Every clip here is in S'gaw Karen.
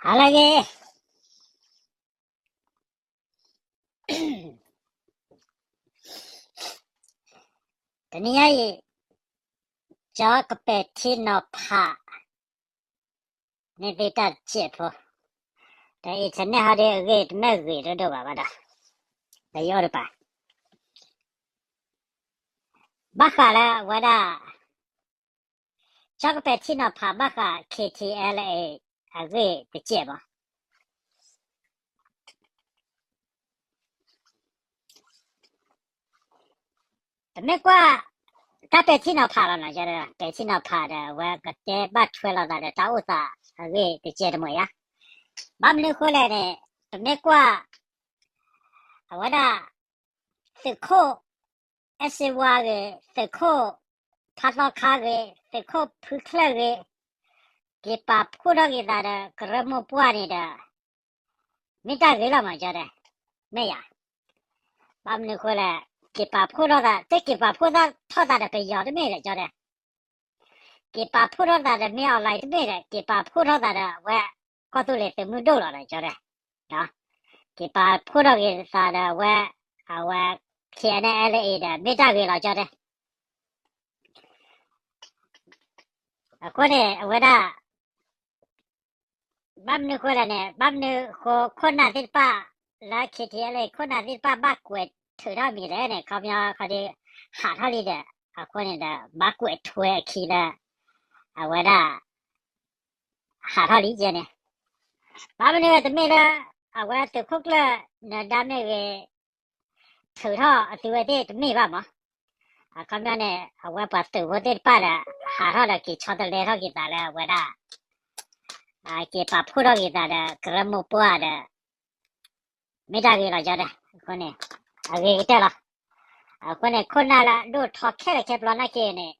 ဟါလၢအဂ့ၤ, တနံၤညါအံၤ ကၠီကပဲာ်ထံနီၤဖး န့ၢ်သ့တၢ်တစဲးဖိ, ဒီး internet ဟီဒီးအဂ့ၢ်တမ့ၢ်ဂ့ၤဒိၣ်ဒိၣ်ဘၣ်ဘၣ်ဒီး ဒီးယအိၣ်တပၤ ဘၣ်ဃးလၢအဝဲဒၣ် ကၠီကပဲာ်ထံနီၤဖးဘၣ်ဃး KTLA အဂ့ၢ်တစဲးဘၣ်. ပမ့ၢ်ကွၢ် တၢ်ပဲာ်ထံနီၤဖးလီၤနီၤ, ပဲာ်ထံနီၤဖးဒီး အဝဲကတဲဘၣ်ထွဲလိာ်သးဒီးတၢ်အိၣ်သးအဂ့ၢ်တစဲးတမှဲၤဧါ. ဘၣ်မနုၤအဃိလဲၣ်န့ၣ် ပမ့ၢ်ကွၢ် အဝဲဒၣ် သုးခိၣ်အဲၣ်စ့ဝါဂ့ၤ, သုးခိၣ်ဖးသီခါဂ့ၤ, သုးခိၣ်ဖုချၢၣ်ဂ့ၤ, က့ၤပာ်ဖှိၣ်ထီၣ်က့ၤသးဒီး ကရၢမိၢ်ပှၢ်န့ၣ်ဒီး မ့ၢ်တၢ်ဂ့ၤလီၤမး ကၠီတဲ, မ့ၢ်ယၤ. ဘၣ်မနုၤအဃိလဲၣ်, က့ၤပာ်ဖှိၣ်ထီၣ်သး, တက့ၤပာ်ဖှိၣ်ထီၣ်သးဒီးပယီၤတမ့ၢ်ဒီး ကၠီတဲ, က့ၤပာ်ဖှိၣ်ထီၣ်သးဒီး မင်းအောင်လှိုင် တမ့ၢ်ဒီး က့ၤပာ်ဖှိၣ်ထီၣ်သးဒီးအဝဲ ကီၢ်သူလ့ၤသုးမုၢ်ဒိၣ်လီၤဒီး ကၠီတဲ, က့ၤပာ်ဖှိၣ်ထီၣ်က့ၤသးဒီးအဝဲ, အဝဲ KNLA ဒီး မ့ၢ်တၢ်ဂ့ၤလီၤ ကၠီတဲ. အဃိန့ၣ် အဝဲဒၣ် ဘၣ်မနုၤအဃိလဲၣ်န့ၣ်, ဘၣ်မနုၤအဃိခိၣ်နၢ်သ့ၣ်တဖၣ် လၢ KTLA ခိၣ်နၢ်သ့ၣ်တဖၣ်ဘၣ်ကွဲးထုးထီၣ်မံၤလဲၣ်န့ၣ်, ခီပညီခီဒီး ဟးထီၣ်လံဒီး အဃိန့ၣ်ဒီး ဘၣ်ကွဲးထွဲအခံလၢ အဝဲဒၣ် ဟးထီၣ်လံကဲန့ၣ်, ဘၣ်မနုၤတမ့ၢ်လၢ အဝဲသုးခိၣ်ကျၢၢ်နၢၤဒါမ့ၢ်ဂ့ၤ ထုးထီၣ်အသုဝဲသ့ၣ်တမ့ၢ်ဘၣ်မး. အခီပညီန့ၣ် အဝဲပှၤသုးဖိသ့ၣ်တဖၣ်ဒီး ဟးထီၣ်ဒီးက့ၤဆီတလဲထီၣ်က့ၤသးလၢအဝဲဒၣ် က့ၤပာ်ဖှိၣ်ထီၣ်က့ၤသးဒီး ကရၢမိၢ်ပှၢ်ဒီး မ့ၢ်တၢ်ဂ့ၤလီၤ ကၠီတဲ, အဃိန့ၣ် အဂ့ၤကတၢၢ်လီၤ. အဃိန့ၣ် ခိၣ်နၢ်လၢအဒိၣ်ထီခဲလၢာ်ခဲဆ့ဘျီနာ်က့န့ၣ်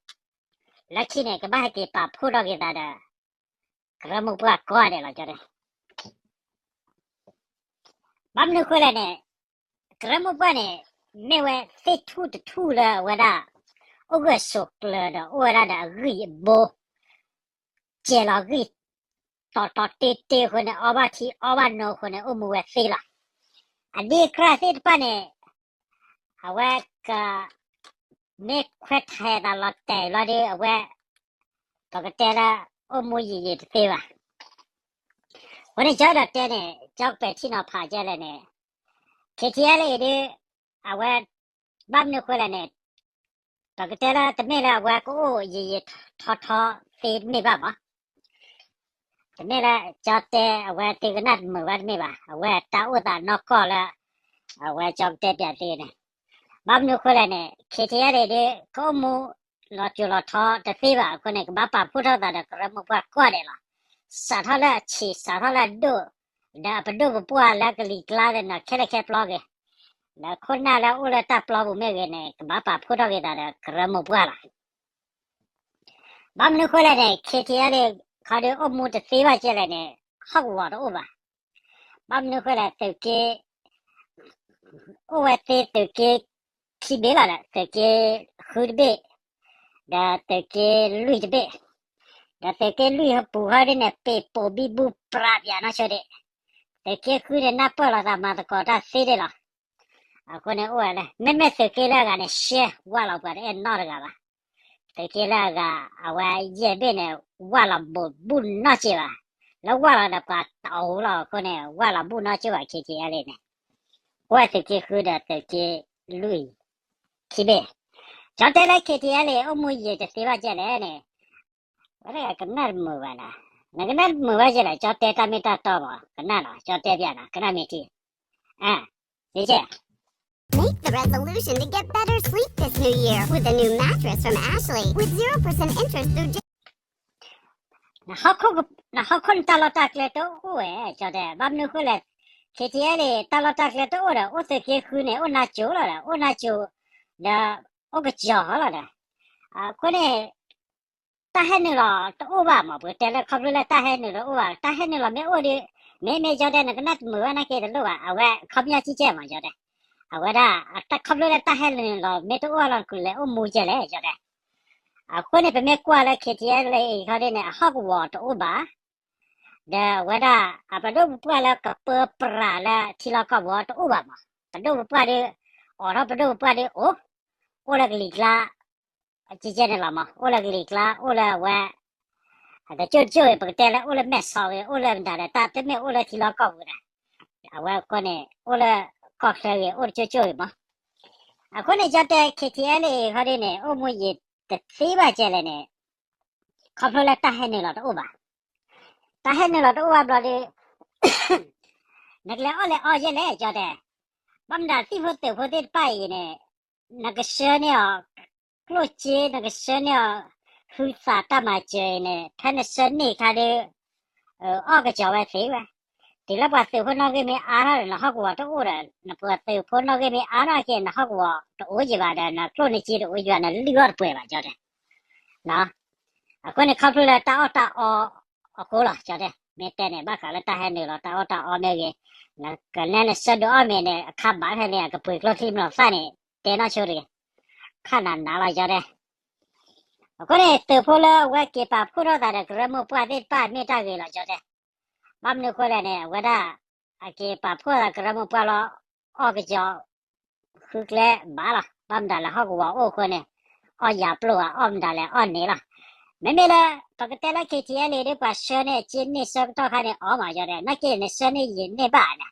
လၢခံန့ၣ် ကဘၣ်ဟဲက့ၤပာ်ဖှိၣ်ထီၣ်က့ၤသးဒီး ကရၢမိၢ်ပှၢ်ကိးဂၤဒဲးလီၤ ကၠီတဲ. ဘၣ်မနုၤအဃိလဲၣ်န့ၣ်, ကရၢမိၢ်ပှၢ်န့ၣ် မ့ၢ်ဝဲသ့ၣ်ထူၣ်တထူၣ်လၢအဝဲဒၣ် အိၣ်ဂၢၢ်ဆိးကျၢၤဒီး အိၣ်ဝဲဒၣ်ဒီးအဂံၢ်အဘါ စဲးလီၤဂံၢ် တီတီတ့တ့အဃိန့ၣ် အီၣ်ဘၣ်ထံအီဘၣ်နိအဃိန့ၣ် အိၣ်မူဝဲသ့လီၤ. အဒ့ကြၢ်သ့ၣ်တဖၣ်န့ၣ် အဝဲက မ့ၢ်ခွဲးထဲးသးလီၤတဲာ်ဘျီဒီး အဝဲ ပကတဲလၢ အိၣ်မူယံာ်ယံာ်တသ့ဘၣ်. အဃိန့ၣ် ကၠီဒီးတဲန့ၣ် ကၠီကပဲာ်ထံနီၤဖးကဲလဲၣ်န့ၣ် KTLA အံၤဒီး အဝဲ ဘၣ်မနုၤအဃိလဲၣ်န့ၣ်, ပကတဲလၢတမ့ၢ်လၢအဝဲကအိၣ်ယံာ်ယံာ်ထီထီသ့တမ့ၢ်ဘၣ်မး. တမ့ၢ်လၢကၠီတဲအဝဲသ့ၣ်ကနၣ်တမုာ်ဘၣ်တမ့ၢ်ဘၣ်, အဝဲတၢ်အိၣ်သးနီၢ်ကီၢ်လၢ အဝဲကၠီကတဲပၠးသ့န့ၣ်, ဘၣ်မနုၤအဃိလဲၣ်န့ၣ် KTLA အံၤဒီး ကအိၣ်မူလီၤစိၤလီၤထီတသ့ဘၣ်အဃိန့ၣ် ကဘၣ်ပာ်ဖှိၣ်ထီၣ်သးဒီးကရၢမိၢ်ပှၢ်ကိးဂၤဒဲးလီၤ. စးထီၣ်လၢအဆံး စးထီၣ်လၢအဒိၣ်, ဒီးအပဒိၣ်ပပှၢ်လၢကလံၤကျါသ့ၣ်နီၤ ခဲလၢာ်ခဲဆ့ပျီက့ၤ, ဒီးခိၣ်နၢ်လၢအအိၣ်လၢတၢ်ပျီပူၤမ့ၢ်ဂ့ၤန့ၣ် ကဘၣ်ပာ်ဖှိၣ်ထီၣ်က့ၤသးဒီးကရၢမိၢ်ပှၢ်လီၤ. ဘၣ်မနုၤအဃိလဲၣ်န့ၣ် KTLA ခီဒီးအိၣ်မူတသ့ဘၣ်ကဲလဲၣ်န့ၣ် ဟီၣ်ကဝီၤတအိၣ်ဘၣ်. ဘၣ်မနုၤအဃိလဲၣ် သုးက့ အိၣ်ဝဲသ့သုးက့ခံဘ့ၣ်လီၤဒီး သုးက့ဃုတဘ့ၣ်, ဒီးသုးက့လွံၢ်တဘ့ၣ်, ဒီးသုးက့လွံၢ်ပူၤဟီဒ်န့ၣ် ပ့ၤပိာ်ဘံဘူပြးပၠးနီၢ်ဆိဒံး, သုးက့ဃုန့ၣ် နၢ်ပၢၢ်လိာ်သးမၤသကိးတၢ်သ့ဒံးလီၤ. အဃိန့ၣ်အိၣ်ဝဲလၢ မ့မ့ၢ်သုးက့လၢအဂၤန့ၣ် ရှဲဝၢ်လီၤပှၤတအဲၣ်နီတဂၤဘၣ်. သုးက့လၢအဂၤ အဝဲယဲၢ်ဘ့ၣ်န့ၣ် ဝၢ်လီၤဘူးဘူးနီၢ်က့ဘၣ်, လၢဝၢ်လီၤဒီးပှၤတအိၣ်လီၤအဃိန့ၣ် ဝၢ်လီၤဘူးနီၢ်က့ဘၣ် KTLA န့ၣ်, အိၣ်ဝဲသုးက့ဃုဒီးသုးက့လွံၢ် ခံဘ့ၣ်, ကၠီတဲလၢ KTLA အိၣ်မူယံာ်တသ့ဘၣ်ကဲလဲၣ်န့ၣ်, ဝဲဒၣ်ကနၣ်တမုာ်ဘၣ်နၤ, နကနၣ်တမုာ်ဘၣ်ကဲလဲၣ် ကၠီတဲတၢ်မ့ၢ်တၢ်တီမး ကနၣ်လီၤ ကၠီတဲပၠးနၤ ကနၣ်မ့ၢ်ထံ, အၢ, ကဲ Make the resolution to get better sleep this new year with a new mattress from Ashley with zero percent interest through J နဟီၣ်ခိၣ်နတၢ်လီၢ်တၢ်ကျဲတအိၣ်ဝဲ ကၠီတဲ, ဘၣ်မနုၤအဃိလဲၣ်, KTLA တၢ်လီၢ်တၢ်ကျဲတအိၣ်ဒီး အိၣ်သုးက့ဃုန့ၣ် အိၣ်နါစိၤလီၤဒီး အိၣ်နါစိၤ, ဒီး အိၣ်ကစီၤလီၤဒီး, အဃိန့ၣ် တၢ်ဟဲနုာ်လီၤတအိၣ်ဘၣ်မး ပကတဲလၢခီဖျိလၢတၢ်ဟဲနုာ်တအိၣ်ဘၣ် တၢ်ဟဲနုာ်လီၤမ့ၢ်အိၣ်ဒီး, မ့မ့ၢ်ကၠီတဲ နကနၣ်တမုာ်ဘၣ်နာ်က့တလိၣ်ဘၣ် အဝဲခီပညီကံကဲမး ကၠီတဲ, အဝဲဒၣ် တၢ်ခီဖျိလၢတၢ်ဟဲနုာ်လီၤမ့ၢ်တအိၣ်ဘၣ်လီၤ ကလဲၤအိၣ်မူကဲလဲၣ် ကၠီတဲ, အဃိန့ၣ် ပမ့ၢ်ကွၢ်လၢ KTLA အံၤခီဒ်န့ၣ် အဟီၣ်ကဝီၤတအိၣ်ဘၣ်, ဒီးအဝဲဒၣ် အပဒိၣ်ပပှၢ်လၢကပၢပြးလၢထံလီၢ်ကီၢ်ပူၤတအိၣ်ဘၣ်မး, ပဒိၣ်ပပှၢ်ဒီး အိးထီၣ်ပဒိၣ်ပပှၢ်ဒီးအိၣ်, အိၣ်လၢကလံၤကျါ ကဲကဲန့ၣ်လီၤမး, အိၣ်လၢကလံၤကျါ အိၣ်လၢအဝဲ တကၠိၢ်တကၠိၢ်ဂ့ၤ ပကတဲလၢအိၣ်လၢမဲာ်ဆီးဂ့ၤ အိၣ်လၢမတၤဒီး တၢ်တမ့ၢ်အိၣ်လၢထံလီၢ်ကီၢ်ပူၤဒီး အဝဲအဃိန့ၣ် အိၣ်လၢကီၢ်ချၢဂ့ၤ အိၣ်တကၠိၢ်ကၠိၢ်ဂ့ၤမး. အဃိန့ၣ် ကၠီတဲ K T L A ခီဒ်န့ၣ် အိၣ်မူယံာ်တသ့ဘၣ်ကဲလဲၣ်န့ၣ် ခီဖျိလၢတၢ်ဟဲနုာ်လီၤတအိၣ်ဘၣ်. တၢ်ဟဲနုာ်လီၤတအိၣ်ဘၣ်ဘျီဒီး နကလဲၤအီၣ်လဲၤအီယဲလဲၣ် ကၠီတဲ, ဘၣ်မနုၤသံၣ်ဖိသုးဖိသ့ၣ်တဖၣ်အံၤန့ၣ် နကဆှၢန့ၢ်အီၤ ကျိၣ်စ့ နကဆှၢန့ၢ်အီၤ ဟုသးတၢ်မၤစၢၤအံၤန့ၣ် ဖဲနဆှၢန့ၢ်ခါဒီး အီၣ်ကစီၤဝဲသ့ဝဲ, တုၤလၢပှၤသုးဖိနီၣ်ဂံၢ်မ့ၢ်အါထီၣ်ဒီး နဟီၣ်ကဝီၤတအိၣ်ဒီး နပှၤသုးဖိနီၣ်ဂံၢ်မ့ၢ်အါထီၣ်က့ နဟီၣ်ကဝီၤတအိၣ်ယံၤဘၣ်ဒီး နကျိၣ်နစ့တအိၣ်ယံၤဘၣ် နလုၢ်အီၣ်တပှဲၤဘၣ် ကၠီတဲ. အဃိန့ၣ် ခီဖျိလၢတၢ်အီၣ်တၢ်အီအဃိလီၤ ကၠီတဲ, မ့ၢ်တဲန့ၣ် ဘၣ်ဃးလၢတၢ်ဟဲနုာ်လီၤတၢ်အီၣ်တၢ်အီမ့ၢ်ဂ့ၤ, ကနဲနဆှၢဒုးအီၣ်မ့ၤန့ၣ် အခါဘၣ်ဖဲန့ၣ် ကပှ့ၤကျိချံမျိာ်သၣ်န့ၣ် တဲနီၢ်ဆိတဂ့ၤ, ခါနၤနၤလီၤ ကၠီတဲ. အဃိန့ၣ် သုးဖိလၢအဝဲက့ၤပာ်ဖှိၣ်ထီၣ်သးဒီးကရၢမိၢ်ပှၢ်သ့ၣ်တဖၣ်မ့ၢ်တၢ်ဂ့ၤလီၤ ကၠီတဲ. ဘၣ်မနုၤအဃိလဲၣ်န့ၣ် အဝဲဒၣ် အက့ၤပာ်ဖှိၣ်သးကရၢမိၢ်ပှၢ်လီၤ အီၣ်ကစီၤ ဃုကျဲဘၣ်လီၤ. ဘၣ်မတၤလဲၣ် ဟီၣ်ကဝီၤအိၣ်အဃိန့ၣ် အီၣ်ယၤပျိၢ်ဧါ အီၣ်မတၤလဲၣ် အီၣ်န့ၣ်လီၤ. မ့မ့ၢ်လၢ ပကတဲလၢ K T L A ဒီး ပှၤဆှၢန့ၢ်စ့န့ၢ်ဆၢကတီၢ်ခါန့ၣ် အီၣ်မး ကၠီတဲ, နာ်က့ နဆှၢန့ၢ်ယံာ်န့ၢ်ဘၣ်န့ၣ်,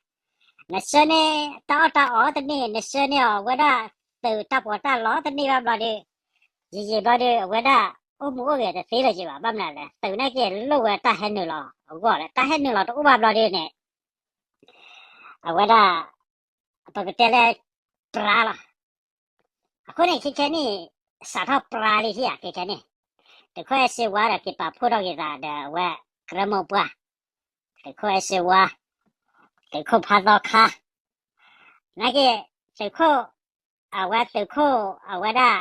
နဆှၢန့ၢ်တၢ်အီၣ်တၢ်အီတန့ၢ် နဆှၢန့ၢ်အီၤဝဲဒၣ် သုးတၢ်ပီးတၢ်လီတန့ၢ်ဘၣ်ဘျီဒီး ယံာ်ယံာ်ဘျီဒီး အဝဲဒၣ် အိၣ်မူအိၣ်ဂဲၤတသ့လၢၤက့ဘၣ်. ဘၣ်မနုၤလဲၣ် သုးနာ်က့ လိၣ်ဝဲတၢ်ဟဲနုာ်လီၤအဂီၢ်လၢ တၢ်ဟဲနုာ်လီၤတအိၣ်ဘၣ်ဘျီဒီးန့ၣ် အဝဲဒၣ် ပကတဲလၢ ပြါလီၤ. အဃိန့ၣ် ခဲခဲန့ၣ် စးထီၣ်ပြါလံထံၣ်ဧါ ခဲခဲန့ၣ်, သုးခိၣ်အဲၣ်စ့ဝါဒီး က့ၤပာ်ဖှိၣ်ထီၣ်က့ၤသးဒီးအဝဲ ကရၢမိၢ်ပှၢ်, သုးခိၣ်အဲၣ်စ့ဝါ, သုးခိၣ်ဖးသီခါ, နာ်က့ သုးခိၣ် အဝဲသုးခိၣ် အဝဲဒၣ်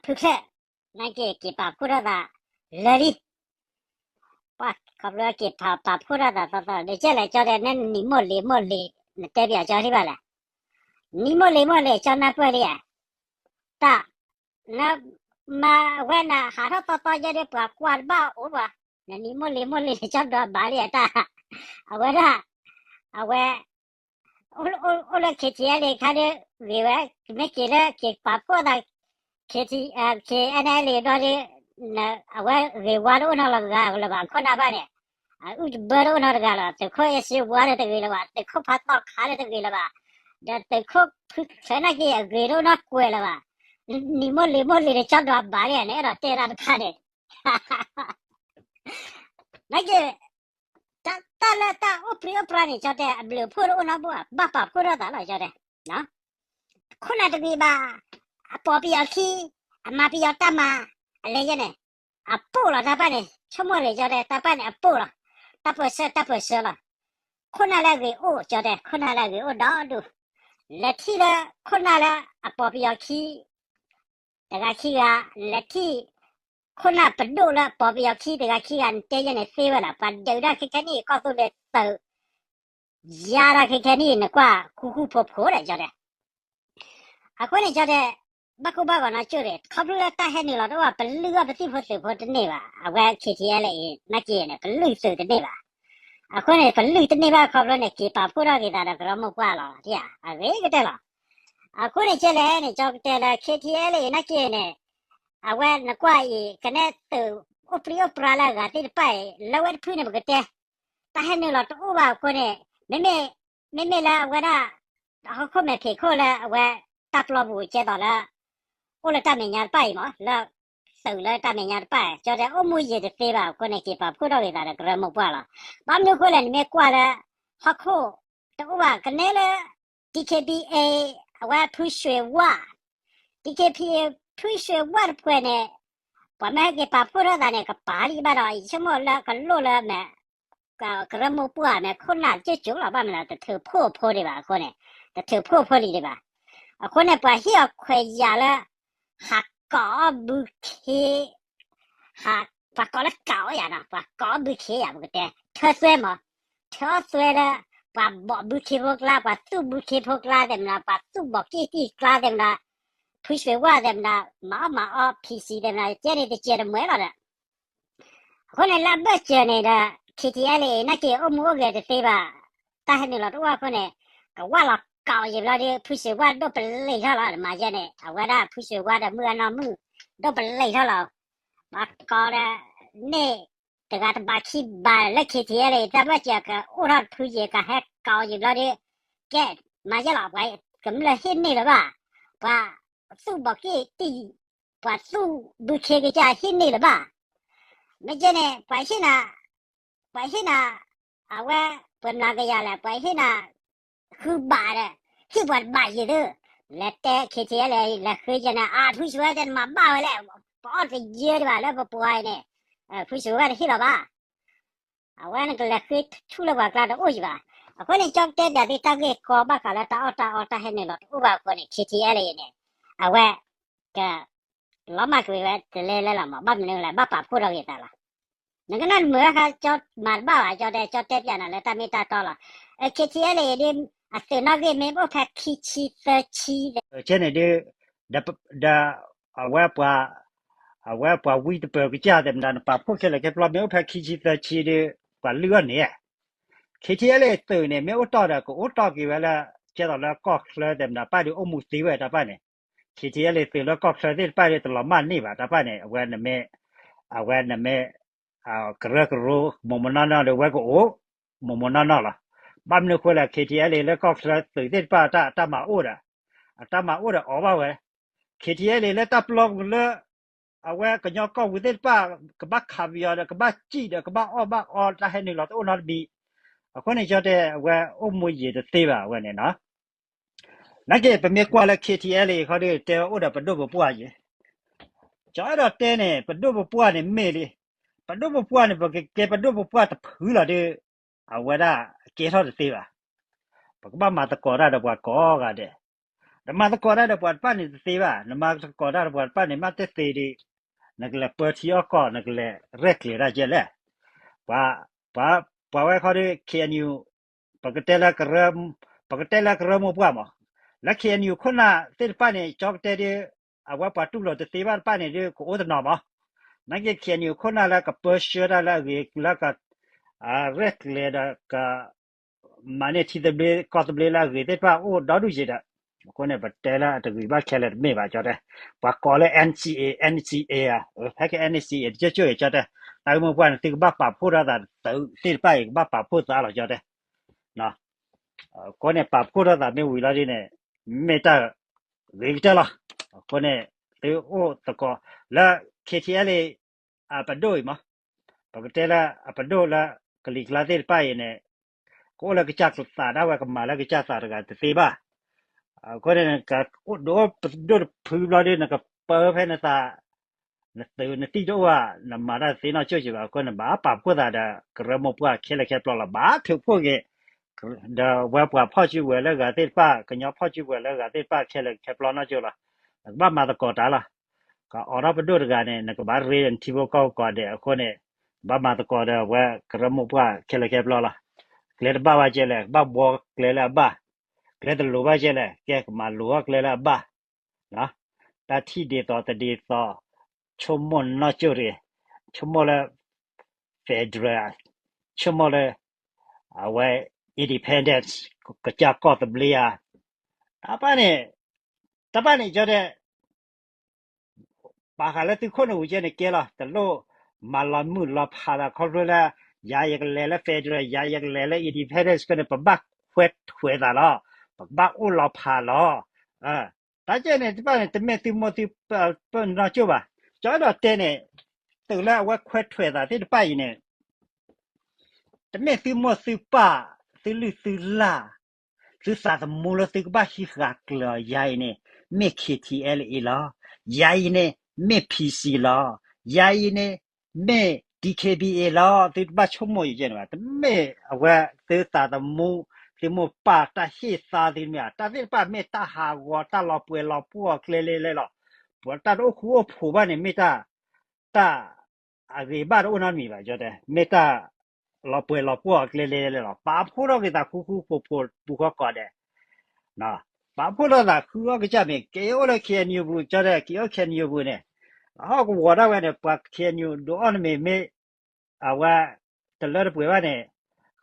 ဖုချၢၣ်, နာ်က့ က့ၤပာ်ဖှိၣ်ထီၣ်သးလၢာ်လံ ပှၤခီဖျိက့ၤပာ်ဖှိၣ်ထီၣ်သးသီသီ ဒီးကဲလဲၣ် ကၠီတဲ နနံၤမိၢ်လံၤမိၢ်လံၤ နတဲပယီၤကၠီထံၣ်ဘၣ်လဲၣ်, နံၤမိၢ်လံၤမိၢ်လံၤ ကၠီနၢ်ပၢၢ်လံဧါ, တၢ် နမၤဝဲနဟးထီၣ်သီသီယဲဒီး ပှၤကွၢ်တဘၣ်အိၣ်ဘၣ်, နနံၤမိၢ်လံၤမိၢ်လံၤ နကၠီဒီးဘၣ်လံဧါတၢ်, အဝဲဒၣ် အဝဲ အိၣ်လၢ K T L A ခါဒီး ဂ့ၤဝဲ, မ့ၢ်က့ၤလၢက့ၤပာ်ဖှိၣ်သး K T, K N L A ဒီး အဝဲဂ့ၤဝါတအိၣ်နီတဂၤလၢၤဘၣ် ခိၣ်နၢ်ဘၣ်န့ၣ်, အအုၣ်တဘၢတအိၣ်နီတဂၤလၢၤဘၣ်, သုးခိၣ်အဲၣ်စ့ဝါဒီးတဂ့ၤလၢၤဘၣ်, သုးခိၣ်ဖးသီခါဒီးတဂ့ၤလၢၤဘၣ်, ဒီးသုးခိၣ်ဖုချၢၣ်နာ်က့ အဂ့ၤတအိၣ်နီကွဲးလၢၤဘၣ်, နံၤမိၢ်လံၤမိၢ်လံၤ နကၠီဒီးဘၣ်လံဧါ နအဲၣ်ဒိးတဲတၢ်တဖၣ်န့ၣ် နာ်က့ တၢ်လၢတၢ်အိၣ်ပြံအိၣ်ပြါန့ၣ် ကၠီတဲ အဘျုးအဖှိၣ်တအိၣ်နီတဘိဘၣ်, ဘၣ်ပာ်ဖှိၣ်ထီၣ်သးလီၤ ကၠီတဲ, ခိၣ်နၢ်တဂ့ၤဘၣ်, အပိာ်ပယီၤခံ, အမၤပယီၤတၢ်မၤ, အလဲၤယဲန့ၣ်, အပိာ်လီၤတၢ်ပၢ်န့ၣ် ဆိကမိၣ်ဂ့ၤ ကၠီတဲ တၢ်ပၢ်န့ၣ်အပိာ်လီၤ, တၢ်ပၢၢ်ဆၢတၢ်ပၢၢ်ဆၢလီၤ, ခိၣ်နၢ်လၢအဂ့ၤအိၣ် ကၠီတဲ ခိၣ်နၢ်လၢအဂ့ၤအိၣ်ဒီဒူၣ်, လဲၤထံၣ်လၢခိၣ်နၢ်လၢအပိာ်ပယီၤခံ တဂၤခံဂၤ, လဲၤထံၣ် ခိၣ်နၢ်ပဒိၣ်လၢအပိာ်ပယီၤခံတဂၤခံဂၤ နတဲယဲန့ၣ်သ့ဝဲလီၤ, ပှၤဒုးတၢ်ခဲခဲနံၣ် ကီၢ်သူလ့ၤသုး ယါတၢ်ခဲခဲနံၣ် နကွၢ်ဃူဃူဖိးဖိးဒီး ကၠီတဲ အဃိန့ၣ် ကၠီတဲ ဘၣ်ကိၢ်ဘၣ်ဂီၤနီကၠိၣ်ရ့ၣ် ခီဖျိလၢတၢ်ဟဲနုာ်လီၤတအိၣ်ဘၣ် ပလုၢ်အီၣ်ပသံၣ်ဖိသုးဖိတန့ၢ်ဘၣ်, အဝဲ K T L A နာ်က့န့ၣ် ပလုၢ်သုးတန့ၢ်ဘၣ်, အဃိန့ၣ် ပလုၢ်တန့ၢ်ဘၣ်ခီဖျိန့ၣ် က့ၤပာ်ဖှိၣ်ထီၣ်က့ၤသးဒီးကရၢမိၢ်ပှၢ်လီၤ, အဂ့ၤကတၢၢ်လီၤ. အဃိန့ၣ်ကဲလဲၣ်န့ၣ် ကၠီကတဲလၢ K T L A နာ်က့န့ၣ် အဝဲနကွၢ်အံၤ ကနဲသုးအိၣ်ပြံအိၣ်ပြါလၢအဂၤသ့ၣ်တဖၣ်အံၤ လၢဝဲတဖုန့ၣ် ပကတဲ တၢ်ဟဲနုာ်လီၤတအိၣ်ဘၣ်အဃိန့ၣ် မ့မ့ၢ် မ့မ့ၢ်လၢအဝဲဒၣ် ဟီၣ်ခိၣ်မဲာ်ဖံးခိၣ်လၢအဝဲတၢ်ပျီပူၤကဲသိးလၢ အိၣ်လၢတၢ်မဲာ်ညါတဖၣ်အံၤမး လၢသုးလၢတၢ်မဲာ်ညါတဖၣ် ကၠီတဲအိၣ်မူယံာ်တသ့ဘၣ်အဃိန့ၣ် က့ၤပာ်ဖှိၣ်ထီၣ်က့ၤသးဒီးကရၢမိၢ်ပှၢ်လီၤ. ဘၣ်မနုၤအဃိလဲၣ် နမ့ၢ်ကွၢ်လၢ ဟီၣ်ခိၣ်တအိၣ်ဘၣ် ကနဲလၢ D K B A အဝဲဖုရွှ့ၤဝၣ် D K B A ဖုရွှ့ၤဝၣ်တဖုန့ၣ် ပှၤမ့ၢ်ဟဲက့ၤပာ်ဖှိၣ်ထီၣ်သးန့ၣ် ကပာ်လံဘၣ်ဒီး ယဆိကမိၣ်လၢကလိၣ်လၢမဲာ် ကရၢမိၢ်ပှၢ်မ့ၢ်ခိၣ်နၢ်ကၠိၣ်ကၠိၣ်လီၤ ဘၣ်မနုၤ တထုးဖှိၣ်ဖိဒံးဘၣ်အဃိန့ၣ် တထုးဖှိၣ်ဖိလံၤဒံးဘၣ်. အဃိန့ၣ် ပှၤဟ့ၣ်အီၤခွဲးယာ်လၢ ဟးကိးအီၣ်ဘုခ့ ဟး ပှၤကိးလၢကိးအီၣ်ယၤနီၤ ပှၤကိးအီၣ်ဘုခ့ယၤ ပကတဲ ထၢသွဲမး ထၢအီၣ်သွဲလၢ ပှၤဘိးဘုခ့ဖိကျါ ပှၤသူၣ်ဘုခ့ဖိကျါသ့ၣ်မနုၤ ပှၤသူၣ်ဘီးက့ၣ်က့ၣ်ကျါသ့ၣ်မနုၤ ဖုရွှ့ၤဝၣ်သ့ၣ်မနုၤ မၤအီၣ်မၤအီ P C သ့ၣ်မနုၤ ကဲန့ၣ်တစဲးတမှဲၤလီၤဒီး အဃိန့ၣ် လၢအဘၢၣ်စၢၤန့ၣ်ဒီး KTLA နာ်က့ၤအိၣ်မူအိၣ်ဂဲၤတသ့ဘၣ်, တၢ်ဟဲနုာ်လီၤတအိၣ်အဃိန့ၣ်, ကဝၢ်လီၤကီးယံာ်ဘျီဒီး ဖုစၢၤဝါဒိၣ်ပလံာ်ထီၣ်လီၤ မၤယဲန့ၣ် အဝဲဒၣ်ဖုစၢၤဝါဒီးမုၢ်အနီၢ်မုၣ် ဒိၣ်ပလံာ်ထီၣ်လီၤ, ဘၣ်ကီးဒီး န့ၣ် တဂၤတဘးခံဘးလၢ KTLA တၢ်ဘျီကဲကအိၣ်ထီၣ်ဖုယံာ်ကဟဲကီးယံာ်ဘျီဒီး, ကဲ, မၤယဲလီၤ ပှၤကမျၢၢ်ဟ့ၣ်န့ၢ်လၢၤဘၣ်, ပှၤသူၣ်ဘီးက့ၣ်တံၢ်, ပှၤသူၣ်ဘုခ့ကစၢ်ဟ့ၣ်န့ၢ်လၢၤဘၣ်, မ့ၢ်ကဲန့ၣ် ပှၤဟ့ၣ်နၤ, ပှၤဟ့ၣ်နၤ, အဝဲ, ပှၤမျးကယၤလဲၣ် ပှၤဟ့ၣ်နၤ, ဃုဘးဒီး, ဟ့ၣ်ပှၤတဘးယံာ်သု, လဲၤတဲ KTLA လဲၤဃ့ယဲန့ၣ် အဖုစၢၤဝါတဲ နမၤဘၣ်ဝဲလဲၣ်, ပအီၣ်တယၢဒံးဘၣ်လၢပပှၤအံၤန့ၣ်, ဖုစၢၤဝါတဟ့ၣ်လီၤဘၣ် အဝဲနကလဲၤဃ့ဆူၣ်လၢပှၤကျါတအိၣ်ယံၤဘၣ်, အဃိန့ၣ် ကၠီတဲဒၣ်သ့ၣ်တၢ်ဂ့ၢ်ကီဘၣ်ဃးလၢတၢ်အီၣ်တၢ်အီတၢ်ဟဲနုာ်လီၤတအိၣ်ဘၣ်အဃိန့ၣ် KTLA အံၤန့ၣ်, အဝဲ, က, လီၤမၢ်ကွံာ်ဝဲတလဲလဲလီၤမး ဘၣ်မနုၤလဲၣ် ဘၣ်ပာ်ဖှိၣ်ထီၣ်က့ၤသးလီၤ, နကနၣ်မုာ်အခါ ကၠီမၤတဘၣ်ဘၣ် ကၠီတဲ ကၠီတဲပျးနၤလၢတၢ်မ့ၢ်တၢ်တီလီၤ, KTLA အံၤဒ်, အသုးနီၣ်ဂံၢ်မ့ၢ်အိၣ်ဖဲခံဆံသၢဆံ, ကဲန့ၣ်ဒ်, ဒီး, အဝဲပှၤ အဝဲပှၤဝံတပၢၤကစၢ်သ့ၣ်မတၤ နပာ်ဖှိၣ်ခဲလၢာ်ခဲဆ့ မ့ၢ်အိၣ်ဖဲခံဆံသၢဆံဒီး ပှၤလုၢ်အီၣ်န့ၣ်, KTLA သုးန့ၣ် မ့ၢ်အိၣ်တီၢ်ဒီး ကအိၣ်တီၢ်က့ၤဝဲလၢ, ကဲသိးလၢကီၢ်ချၢသ့ၣ်မတၤ ပၣ်ဒုးအိၣ်မူသ့ဝဲတၢ်ပၣ်န့ၣ်, KTLA သုးလၢကီၢ်ချၢသ့ၣ်တဖၣ်ဒီး တလီၤမၢ်န့ၢ်ဘၣ်တၢ်ပၣ်န့ၣ် အဝဲနမ့ၢ်, အဝဲနမ့ၢ် ကရၢကရိ မိၢ်မိၢ်နီၢ်နီၢ်ဒီး ဝဲကအိၣ်, မိၢ်မိၢ်နီၢ်နီၢ်လီၤ, ဘၣ်မနုၤဃိလဲၣ် KTLA လၢကီၢ်ချၢသုးသ့ၣ်တဖၣ်တၢ်, တၢ်မၤအိၣ်ဒီး, အတၢ်မၤအိၣ်ဒီးအီၤဘၣ်ဝဲ, KTLA လၢတၢ်ပျီပူၤလၢ, အဝဲကညီကီၢ်ပူၤသ့ၣ်တဖၣ် ကဘၣ်ခးပယီၤဒီး ကဘၣ်စံၣ်ဒီး ကဘၣ်အီၣ်ဘၣ်အီတၢ်ဟဲနုာ်လီၤတအိၣ်နီတမံၤ, အဃိန့ၣ် ကၠီတဲ အဝဲအိၣ်မူယံာ်တသ့ဘၣ် အဝဲန့ၣ်နီၤ နာ်က့ ပမ့ၢ်ကွၢ်လၢ KTLA အံၤခီဒီး တဲဝဲအိၣ်ဒီးပဒိၣ်ပပှၢ်ယဲၢ်, ကၠီအဲၣ်ဒိးတဲန့ၣ် ပဒိၣ်ပပှၢ်န့ၣ်မ့ၢ်လံ, ပဒိၣ်ပပှၢ်န့ၣ် ပကကဲပဒိၣ်ပပှၢ်တဖုလီၤဒီး, အဝဲဒၣ်ကဲထီၣ်တသ့ဘၣ်, ပကဘၣ်မၤသကိးတၢ်ဒီးပှၤကိးဂၤဒဲး, နမၤသကိးတၢ်ဒီးပှၤတဖၣ်န့ၣ်တသ့ဘၣ်, နမၤသကိးတၢ်ဒီးပှၤတဖၣ်န့ၣ် မ့ၢ်တသ့ဒီး, နကလဲၤပၢထံအီၣ်ကီၢ် နကလဲၤရဲၣ်ကျဲၤတၢ်ကဲလဲၣ်, ပှၤ, ပှၤဝဲခီဒီး KNU ပကတဲလၢကရၢ, ပကတဲလၢကရၢမိၢ်ပှၢ်မး, လၢ KNU ခိၣ်နၢ်သ့ၣ်တဖၣ်န့ၣ် ကၠီကတဲဒီး, အဝဲပှၤတူၢ်လိာ်တသ့ဘၣ်တဖၣ်န့ၣ်ဒီး ကအိၣ်တနီၤမး, နာ်က့ KNU ခိၣ်နၢ်လၢကပၢဆှၢတၢ်လၢအဂ့ၤလၢက, ရဲၣ်ကျဲၤဒီးက မၤန့ၢ်ထံသဘျ့ကီၢ်သဘျ့လၢအဂ့ၤသ့ၣ်တဖၣ်အိၣ်ဒီဒူၣ်ယံာ်ဒီး, အဃိန့ၣ် ပတဲလၢအတဂ့ၤဘၣ်ခဲလၢာ်တမ့ၢ်ဘၣ် ကၠီတဲ, ပှၤကိးလၢ NCA NCA ဧါ, ဖဲက NCA တကၠိၢ်ကၠိၢ်အံၤ ကၠီတဲ, တၢ်ဂ့ၢ်မိၢ်ပှၢ်န့ၣ် သုကဘၣ်ပာ်ဖှိၣ်ထီၣ်သးသုးသ့ၣ်တဖၣ်အံၤ ကဘၣ်ပာ်ဖှိၣ်သးလီၤ ကၠီတဲ အဃိန့ၣ် ပာ်ဖှိၣ်ထီၣ်သးမ့ၢ်ဝံၤလီၤဒ်န့ၣ်, မ့ၢ်တၢ်ဂ့ၤကတၢၢ်လီၤ. အဃိန့ၣ် သုအိၣ်သကိးလၢ KTLA အပဒိၣ်အံၤမး, ပကတဲလၢအပဒိၣ်လၢ ကလံၤကျါသ့ၣ်တဖၣ်အံၤန့ၣ်, ကအိၣ်လၢကစၢ်သးဒၣ်ဝဲ ကမၤလၢကစၢ်သးတဂၤတသ့ဘၣ်. အဃိန့ၣ် ဒုးအိၣ်ပဒိၣ်တဖုဘျီဒီး နကပၢဖဲနသး နသုးနသံၣ်တအိၣ်ဘၣ်, နမၤတၢ်သ့နီၢ်ကၠိၣ်ကၠ့ဘၣ်. အဃိန့ၣ် ဘၣ်ပာ်ဖှိၣ်သးဒီး ကရၢမိၢ်ပှၢ်ခဲလၢာ်ခဲဆ့လီၤ. ဘၣ်ထုးဖှိၣ်က့ၤ ဒီးဝဲပှၤဖီၣ်စုကဝဲၤလၢဂၤသ့ၣ်တဖၣ်, ကညီဖီၣ်စုကဝဲၤလၢဂၤသ့ၣ်တဖၣ်ခဲလၢာ်ခဲဆ့နီၢ်ကၠိၣ်လီၤ. နကဘၣ်မၤသကိးတၢ်လီၤ. ကအိးထီၣ်ပဒိၣ်တဂၤန့ၣ် နကဘၣ်ရ့နထံဖိကီၢ်ဖိကိးဂၤဒဲး. အဃိန့ၣ် ဘၣ်မၤသကိးဒီးဝဲကရၢမိၢ်ပှၢ်ခဲလၢာ်ခဲဆ့လီၤ. ကျဲတဘၣ်ဘၣ်ကဲလဲၣ်, ကဘၣ်ဘှီကျဲလၢအဘၣ်, ကျဲတလိၤဘၣ်ကဲလဲၣ်, ကဲကမၤလိၤအီၣ်ကျဲလၢအဘၣ် တၢ်ထံၣ်ဒ်သိးတဒ်သိး, ဆိကမိၣ်နီၢ်ကၠိၣ်တဂ့ၤ, ဆိကမိၣ်လၢ federal, ဆိကမိၣ်လၢ အဝဲ independence, ကစၢ်ကီၢ်သဘျ့ဧါ. တၢ်ပၣ်န့ၣ်, တၢ်ပၣ်န့ၣ် ကၠီတဲ ဘၣ်ဃးလၢသုးခိၣ်နူာ်ဝံၤကဲန့ၣ်ကဲလီၤ. တလိၣ်မၤလီၤမုၢ်လီၤဖးသးခီဖျိလၢ ယၤယကလဲၤလၢ federal, ယၤယကလဲၤလၢ independence ကန့ၣ် ပဘၣ်ခွဲးထွဲးသးလီၤ. ပကဘၣ်အိၣ်လီၤဖးလီၤ. တၢ်ကဲန့ၣ် တဖၣ်န့ၣ် တမ့ၢ်သုမိၢ်သုပၢ်နီၢ်ကၠိၣ်ဘၣ်. ကၠီအဲၣ်ဒိးတဲန့ၣ်, သုးလၢအဝဲခွဲးထွဲးသးသ့ၣ်တဖၣ်အံၤန့ၣ် တမ့ၢ်သုမိၢ်သုပၢ်, သုလုၢ်သုလၢ်, သုသးသမူလၢသုကဘၣ်ဟံးဃာ်ကျၢၤအီၤ. ယၤအံၤန့ၣ် မ့ၢ် K T L A လီၤ. ယၤအံၤန့ၣ် မ့ၢ် P C လီၤ. ယၤအံၤန့ၣ် မ့ၢ် D K B A လီၤ. သုတဘၣ်ဆိကမိၣ်ယဲန့ၣ်ဘၣ်. တမ့ၢ်အဝဲသုသးသမူ, သုမိၢ်ပၢ်တၢ်ဟ့ၣ်သါသုမ့ၢ်ဧါ. တၢ်သ့ၣ်တဖၣ်မ့ၢ်တၢ်ဟးဂီၤ တၢ်လီၤပှဲၤလီၤပှီၢ်အီၤကျဲလဲလဲလီၤ. ပှၤတၢ်တအိၣ်ဃူအိၣ်ဖိးဘၣ်န့ၣ် မ့ၢ်တၢ် တၢ်အဂ့ၤဘၣ်တအိၣ်နီတမံၤဘၣ် ကၠီတဲ, မ့ၢ်တၢ်လီၤပှဲၤလီၤပှီၢ်အီၤကျဲလဲလဲလီၤ. ပာ်ဖှိၣ်ထီၣ်က့ၤသးဃူဃူဖိးဖိးပူၤဃီကိးဂၤဒဲး. ပာ်ဖှိၣ်ထီၣ်သးဃုအီၣ်ကစၢ်မ့ၢ် က့ၤအိၣ်လၢ K N U ပူၤ ကၠီတဲ, က့ၤအိၣ် K N U ပူၤန့ၣ်, ဟီၣ်ကဝီၤဒၣ်ဝဲန့ၣ် ပှၤ K N U ဒုးအီၣ်နမ့ၢ်မ့ၢ် အဝဲ တလၢတပှဲၤဘၣ်န့ၣ်,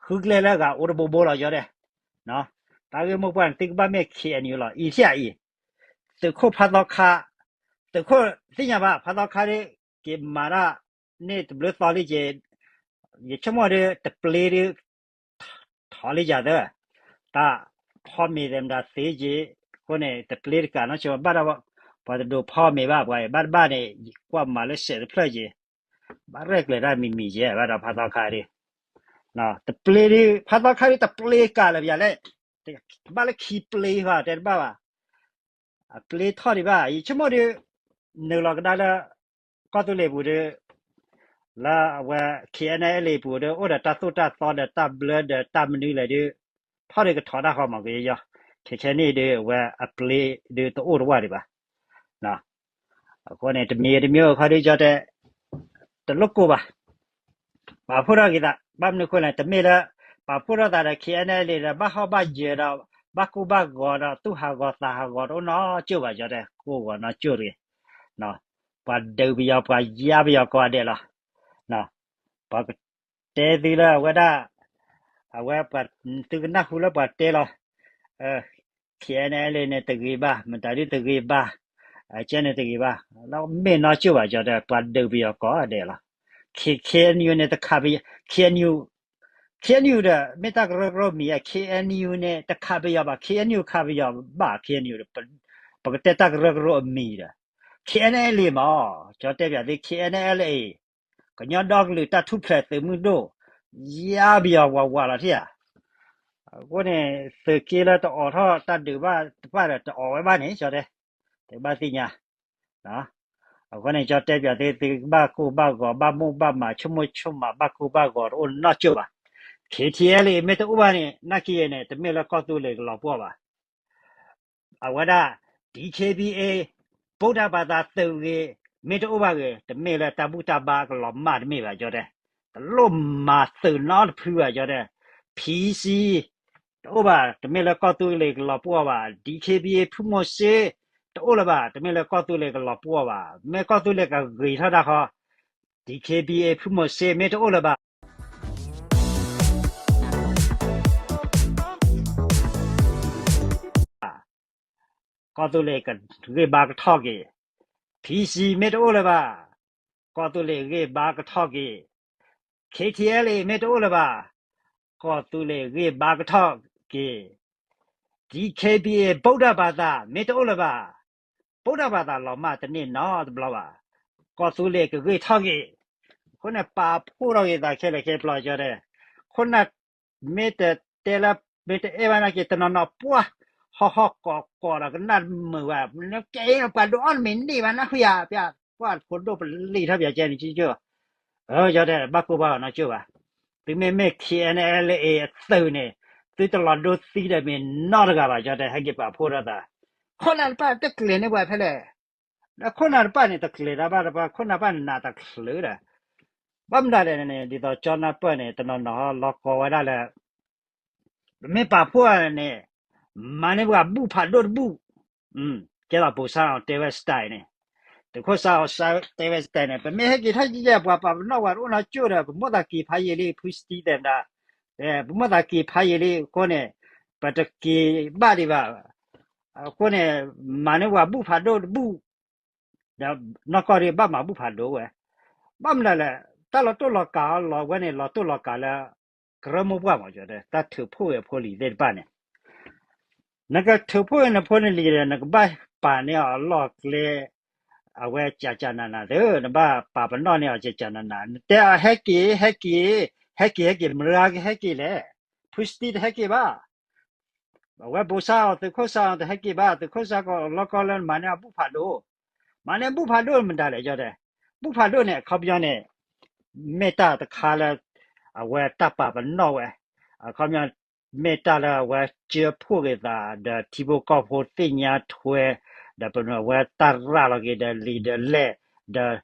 ဃုကျဲလၢအဂၤအိၣ်တဘိဘိလီၤ ကၠီတဲ. တၢ်ဂ့ၢ်မိၢ်ပှၢ်န့ၣ် သုကဘၣ်မ့ၢ် K N U လီၤ အံၤထံၣ်အံၤ, သုးခိၣ်ဖးသီခါ, သုးခိၣ်သ့ၣ်ညါဘၣ် ဖးသီခါဒီး က့ၤမၤတၢ်န့ၣ်တဘျုးသီလံက့ၤ, ယဆိကမိၣ်ဒီး တပျ့ဒုး ထီၣ်လံယၤသၢ, တၢ်ဖီမ့ၤသဲမတၤသ့က့ၤ, အဃိန့ၣ် တပျ့တကးနီၢ်ဆိဘၣ်ဒီး, ပှၤတဒိးဖီမ့ၤဘၣ် ပှၤဘၣ်တဘၣ်န့ၣ် ကွၢ်မၤလၢစဲးတဖျၢၣ်က့ၤ, ဘၣ်ရဲၣ်ကျဲၤတၢ်မံၤမံၤက့ၤ ဘၣ်ဒီးဖးသီခါဒုး, တပျ့ဒုး ဖးသီခါဒုး တပျ့ကးလၢၤပယၤလဲၣ်, ဘၣ်လၢခံပျ့ဘၣ်တဲတဘၣ်ဘၣ် အပျ့ထီၣ်ဒံးဘၣ် ယဆိကမိၣ်ဒီး, နုာ်လီၤကဒါလၢ ကီၢ်သူလ့ၤပူၤဒီး, လၢအဝဲ K N L A ပူၤဒီး အိၣ်ဒီးတၢ်သိၣ်တၢ်သီဒီးတၢ်ဘျၢဒီးတၢ်မနုၤလဲၣ်ဒီး, ထီၣ်ဒီးကထီၣ်တၢ်ဃီမးကယီ, ခဲခဲနံၣ်ဒီး အဝဲအပျ့ဒီးတအိၣ်တဝၢ်ဒံးဘၣ် အဃိန့ၣ် တမံၤတမံၤအခီဒုး ကၠီတဲ, တလိၣ်ကိၢ်ဘၣ်, ပာ်ဖှိၣ်ထီၣ်က့ၤသး ဘၣ်မနုၤအဃိလဲၣ် တမ့ၢ်လၢ, ပာ်ဖှိၣ်ထီၣ်သးဒီး K N L A ဒီး ဘၣ်ဟီၣ်ဘၣ်ယၢၤဒီး ဘၣ်ကိၢ်ဘၣ်ဂီၤဒီး သူၣ်ဟးဂီၤသးဟးဂီၤတအိၣ်နီတကၠိၢ်ဘၣ် ကၠီတဲ, ကိၢ်ဂီၤနီတကၠိၢ်တဂ့ၤ, ပှၤဒုးပယီၤ ပှၤယါပယီၤကိးဂၤဒဲးလီၤ, ပှၤကတဲသုလၢအဝဲဒၣ်, အဝဲပှၤသုကနၢ်ဟူလၢပှၤတဲလီၤ, K N L A န့ၣ်တဂ့ၤဘၣ်, မတၤဒုတဂ့ၤဘၣ်, ကဲန့ၣ်တဂ့ၤဘၣ်, လၢမ့ၢ်နီၢ်ကၠိၢ်ဘၣ် ကၠီတဲ ပှၤဒုးပယီၤကိးဂၤဒဲးလီၤ, K K N U န့ၣ်တခးပယီၤ, K N U, K N U ဒီး မ့ၢ်တၢ်ကရၢကရိမံၤဧါ, K N U န့ၣ် တခးပယီၤဘၣ်, K N U ခးပယီၤဘၣ်, K N U ဒီး, ပကတဲတၢ်ကရၢကရိအမံၤဒီး, K N L A မး, ကၠီတဲပၠးသု K N L A, ကညီဒီကလုာ်တၢ်ထူၣ်ဖျဲးသုးမုၢ်ဒိၣ်, ယါပယီၤဝးဝးလီၤထံၣ်ဧါ, အဃိန့ၣ် သုးက့လၢတအိးထီၣ်တၢ်ဒုးဘၣ်တဖၣ်ဒီး တအိးဝဲဘၣ်န့ၣ် ကၠီတဲ, သုဘၣ်သ့ၣ်ညါ အဃိန့ၣ် ကၠီတဲပၠးသု သုဘၣ်ကိၢ်ဘၣ်ဂီၤ ဘၣ်မိၢ်ဘၣ်မး ဆိကမိၣ်ဆိကမး ဘၣ်ကိၢ်ဘၣ်ဂီၤတအိၣ်နီတကၠိၢ်ဘၣ်, K T L A မ့ၢ်တအိၣ်ဘၣ်န့ၣ် နာ်က့ၤန့ၣ် တမ့ၢ်လၢကီၢ်သူလ့ၤကလီၤပှီၢ်ဘၣ် အဝဲဒၣ် D K B A ဗုဒ္ဓဘာသာသုးဂ့ၤ မ့ၢ်တအိၣ်ဘၣ်ဂ့ၤ တမ့ၢ်လၢတၢ်ဘူၣ်တၢ်ဘါကလီၤမၢ်တမ့ၢ်ဘၣ် ကၠီတဲ, တလိၣ်မၤသုးနီတဖုဘၣ် ကၠီတဲ, P C တအိၣ်ဘၣ် တမ့ၢ်လၢကီၢ်သူလ့ၤကလီၤပှီၢ်ဘၣ်, D K B A ဖုမိၤစ့ တအိၣ်လၢၤဘၣ် တမ့ၢ်လၢကီၢ်သူလ့ၤကလီၤပှီၢ်ဘၣ်, မ့ၢ်ကီၢ်သူလ့ၤကဂ့ၤထီၣ်တၢ်ဃီ D K B A ဖုမိၤစ့ မ့ၢ်တအိၣ်လၢၤဘၣ် ကီၢ်သူလ့ၤကဂ့ၢ်ဘါကထီၣ်က့ၤ, P C မ့ၢ်တအိၣ်လၢၤဘၣ်, ကီၢ်သူလ့ၤဂ့ၢ်ဘါကထီၣ်က့ၤ, K T L A မ့ၢ်တအိၣ်လၢၤဘၣ်, ကီၢ်သူလ့ၤဂ့ၢ်ဘါကထီၣ်က့ၤ, D K B A ဗုဒ္ဓဘာသာ မ့ၢ်တအိၣ်လၢၤဘၣ်, ဗုဒ္ဓဘာသာ လီၤမၢ်တန့ၢ်နီတဘျီဘၣ်, ကီၢ်သူလ့ၤကဂ့ၢ်ထီၣ်က့ၤ, အဃိန့ၣ် ပာ်ဖှိၣ်ထီၣ်က့ၤသးခဲလၢာ်ခဲဆ့ ကၠီတဲ, ခိၣ်နၢ် မ့ၢ်တတဲလၢ မ့ၢ်တအဲၣ်ဘၣ်နာ်က့ၤ တနီၤနီၤပှၢ် ဟီၣ်ဟီၣ်ကီးကီးဒီးကနၣ်မုာ်ဘၣ်, ကဲအံၤပှၤဒုးအီၣ်နမ့ၢ်န့ၢ်ဘၣ်နၢ်ဟူယၤ ပှၢ်ဖိဒိၣ်ပလံာ်ထီၣ်ပၠးကဲန့ၣ် ကၠီတဲ, ကၠီတဲ ဘၣ်ကိၢ်ဘၣ်ဂီၤနီၢ်ကၠိၢ်ဘၣ်, သုမ့မ့ၢ် K N L A အသုးန့ၣ် သုတလီၤဒိသံဒီးမ့ၢ်နီတဂၤဘၣ် ကၠီတဲ ဟဲက့ၤပာ်ဖှိၣ်ထီၣ်သး, ခိၣ်နၢ်တဖၣ်တကျဲၤန့ၢ်ပှၤဖဲလဲၣ် ဒီးခိၣ်နၢ်တဖၣ်န့ၣ် တကျဲၤတၢ်ဘၣ်တဖၣ် ခိၣ်နၢ်တဖၣ်န့ၣ် နးတချုးဒီး, ဘၣ်မနုၤလဲၣ်န့ၣ် ဒ်သိးကၠီနၢ်ပၢၢ်န့ၣ် တနီၤနီၤလီၤကီဝဲဒၣ်လၢ ပမ့ၢ်ပာ်ဖှိၣ်န့ၣ် မၤန့ၢ်ပှၤဘူၣ်ဖးဒိၣ်တဘူၣ်, ကဲသိးဘိးစၢ်အီၤတဲဝဲ style န့ၣ်, သုးခိၣ်စၢ်အီၤတဲဝဲ style န့ၣ် ပမ့ၢ်ဟဲက့ၤထီၣ်ယဲၢ် ပှၤပာ်ပနီၣ်ပှၤတအိၣ်နီတကၠိၢ်ဒီး ပမိၢ်သးက့ၤဖးယံာ်လံ ဖုစတံသဲးမတၤ, ပမိၢ်သးက့ၤဖးယံာ်လံအဃိန့ၣ် ပတက့ၤဘၣ်ဒံးဘၣ်, အဃိန့ၣ် မၤန့ၢ်ပှၤဘူၣ်ဖးဒိၣ်တဘူၣ် ဒီးနီၢ်ကီၢ်ဒ်ဘၣ်မၤဘူၣ်ဖးဒိၣ်ဝဲ, ဘၣ်မနုၤလဲၣ် တၢ်လီၤတိၢ်လီၤကးအီၤလီၤဝဲန့ၣ် လီၤတိၢ်လီၤကးလၢ ကရၢမိၢ်ပှၢ်မး ကၠီတဲ တၢ်ထုးဖှိၣ်ဝဲဖိလံၤသ့ၣ်တဖၣ်န့ၣ်, နကထုးဖှိၣ်ဝဲနဖိနလံၤဒီး နကဘၣ်ပာ်န့ၢ်အီၤအလီၢ်အကျဲ အဝဲကၠးကၠးနးနးသ့, နဘၣ်ပာ်ပနီၣ်န့ၢ်အီၤကၠးကၠးနးနး နတဲအီၤဟဲက့ၤ ဟဲက့ၤ, ဟဲက့ၤ ဟဲက့ၤ မတၤကဟဲက့ၤလဲၣ်, ဖုစတံတဟဲက့ၤဘၣ် အဝဲဘိးစၢ်အီၤ သုးခိၣ်စၢ်အီၤတဟဲက့ၤဘၣ်, သုးခိၣ်စၢ်ကီးလီၤကီလၢနမၤန့ၢ်အီၤဘူၣ်ဖးဒိၣ်, မၤန့ၢ်ဘူၣ်ဖးဒိၣ်မတၤလဲၣ် ကၠီတဲ, ဘူၣ်ဖးဒိၣ်န့ၣ် အခီပညီန့ၣ် မ့ၢ်တၢ်တခါလၢ အဝဲတၢ်ပာ်ပနီၣ်ဝဲ, အခီပညီ မ့ၢ်တၢ်လၢအဝဲကၢဖှိၣ်က့ၤသး ဒီးထံဖိကီၢ်ဖိသ့ၣ်ညါထွဲ, ဒီးပဝဲတၢ်ရၤလီၤက့ၤဒီးလံာ်ဒီးလဲၢ်, ဒီး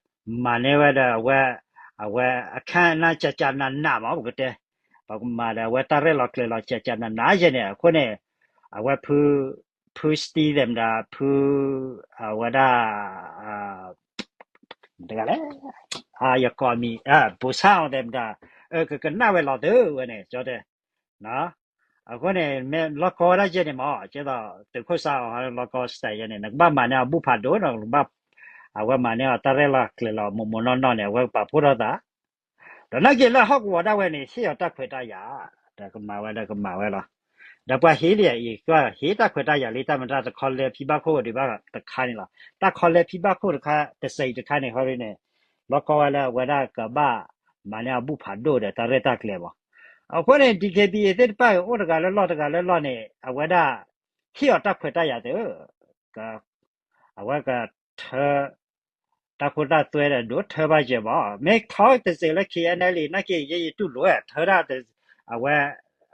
မၤန့ၢ်ဝဲဒီးအဝဲ, အဝဲအခါနၢ်ကၠးကၠးနးနးမး ပကတဲ, ပကမၤဒီးအဝဲတၢ်ရဲၣ်လီၤကျဲၤလီၤကၠးကၠးနးနးယဲန့ၣ် အဃိန့ၣ်, အဝဲဖု, ဖုစတံသဲးမတၤ ဖု, အဝဲဒၣ် တဂၤလဲၣ်, ယကိးမံၤ, ဘိးစၢ်အီၤသဲးမတၤ, ကကနၣ်ဝဲလီၤသုဝဲန့ၣ် ကၠီတဲ အဃိန့ၣ် မ့ၢ်လီၤကီဝဲဒၣ်ယဲန့ၣ်မး ကဲသိး သုးခိၣ်စါအီၤလီၤကီ style ယဲန့ၣ် နကဘၣ်မၤန့ၢ်အဘူၣ်ဖးဒိၣ်နီၤ နကဘၣ် အဝဲမၤန့ၢ်အီၤတၢ်ရဲၣ်လီၤကျဲၤလီၤ မိၢ်မိၢ်နီၢ်နီၢ်န့ၣ် အဝဲကပာ်ဖှိၣ်ထီၣ်သး ဒီးနာ်က့လၢဟီၣ်ကဝီၤဒၣ်ဝဲန့ၣ် ဟ့ၣ်အီၤတၢ်ခွဲးတၢ်ယာ် ဒီးကမၤဝဲလၢကမၤဝဲလီၤ. ဒီးပှၤဟ့ၣ်လံအံၤ ကဟ့ၣ်တၢ်ခွဲးတၢ်ယာ်လံ တၢ်မ့ၢ်တၢ်တခီလဲဖံဘၣ်ခိၣ်ဒံးဘၣ်တခါန့ၣ်လီၤ. တၢ်ခီလဲဖံဘၣ်ခိၣ်တခါ တစဲးတခါန့ၣ် ဟီဒ်န့ၣ် လီၤကီဝဲလၢအဝဲဒၣ်ကဘၣ်မၤန့ၢ်အဘူၣ်ဖးဒိၣ်ဒီးတၢ်ရဲၣ်တၢ်ကျဲၤမး. အဃိန့ၣ် DKBA သ့ၣ်တဖၣ်အိၣ်တဂၤလၢလီၢ်တဂၤလၢလီၢ်န့ၣ် အဝဲဒၣ် ဟ့ၣ်အီၤတၢ်ခွဲးတၢ်ယာ်သ့ အဝဲကထၢ တၢ်ခိတၢ်သွဲဒီးဒိးထၢဘၣ်စၢၤမး မ့ၢ်ခီတစဲးလၢ KNLA နာ်က့ ယဲယတူၢ်လိာ် ထၢဒၣ် အဝဲ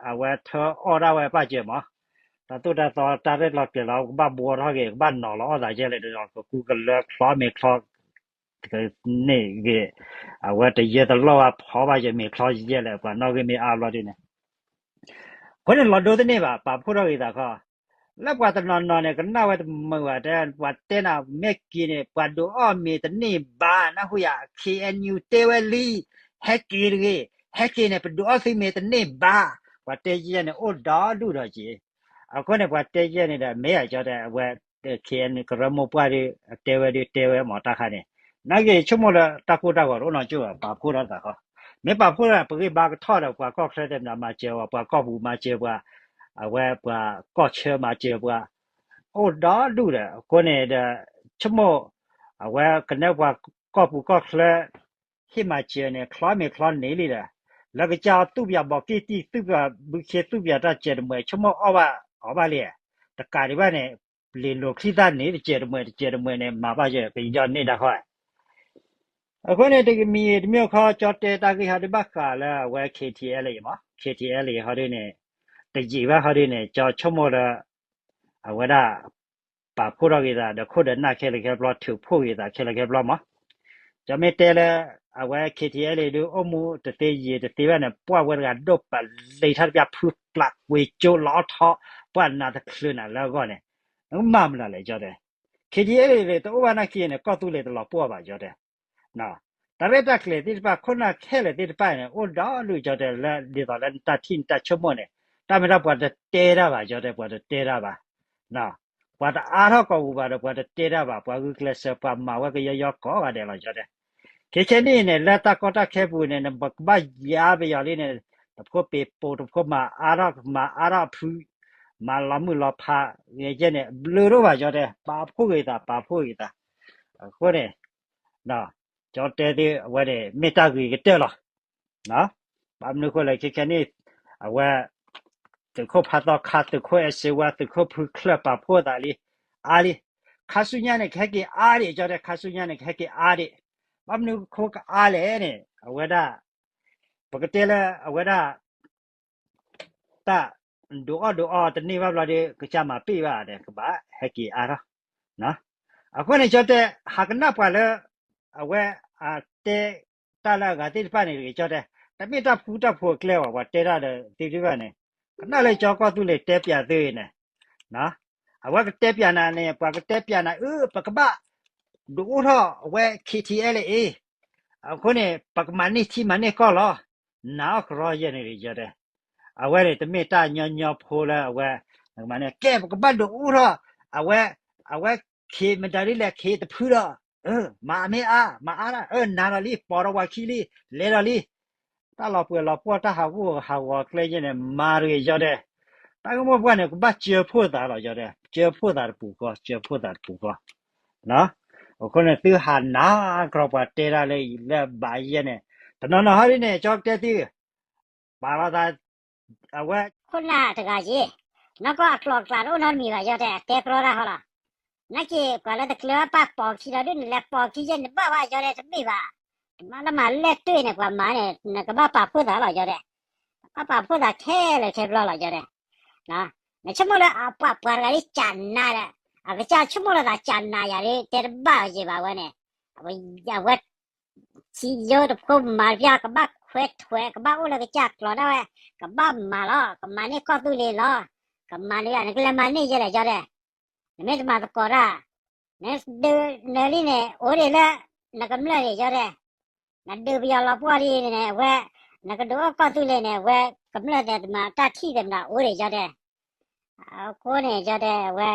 အဝဲထၢအီၣ်ဒၣ်ဝဲဘၣ်စၢၤမး တၢ်သိၣ်တၢ်သီတၢ်ရဲၣ်လီၤကျဲၤလီၤ ကဘၣ်ဘှီထီၣ်က့ၤ ကဘၣ်နီၤလီၤအီၣ်သးယဲလဲၣ်ဒီး ကကူကလၢချီမ့ၤချီ န့ၣ်ဂ့ၤ အဝဲတယၢတလီၢ်ဝဲဖီဘၣ်ယဲမ့ၤချီယဲလဲၣ် ပှၤနီၣ်ဂံၢ်မ့ၢ်အါဘျီဒ်န့ၣ် အဃိန့ၣ် လီၤဒိသန့ၢ်ဘၣ် ပာ်ဖှိၣ်ထီၣ်ဂ့ၤသးခီ လၢပှၤတနီၤနီၤန့ၣ် ကနၣ်ဝဲတမုာ်ဘၣ်တဲ ပှၤတဲနၤမ့ၢ်က့ၤန့ၣ် ပှၤဒုးအီၣ်မ့ၤတန့ၢ်ဘၣ် နၢ်ဟူယၤ KNU တဲဝဲလံ ဟဲက့ၤတဂ့ၤ ဟဲက့ၤန့ၣ် ပဒုးအီၣ်သုမ့ၤတန့ၢ်ဘၣ် ပှၤတဲယဲန့ၣ် အိၣ်ဒီဒူၣ်ဒီးက့ၤ အဃိန့ၣ် ပှၤတဲယဲန့ၣ်ဒီး မ့ၢ်အကၠီတဲ အဝဲ KNU ကရၢမိၢ်ပှၢ်ဒီး တဲဝဲဒီးတဲဝဲမ့ၢ်တၢ်ခါန့ၣ် နာ်က့ဆိကမိၣ်လၢတၢ်ကိၢ်တၢ်ဂီၤတအိၣ်နီတကၠိၢ်ဘၣ် ပာ်ဖှိၣ်ထီၣ်သးဃီ မ့ၢ်ပာ်ဖှိၣ်ထီၣ်သး ပဂံၢ်ဘါကထီၣ်ဒီး ပှၤကီၢ်ချၢသ့ၣ်မတၤမၤစၢၤဝဲ ပှၤကီၢ်ပူၤမၤစၢၤပှၤ အဝဲပှၤကီၢ်ဆၢမၤစၢၤပှၤ အိၣ်ဒီဒူၣ်ဒီး အဃိန့ၣ်ဒီး ဆိကမိၣ် အဝဲကနဲပှၤကီၢ်ပူၤကီၢ်ချၢ ဟ့ၣ်မၤစၢၤန့ၣ် ချီမ့ၤချီန့ၣ်လံဒီး လၢကစၢ်သူၣ်ပၠးဘီးကံၢ်တံၢ် သူၣ်ပၠးဘုခ့ သူၣ်ပၠးတၢ်စဲးတမှဲၤ ဆိကမိၣ်အီၣ်ဘၣ်အီၤဘၣ်လံ တကးဒံးဘၣ်န့ၣ် လံာ်လိာ်ချံသၣ်န့ၣ် တစဲးတမှဲၤ တစဲးတမှဲၤန့ၣ် မၤဘၣ်ယဲ ကယီန့ၢ်တၢ်ဃီ အဃိန့ၣ် တမံၤတမံၤခီ ကၠီတဲတၢ်ဂ့ၢ်ဟီဒုးဘၣ်ဃးလၢအဝဲ KTLA မး KTLA ဟီဒုးန့ၣ် တယံာ်ဘၣ်ဟီဒုးန့ၣ် ကၠီဆိကမိၣ်လၢ အဝဲဒၣ် ပာ်ဖှိၣ်ထီၣ်က့ၤသးဒီးခိၣ်ဒီးနၢ်ခဲလၢာ်ခဲဆ့ ထုးဖှိၣ်က့ၤသးခဲလၢာ်ခဲဆ့မး ကၠီမ့ၢ်တဲလၢ အဝဲ KTLA ဒုးအိၣ်မူတသ့ယံာ်တသ့ဘၣ်န့ၣ် ပှၤဝဲတဂၤဒိၣ်ပလံၤထီၣ်တပျၢ် ဖုပျၢ်ကွ့ကၠိလီၤထီၣ် ပှၤနးတချုးနၤလၢအဂီၢ်န့ၣ် နကမၤမနုၤလဲၣ် ကၠီတဲ KTLA တအိၣ်ဘၣ်နာ်က့န့ၣ် ကီၢ်သူလ့ၤတလီၤပှီၢ်ဘၣ် ကၠီတဲ တၢ်ရဲၣ်တၢ်ကျဲၤသ့ၣ်တဖၣ် ခိၣ်နၢ်ခဲလၢာ်သ့ၣ်တဖၣ်န့ၣ် အိၣ်ဒီဒူၣ် ကၠီတဲ လၢဒ်သိးလၢနတၢ်ထံၣ်နတၢ်ဆိကမိၣ်န့ၣ် တၢ်မ့ၢ်တၢ်ပှၤတတဲတၢ်ဘၣ် ကၠီတဲ ပှၤတတဲတၢ်ဘၣ် ပှၤတအါထီၣ်ကီၢ်ပူၤဘၣ်ဒီး ပှၤတတဲတၢ်ဘၣ် ပှၤဂုာ်ကျဲးစၢး ပှၤမၤဝဲကယီယီကိးဂၤဒဲးလီၤ ကၠီတဲ ခဲခဲနံၣ်န့ၣ် လၢတၢ်ကီတၢ်ခဲပူၤန့ၣ် နကဘၣ်ယါပယီၤလံန့ၣ် တဖိပ့ၤပိာ် တဖိမၤအါထီၣ် မၤအါထီၣ်ဖု မၤလီၤမုၢ်လီၤဖး ဂ့ၤကဲန့ၣ် ဘျုးဒိၣ်ဘၣ် ကၠီတဲ ပာ်ဖှိၣ်ဂ့ၤသး ပာ်ဖှိၣ်ဂ့ၤသး အဃိန့ၣ် ကၠီတဲသု အဝဲန့ၣ် မ့ၢ်တၢ်ဂ့ၤကတၢၢ်လီၤ ဘၣ်မနုၤဃိလဲၣ် ခဲခဲနံၣ် အဝဲ သုးခိၣ်ဖးသီခါ သုးခိၣ်အဲၣ်စ့ဝါ သုးခိၣ်ဖုချၢၣ် ပာ်ဖှိၣ်သးလံ အါလံ ခါဆူညါန့ၣ် ကဟဲက့ၤအါဒံး ကၠီတဲ ခါဆူညါန့ၣ် ကဟဲက့ၤအါဒံး ဘၣ်မနုၤခိကအါလဲၣ်န့ၣ် အဝဲဒၣ် ပကတဲလၢအဝဲဒၣ် တၢ်ဒုးအီၣ်ဒုးအီတန့ၢ်ဘၣ်ဘျီဒီး ကစၢ်မၤပ့ၢ်ဘၣ်ဒီး ကဘၣ်ဟဲက့ၤအါထီၣ် အဃိန့ၣ် ကၠီတဲ ဟးကနၣ်ပှၤလၢ အဝဲ အတဲ တၢ်လၢအဂၤသ့ၣ်တဖၣ်န့ၣ်တဂ့ၤ ကၠီတဲ တမ့ၢ်တၢ်ဖုတၢ်ဖိအကျဲဘၣ် ပှၤတဲတၢ်ဒီးသ့ၣ်တဖၣ်န့ၣ် ကနၣ်လၢကၠီကီၢ်သူလ့ၤတဲပၠးသုအံၤန့ၣ် အဝဲကတဲပၠးနၤန့ၣ် ပှၤကတဲပၠးနၤ အၢ ပကဘၣ် ဒုးအိၣ်ထီၣ်အဝဲ KTLA အဃိန့ၣ် ပကမၤန့ၢ်ထံမၤန့ၢ်ကီၢ်လီၤ. နၤအီၣ်ကရီယဲၢ်န့ၣ် ယတဲ အဝဲန့ၣ် တမ့ၢ်တၢ်ညီညီဖိလၢအဝဲ နကမၤန့ၢ် ကဲ ပကဘၣ်ဒုးအိၣ်ထီၣ် အဝဲ အဝဲ ခ့မတၤဒ်လဲၣ် ခ့တဖုဒီး မၤမ့ၢ်အါ မၤအါဒၣ် နၤဒီးလံ ပိာ်ဒီးပှၤခံလံ လဲၤဒီးလံ တၢ်လီၤပှဲၤလီၤပှီၢ် တၢ်ဟးဂူာ်ဟးဂီၤကျဲယဲၢ်န့ၣ် မၤတဂ့ၤ ယတဲ တၢ်ဂ့ၢ်မိၢ်ပှၢ်န့ၣ် ကဘၣ်စၢဖှိၣ်သးလီၤ ယတဲ စၢဖှိၣ်သးတပူၤဃီ စၢဖှိၣ်သးတပူၤဃီ အဃိန့ၣ် သုဟးနၤကရီပှၤတဲတၢ်လၢအံၤလၢဘၣ်ယဲၢ်န့ၣ် တနီၤနီၤဟီဒ်န့ၣ် ကၠီကတဲသု ပာ်လီၤသး အဝဲ ခိၣ်နၢ်တဂၤယ့ၢ် နီၢ်ကီၢ်အကျိၤအကျဲတအိၣ်နီတမံၤဘၣ် ယတဲ တဲကြီတၢ်ဟီလီၤ နာ်က့ ပှၤလၢတကျၢၤဘၣ်ပာ်ပိာ်ခံဒီးဒုး နလဲၤပိာ်ခံယဲၢ်န့ၣ် ဘၣ်ဘၣ် ယတဲ တမ့ၢ်ဘၣ် တမ့ၢ်လၢမၤလဲၢ်တ့ၢ်န့ၣ် ပှၤမၤန့ၣ် နကဘၣ်ပာ်ဖှိၣ်သးလီၤ ယတဲ ဘၣ်ပာ်ဖှိၣ်သးခဲလၢာ်ခဲဆ့လီၤ ယတဲ နဆိကမိၣ်လၢအပှၤပှၤတဂၤလံ ကနၤဒီး အကစၢ်ဆိကမိၣ်လၢသးကနၤယၤဒ် တဲတဘၣ်ယဲၢ်ဘၣ်ဝဲန့ၣ် အဝဲ စံယိတဖိမၤတပျၢ် ကဘၣ်ခွဲးထွဲး ကဘၣ်အိၣ်လၢကစၢ်ကျိၤဒၣ်ဝဲ ကဘၣ်မၤလီၤ ကမၤန့ၢ်ကီၢ်သူလ့ၤလီၤ ကမၤန့ၢ် နကလဲၤမၤန့ၢ်ယဲၢ်လဲၣ် ယတဲ နမ့ၢ်တမၤသကိးတၢ် နဒုးနၢၤလံန့ၣ် အိၣ်ဒံးလၢ နကမျၢၢ်န့ၣ် ယတဲ နဒုးပယီၤလီၤပှီၢ်လံန့ၣ် အဝဲ နကဒုးအိၣ်ကီၢ်သူလ့ၤန့ၣ် အဝဲကမျၢၢ်သဲးတမၤတၢ်ထံၣ်သဲးမနၤအိၣ်ဒံး ကၠီတဲ. အဃိန့ၣ် ကၠီတဲ အဝဲ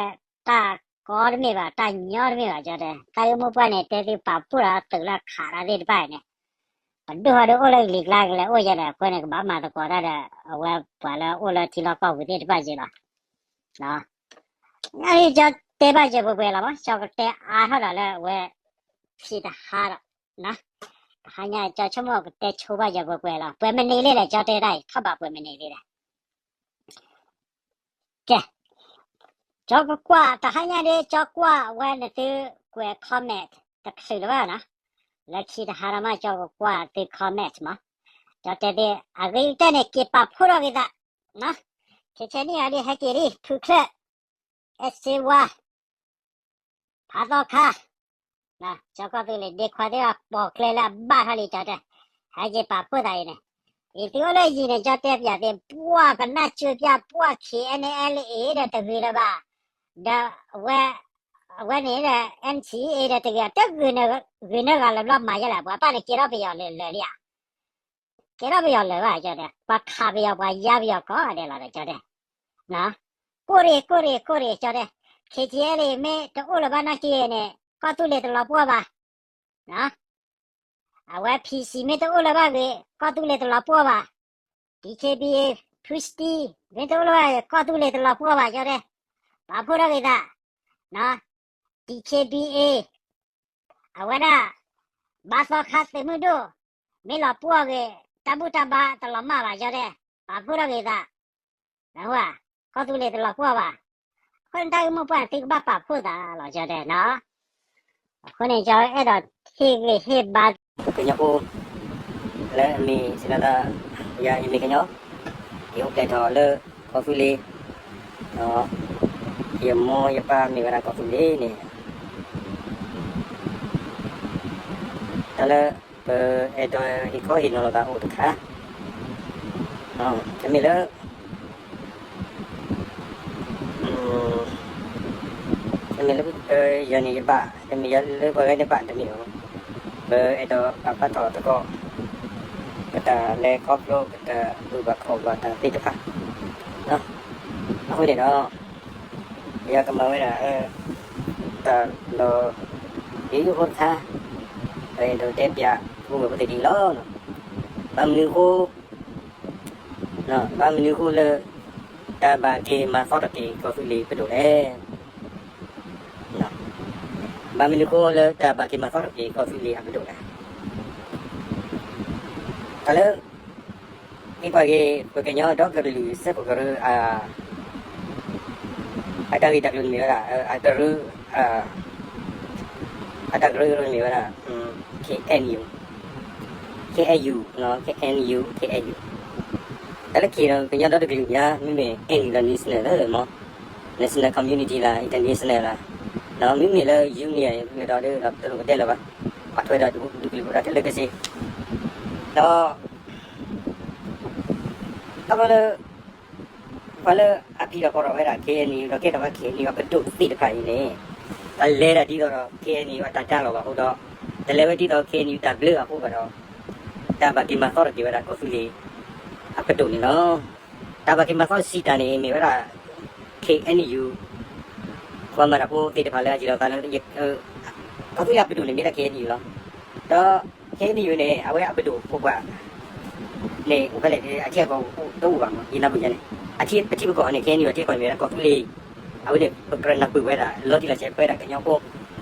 တၢ်ကီတမ့ၢ်ဘၣ် တၢ်ညီတမ့ၢ်ဘၣ် ကၠီတဲ. တၢ်ဂ့ၢ်မိၢ်ပှၢ်န့ၣ် တဲသုပာ်ဖှိၣ်ဒီးသုးလၢခးတၢ်သ့ၣ်တဖၣ်န့ၣ် ပဒိၣ်ဟီဒုးအိၣ်လၢလံာ်ကျါကလဲၤအိၣ်ယဲဒီး အဃိန့ၣ် ကဘၣ်မၤသကိးတၢ်ဒီး အဝဲပှၤလၢအိၣ်လၢထံလီၢ်ကီၢ်ပူၤသ့ၣ်တဖၣ်က့လီၤ. ကၠီတဲဘၣ်ယဲပှဲၤပှဲၤလီၤမး ကၠီကတဲအါထီၣ်ဒီးလၢအဝဲ ခံတဟါဒီး တဟါညါ ကၠီဆိကမိၣ်ကတဲဆိဘၣ်ယဲပှဲၤပှဲၤလီၤ. ပှဲၤမနုၤလဲၣ်လဲၣ် ကၠီတဲတၢ်အံၤ ထီၣ်ဘးပှဲၤမနုၤလဲၣ်လဲၣ်. ကဲ, ကၠီကကွၢ် တဟါညါဒ် ကၠီကွၢ်ဝဲနသုကွဲး comment တချုးလၢၤဘၣ်နီၤ. လၢခံတဟါဒီးမး ကၠီကကွၢ်သု comment မး. ကၠီတဲသ့ အဂ့ၤကတၢၢ်န့ၣ် က့ၤပာ်ဖှိၣ်ထီၣ်က့ၤသး, ခဲခဲန့ၣ်အီၤဒ် ဟဲက့ၤဒ် ဖုချၢၣ်, အဲၣ်စ့ဝါ ဖးသီခါ, ကၠီကီၢ်သူလ့ၤ ဒ့ခွါသ့ၣ်တဖၣ် ပိာ်ကျဲလၢအဘၣ်ထီၣ်လံ ကၠီတဲ, ဟဲက့ၤပာ်ဖှိၣ်သးအံၤန့ၣ်, အံၤသုအိၣ်လၢယံၤန့ၣ် ကၠီတဲပၠးသ့ ပှၢ်ပနၢ်ကၠိပၠၢ် ပှၢ် K N L A ဒီးတဂ့ၤလၢၤဘၣ်, ဒီး အဝဲန့ၣ်ဒီး N C A ဒီးတဂ့ၤ တဂ့ၤန့ၣ်ဂၤလၢၤဘျီမၤယဲလဲၣ် ပှၤပၢ်န့ၣ် ကဲထီၣ်ပယီၤလၢာ်လံဧါ ကဲထီၣ်ပယီၤလၢာ်ဘၣ် ကၠီတဲ, ပှၤခးပယီၤ ပှၤယါပယီၤကိးဂၤဒဲးလီၤဒီး ကၠီတဲ, ကိၢ်ရ့ၣ် ကိၢ်ရ့ၣ် ကိၢ်ရ့ၣ် ကၠီတဲ, K T L A မ့ၢ်တအိၣ်လၢၤဘၣ်နီၢ်ကီၢ်န့ၣ် ကီၢ်သူလ့ၤတလီၤပှီၢ်ဘၣ်, အဝဲ P C မ့ၢ်တအိၣ်လၢၤဘၣ်ဂ့ၤ ကီၢ်သူလ့ၤတလီၤပှီၢ်ဘၣ်, D K B A ဖုစတံ မ့ၢ်တအိၣ်လၢၤဘၣ်ဂ့ၤ ကီၢ်သူလ့ၤတလီၤပှီၢ်ဘၣ် ကၠီတဲ, ပာ်ဖှိၣ်ထီၣ်က့ၤသး D K B A အဝဲဒၣ် ဘါသီခါသုးမုၢ်ဒိၣ် မ့ၢ်လီၤပှီၢ်ဂ့ၤ တၢ်ဘူၣ်တၢ်ဘါတလီၤမၢ်ဘၣ် ကၠီတဲ, ပာ်ဖှိၣ်ထီၣ်က့ၤသး, ကီၢ်သူလ့ၤတလီၤပှီၢ်ဘၣ်, အဃိန့ၣ်တၢ်ဂ့ၢ်မိၢ်ပှၢ်န့ၣ် သုကဘၣ်ပာ်ဖှိၣ်သးလီၤ ကၠီတဲနီၤ. အဃိန့ၣ် ကၠီအဲၣ်ဒိးဟ့ၣ်ဂံၢ်ဟ့ၣ်ဘါ ကညီဖိ လၢအမ့ၢ်စံးလီၤသး ယၤယမ့ၢ်ကညီ, ယအိၣ်ဖျဲၣ်ထီၣ်လၢကီၢ်သူလ့ၤ, ဒီးယမိၢ်ယပၢ်မ့ၢ်ဝဲဒၣ်ကီၢ်သူလ့ၤန့ၣ်, တၢ်လၢပအဲၣ်ဒိးဟ့ၣ်ခီဟ့ၣ်နီၤလိာ်သးအိၣ်တခါ, တမ့ၢ်လၢ တမ့ၢ်လၢယၤန့ၣ်ယဘၣ်, တမ့ၢ်ယၤလၢပှၤဂၤန့ၣ်ဘၣ် တမ့ၢ်ဘၣ်, ပအဲၣ်ဒိးပာ်ဖျါထီၣ်သကိး ပတၢ်လဲၤခီဖျိ ပတၢ်ဘူၣ်ဘၣ်ခီၣ်ဘၣ်တၢ်သ့ၣ်တဖၣ်, အဃိန့ၣ်ဒီး ယကမၤဝဲဒၣ် တၢ်လီၤ ယိယိဖိတခါ, ပအဲၣ်ဒိးတဲပၠးဖိဝဲၢ်ဖိသ့ၣ်ဒ်အံၤလီၤ. ဘၣ်မနုၤအဃိ ဘၣ်မနုၤအဃိလၢ တၢ်ဘၣ်က့ၤမၤသီထီၣ်က့ၤကီၢ်သူလ့ၤပဒိၣ်လဲၣ်. ဘၣ်မနုၤအဃိလၢတၢ်ဘၣ်က့ၤမၤသီထီၣ်က့ၤကီၢ်သူလ့ၤအပဒိၣ်လဲၣ်. တၢ်လၢ ဒ်ပှၤက့ၤ ပကညီဒီကလုာ်စၢဖှိၣ်ကရၢ အတၢ်ဂ့ၢ်တၢ်ကျိၤန့ၣ်မ့ၢ်ဝဲဒၣ် အကရၢ အတၢ်ကရၢကရိန့ၣ်မ့ၢ်ဝဲဒၣ် K N U, K N U, K N U, K N U, တၢ်လၢခံဒီး ကညီဒီတကလုာ်ညါ မ့မ့ၢ် N ဒီး national လၢ national community လၢ international လၢ မ့မ့ၢ်လၢ union မ့ၢ်ဒီး တလိၣ်ကတဲလၢၤဘၣ်, ပှၤထွဲဒီးတကလုာ်ဖိဒီးတလၢကစ့, ဒီး ခီဖျိလၢ ပှၤလၢအဖံးထီၣ်ဖီၣ်ထီၣ်ဝဲဒၣ် K N U ဒီးကဲထီၣ်ဝဲ K N U အပဒိၣ်သ့ၣ်တဖၣ်အံၤန့ၣ် တၢ်လဲၤဒၣ်ဒ်သိးဒီး K N U အတၢ်တၢ်လီၢ်ဘၣ်အဃိဒီး တလဲၤဝဲဒ်သိး K N U တၢ်ဘျၢအဃိဘၣ်ဒီး တၢ်ဘၣ်က့ၤမၤသီထီၣ်က့ၤဝဲဒၣ်ကီၢ်သူလ့ၤအပဒိၣ်န့ၣ်လီၤ. တၢ်ဘၣ်က့ၤမၤသီစံးတၢ်န့ၣ် မ့ၢ်ဝဲဒၣ် K N U ပှၤမၤတၢ်ဖိသ့ၣ်တဖၣ်လၢအယံာ်လီၤသးလၢ ကီၢ်သူလ့ၤအပဒိၣ်န့ၣ်မ့ၢ်ဒၣ် K N U လီၤ. ဒီး K N U န့ၣ် အဝဲအပဒိၣ်ပပှၢ်န့ၣ် အိၣ်ဖဲလဲၣ် အထံအကီၢ်တအိၣ်ဘၣ်မး ယနၢ်ပူၤယါန့ၣ် အထံပထံပကီၢ်န့ၣ် K N U အထံအကီၢ်န့ၣ်မ့ၢ်ဝဲဒၣ်ကီၢ်သူလ့ၤ, အဝဲန့ၣ် ပကြၢးနၢ်ပၢၢ်ဝဲဒၣ် လီၤတံၢ်လီၤဆဲးပဝဲဒၣ်ကညီဖိ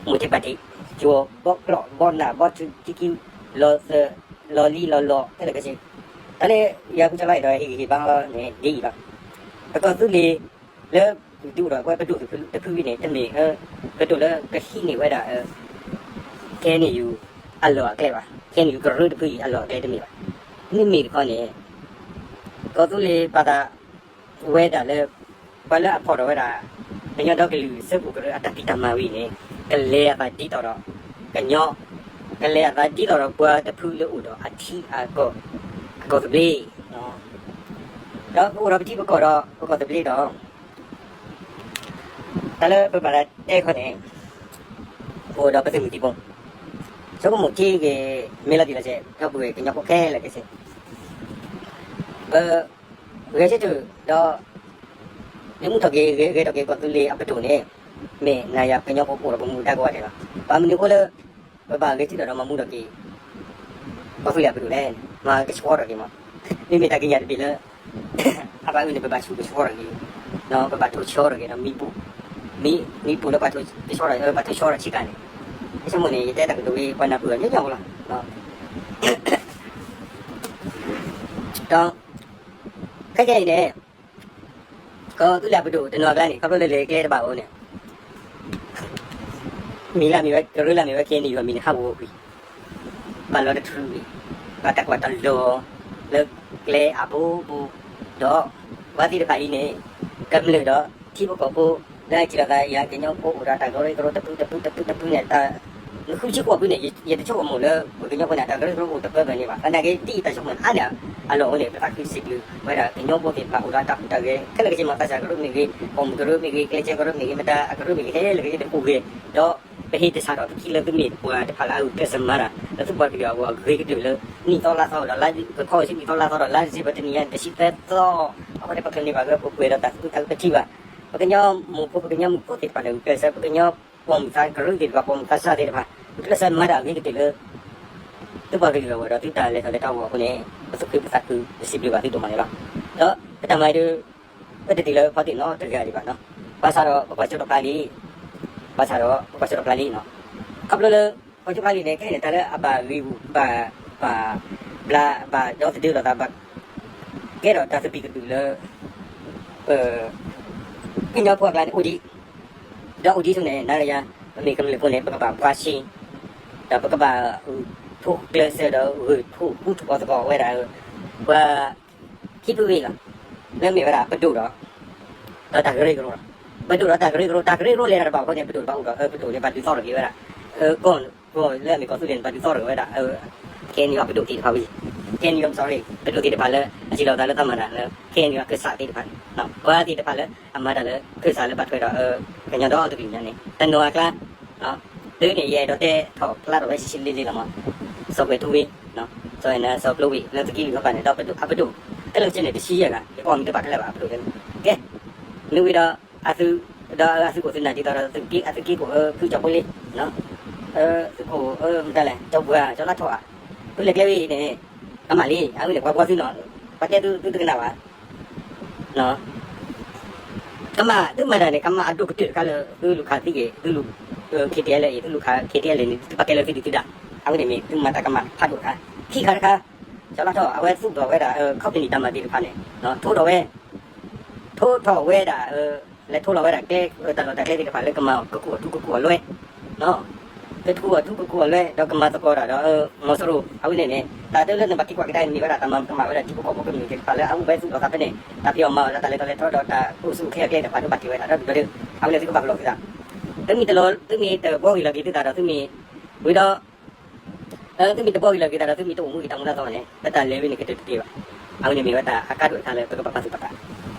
မိၢ်ထံးပၢ်ထံး ကၠီၤ ဘီကျီၢ် ဘီနၢ် ဘီထူ ထံခံ လီၤသၢ လီၤလံ လီၤလီၤ ခဲလၢာ်ခဲဆ့, တၢ်လၢယၤကူၣ်ကၠီလီၤအဲၣ်ဒိးဟ့ၣ်ဂံၢ်ဟ့ၣ်ဘါန့ၣ် ဒ်အံၤလီၤ. ပကီၢ်သူလ့ၤ လၢပဒိၣ်ဒီးပဝဲပဒိၣ်တဖုအံၤန့ၣ် တမ့ၢ် ပဒိၣ်လၢကဟံးန့ၢ်ဝဲဒၣ် K N U အလီၢ်အကျဲဘၣ်, K N U ကရၢတဖုအံၤအလီၢ်အကျဲတမ့ၢ်ဘၣ်. မ့မ့ၢ်တခီန့ၣ် ကီၢ်သူလ့ၤပာ်သးဝဲဒၣ်လၢ ပှၤလၢအဖီၣ်ထီၣ်ဝဲဒၣ် ကညီဒီကလုာ်စၢဖှိၣ်ကရၢအတၢ်ဖံးတၢ်မၤဝံၤန့ၣ် ကလဲၤအသးဒ်သိးဒီး ကညီ ကလဲၤအသးဒ်သိးဒီးပှၤတဖုလၢအိၣ်ဒီးအထံအကီၢ် အကီၢ်သဘျ့, ဒီးပအိၣ်ဒီးပထံပကီၢ်ဒီးပကီၢ်သဘျ့ဒီး တၢ်လၢပဘၣ်တၢ်တဲခီန့ၣ် ပအိၣ်ဒီးပသုးမုၢ်သံၣ်ဘိ ဆိကမိၣ်ထံဂ့ၤ မ့ၢ်လီၤတံၢ်လီၤဆဲး ဒီပုၢ်ဝဲၢ်ကညီဖိခဲလၢာ်ခဲဆ့, ပဂဲၤဆၢထၢၣ်ဒီး လၢမူထီၣ်က့ၤ ဂဲၤထီၣ်က့ၤကီၢ်သူလ့ၤအပဒိၣ်န့ၣ် မ့ၢ်နၤယၤပှၤကညီဖိအိၣ်ဒီးပမူဒါကိးဂၤဒဲးလီၤ. ဘၣ်မနုၤအဃိလၢ ပဘၣ်ဂဲၤဆၢထၢၣ်ဒီးမၤမူထီၣ်က့ၤ ကီၢ်သူလ့ၤအပဒိၣ်လဲၣ်န့ၣ် မၤကဆှီထီၣ်က့ၤမး, မ့မ့ၢ်တၢ်ကံးညာ်တဘ့ၣ်လၢ အဘၣ်အၢန့ၣ် ပဘၣ်ဆူၣ်ကဆှီထီၣ်က့ၤ, ပဘၣ်ထိၣ်ဆှီထီၣ်က့ၤဒီးမံပူၤ, မံ, မံပူၤလၢပှၤထိၣ်ဆှီထီၣ်, ပှၤထိၣ်ဆှီထီၣ်ဆံးကါန့ၣ်, ယဆိကမိၣ်န့ၣ် ယတဲတၢ်ကတိၤဝံၤ ပှၤနၢ်ပၢၢ်အီၤညီညီဖိလီၤ. ဒီး ခဲကနံၣ်အံၤန့ၣ် ကီၢ်သူလ့ၤအပဒိၣ်တနီၤအကျါန့ၣ် ခီဖျိလၢလဲၤကျဲတဘၣ်အဃိန့ၣ် မံၤလၢမ့ၢ်ဝဲ ကရၢလၢမ့ၢ်ဝဲ KNU အမံၤန့ၣ်ဟးဂီၤကွံာ်, ဘၣ်လီၤတထြူးကွံာ်, ဘၣ်တၢ်ကွၢ်တၢ်လီၤ လၢကျဲအဘိဘိ, ဒီးပှၤသ့ၣ်တဖၣ်အံၤန့ၣ် ကမျၢၢ်ဒီးထံဖိကီၢ်ဖိ လၢအစံးလီၤသးယၤကညီဖိအိၣ်ဒီးတၢ်ကရၢကရိတဖုတဖုတဖုတဖုန့ၣ် တၢ် နဃုဆံဃိးဖုန့ၣ် ယတဆိကမိၣ်လၢ ပှၤကညီဖိန့ၣ် တၢ်ကရၢကရိအိၣ်တပၢၢ်ဘၢန့ၣ်ဘၣ်. သနာ်က့ ဒ်အံၤတၢ်ဆိကမိၣ်အါန့ၢ်အလီၢ်အဃိန့ၣ် ပသးခုစံးဘျုးဝဲဒၣ်ကညီဖိသ့ၣ်တဖၣ်အိၣ်ဒီးတၢ်ဟူးတၢ်ဂဲၤ ခဲလၢာ်ခဲဆ့မး သးစၢ်ကရၢမ့ၢ်ဂ့ၤ, ပိာ်မုၣ်ကရၢမ့ၢ်ဂ့ၤ, ကျဲးစၢးကရၢမ့ၢ်ဂ့ၤ, မတၤအကရၢမ့ၢ်ဂ့ၤ ခဲလၢာ်ခဲဆ့တဟူးဂဲၤ, ဒီးပဟ့ၣ်တၢ်ဆၢဒီးပထံၣ်လၢသုမ့ၢ်ပှၤတဖၣ်လၢ အဂုာ်ကျဲးစၢးမၤတၢ် လၢသုပှၤကလုာ်အဂီၢ်အဂ့ၤကတၢၢ်လၢ နံၣ်သီလါသီဒီး လါကခီဆံနံၣ်သီလါသီဒီး လါဒံၣ်စ့ဘၢၣ်တနံၣ်ညါ တဆံသၢသီ အဃိန့ၣ် ပကျဲၤန့ၢ်ဘၣ်က့ၤပှဲၤဒီးတၢ်သူတၢ်ကပထံၣ်ဘၣ် ပကညီမိၢ်ဖိ ပကညီမုၣ်ဖိသ့ၣ်တဖၣ်န့ၣ် ကျဲးစၢး ပကညီပိာ်မုၣ်သးကရၢသ့ၣ်တဖၣ် ပိာ်မုၣ်သးစၢ်သ့ၣ်တဖၣ် ကျဲးစၢးမၤတၢ်အဂ့ၤကတၢၢ်လၢ သုပှၤကလုာ်အဂီၢ်ဒီးသုတၢ်လဲၤထီၣ်လဲၤထီအဂီၢ်အဃိန့ၣ် ပသူၣ်ခုပသးခု ပစံးဘျုးဘၣ်သုဒိၣ်မးန့ၣ်လီၤ. ဒီးပတၢ်မၤဒုး ပတတုၤလၢဖီတ့ၣ်နီတဂၤဒံးဘၣ်နီၤ ဘၣ်ဆၣ်ဒီးပကွၢ်စိဒီးပျၢ်လံ ဘၣ်ဆၣ်ဒီးပကွၢ်စိဒီးပျၢ်လံနီၤ ခီဖျိလၢ ကွၢ်စိပျၢ်လံန့ၣ် ခဲအံၤန့ၣ် တၢ်လၢအဘၣ်ဂ့ၢ်ဂူာ် ဘၣ် ဘၣ် ဘျါ ဘၣ်ဒီသဒၢလိာ်သး ဘၣ်ကဲထီၣ်တၢ်သဘံၣ်သဘုၣ်လၢ ပ ကညီဖိအကျါန့ၣ်အိၣ်ဒံး ဒီးအိၣ်ဒံးဆူန့ၣ် နၤဒီးယၤ ပမ့ၢ်ကမျၢၢ်ဖိန့ၣ် ပကဘၣ်ပှၤဆ့ ဒီးပကဘၣ်ဂုာ်ကျဲးစၢးဒီးဂုာ်ထူၣ်ဃူထူၣ်ဖိသကိးဝဲဒၣ် ပှၤ ခံဖုဂ့ၤလီၤ လၢမ့ၢ်ဝဲဒၣ်ပဒိၣ်ဒီး ဒီးတၢ်ကရၢကရိလီၤ. ပဒိၣ်ဒီးတၢ်ကရၢကရိ တၢ်ကရၢကရိလဲၤတၢ်တဘၣ်အဃိန့ၣ် ပဒိၣ်တဘၣ်အိၣ်ဒီး ပဒိၣ်န့ၣ် ဘၣ်ဒုးသီထီၣ်က့ၤဝဲဒၣ် ကီၢ် ကီၢ်လၢအမ့ၢ်ကီၢ်သူလ့ၤန့ၣ် ဘၣ်ဒုးသီထီၣ်က့ၤဝဲဒၣ် ခဲအံၤန့ၣ် ပဒိၣ်သ့ၣ်တဖၣ်ဝံၤ ခဲအံၤန့ၣ် sorry ပဒိၣ်သ့ၣ်တဖၣ်လၢ အစံးလီၤသးလၢတၢ်မၤတၢ်လၢ ခဲအံၤန့ၣ် ခၢၣ်စးသ့ၣ်တဖၣ်န့ၣ် ပှၤသ့ၣ်တဖၣ်လၢ အမၤတၢ်လၢခၢၣ်စးလၢဘၣ်ထွဲဒီး ကညီဒီတကလုာ်ညါန့ၣ် တနီၤအကျါ တုၤန့ၣ် ယအဲၣ်ဒိးတဲထီၣ်ဖျါထီၣ်ဝဲဆံးဆံးလ့လ့လီၤမး စီၤကွဲၤထူဝ့ စီၤအဲၣ်နၤ စီၤကျိဝ့ၢ် လၢသုးက့လွံၢ်ခီပၤန့ၣ် ဒီးပဒိၣ်အပဒိၣ် ခဲလၢာ်ခဲဆ့န့ၣ် တဆံယဲၢ်ဂၤ ယကိးမံၤတဘၣ်ခဲလၢာ်ဘၣ် အပဒိၣ်န့ၣ် ကဲ မ့ၢ်ဝံၤဒီး အသု ဒီးအသုးခိၣ်သုးနၢ်ဒ်သိးဒီး သုးက့ခိၣ် ဖုကၠီဖိလ့ သုးခိၣ် မတၤလဲၣ် ကၠီပှၤ ကၠီလါထီၣ်ဧါ သုလဲၤကျဲဝံၤန့ၣ် ကမၣ်လံ အဝဲန့ၣ် ပှၤဘှီသုနီၤ ပှၤတဲသု သုတကနၣ်ဘၣ် ကမၣ် သုမၤတၢ်န့ၣ် ကမၣ်အဒိၣ်ကတၢၢ်တခါလၢ သုလူၤခးသံဂ့ၤ သုလူၤ KTLA သုလူၤခး KTLA န့ၣ် သုပာ်ကဲလၢသုဒုးသုဒါ အဝဲန့ၣ်မ့ၢ် သုမၤတၢ်ကမၣ်ဖးဒိၣ်တခါ ခံခါတခါ ကၠီလါထီၣ် အဝဲသူၣ်ထီၣ်ဝဲဒၣ် company တၢ်မၤသ့ၣ်တဖၣ်န့ၣ် ထိထီၣ်ဝဲ ထိထီၣ်ဝဲဒၣ် လဲၤထိလီၤဝဲဒၣ်ကျဲ တၢ်လီၢ်တၢ်ကျဲသ့ၣ်တဖၣ်လၢကမၤကကူၣ်အထူကကူၣ်အလွဲ ကကူၣ်အထူကကူၣ်အလွဲ ဒီးကမၤသကိးတၢ်ဒီး မီၤစိရိၤ အဝဲန့ၣ်န့ၣ် တၢ်တဲလၢနဘၣ်က့ၤကွၢ်ကဒါန့ၣ်မ့ၢ်ဝဲဒၣ်တၢ်မၤကမၣ်ဝဲဒၣ်ထံဖိကီၢ်ဖိကမျၢၢ်သ့ၣ်တဖၣ်လၢအအိၣ်ဝဲသူၣ်ထီၣ်သးဖဲန့ၣ် တၢ်ဖံးအီၣ်မၤအီၣ်ဒီးတၢ်လဲၤထီၣ်လဲၤထီဒီးတၢ်အိၣ်ဆူၣ်အိၣ်ချ့အကျဲသ့ၣ်တဖၣ်လၢဘၣ်က့ၤဝဲဒၣ်ဒီးဒုၣ်ဒီး အဝဲန့ၣ်သုကဘၣ်ပလီၢ်သုသး သုမ့ၢ်တလီၤ သုမ့ၢ်တဘှီဂ့ၤလီၤက့ၤသုသးဒီးသုမ့ၢ် ဝံၤဒီး သုမ့ၢ်တဘှီဂ့ၤလီၤက့ၤသးဒီးသုမ့ၢ်တအိၣ်မူဂ့ၤတၢ်မူတၢ်သီန့ၣ် ပတၢ်လဲၤဝဲန့ၣ်ကတၢၢ်တက့ၢ်ဘၣ်. အဝဲန့ၣ်မ့ၢ်ဝဲတၢ်အကါဒိၣ်တခါလၢပကဘၣ်ပာ်သူၣ်ပာ်သး ဒီ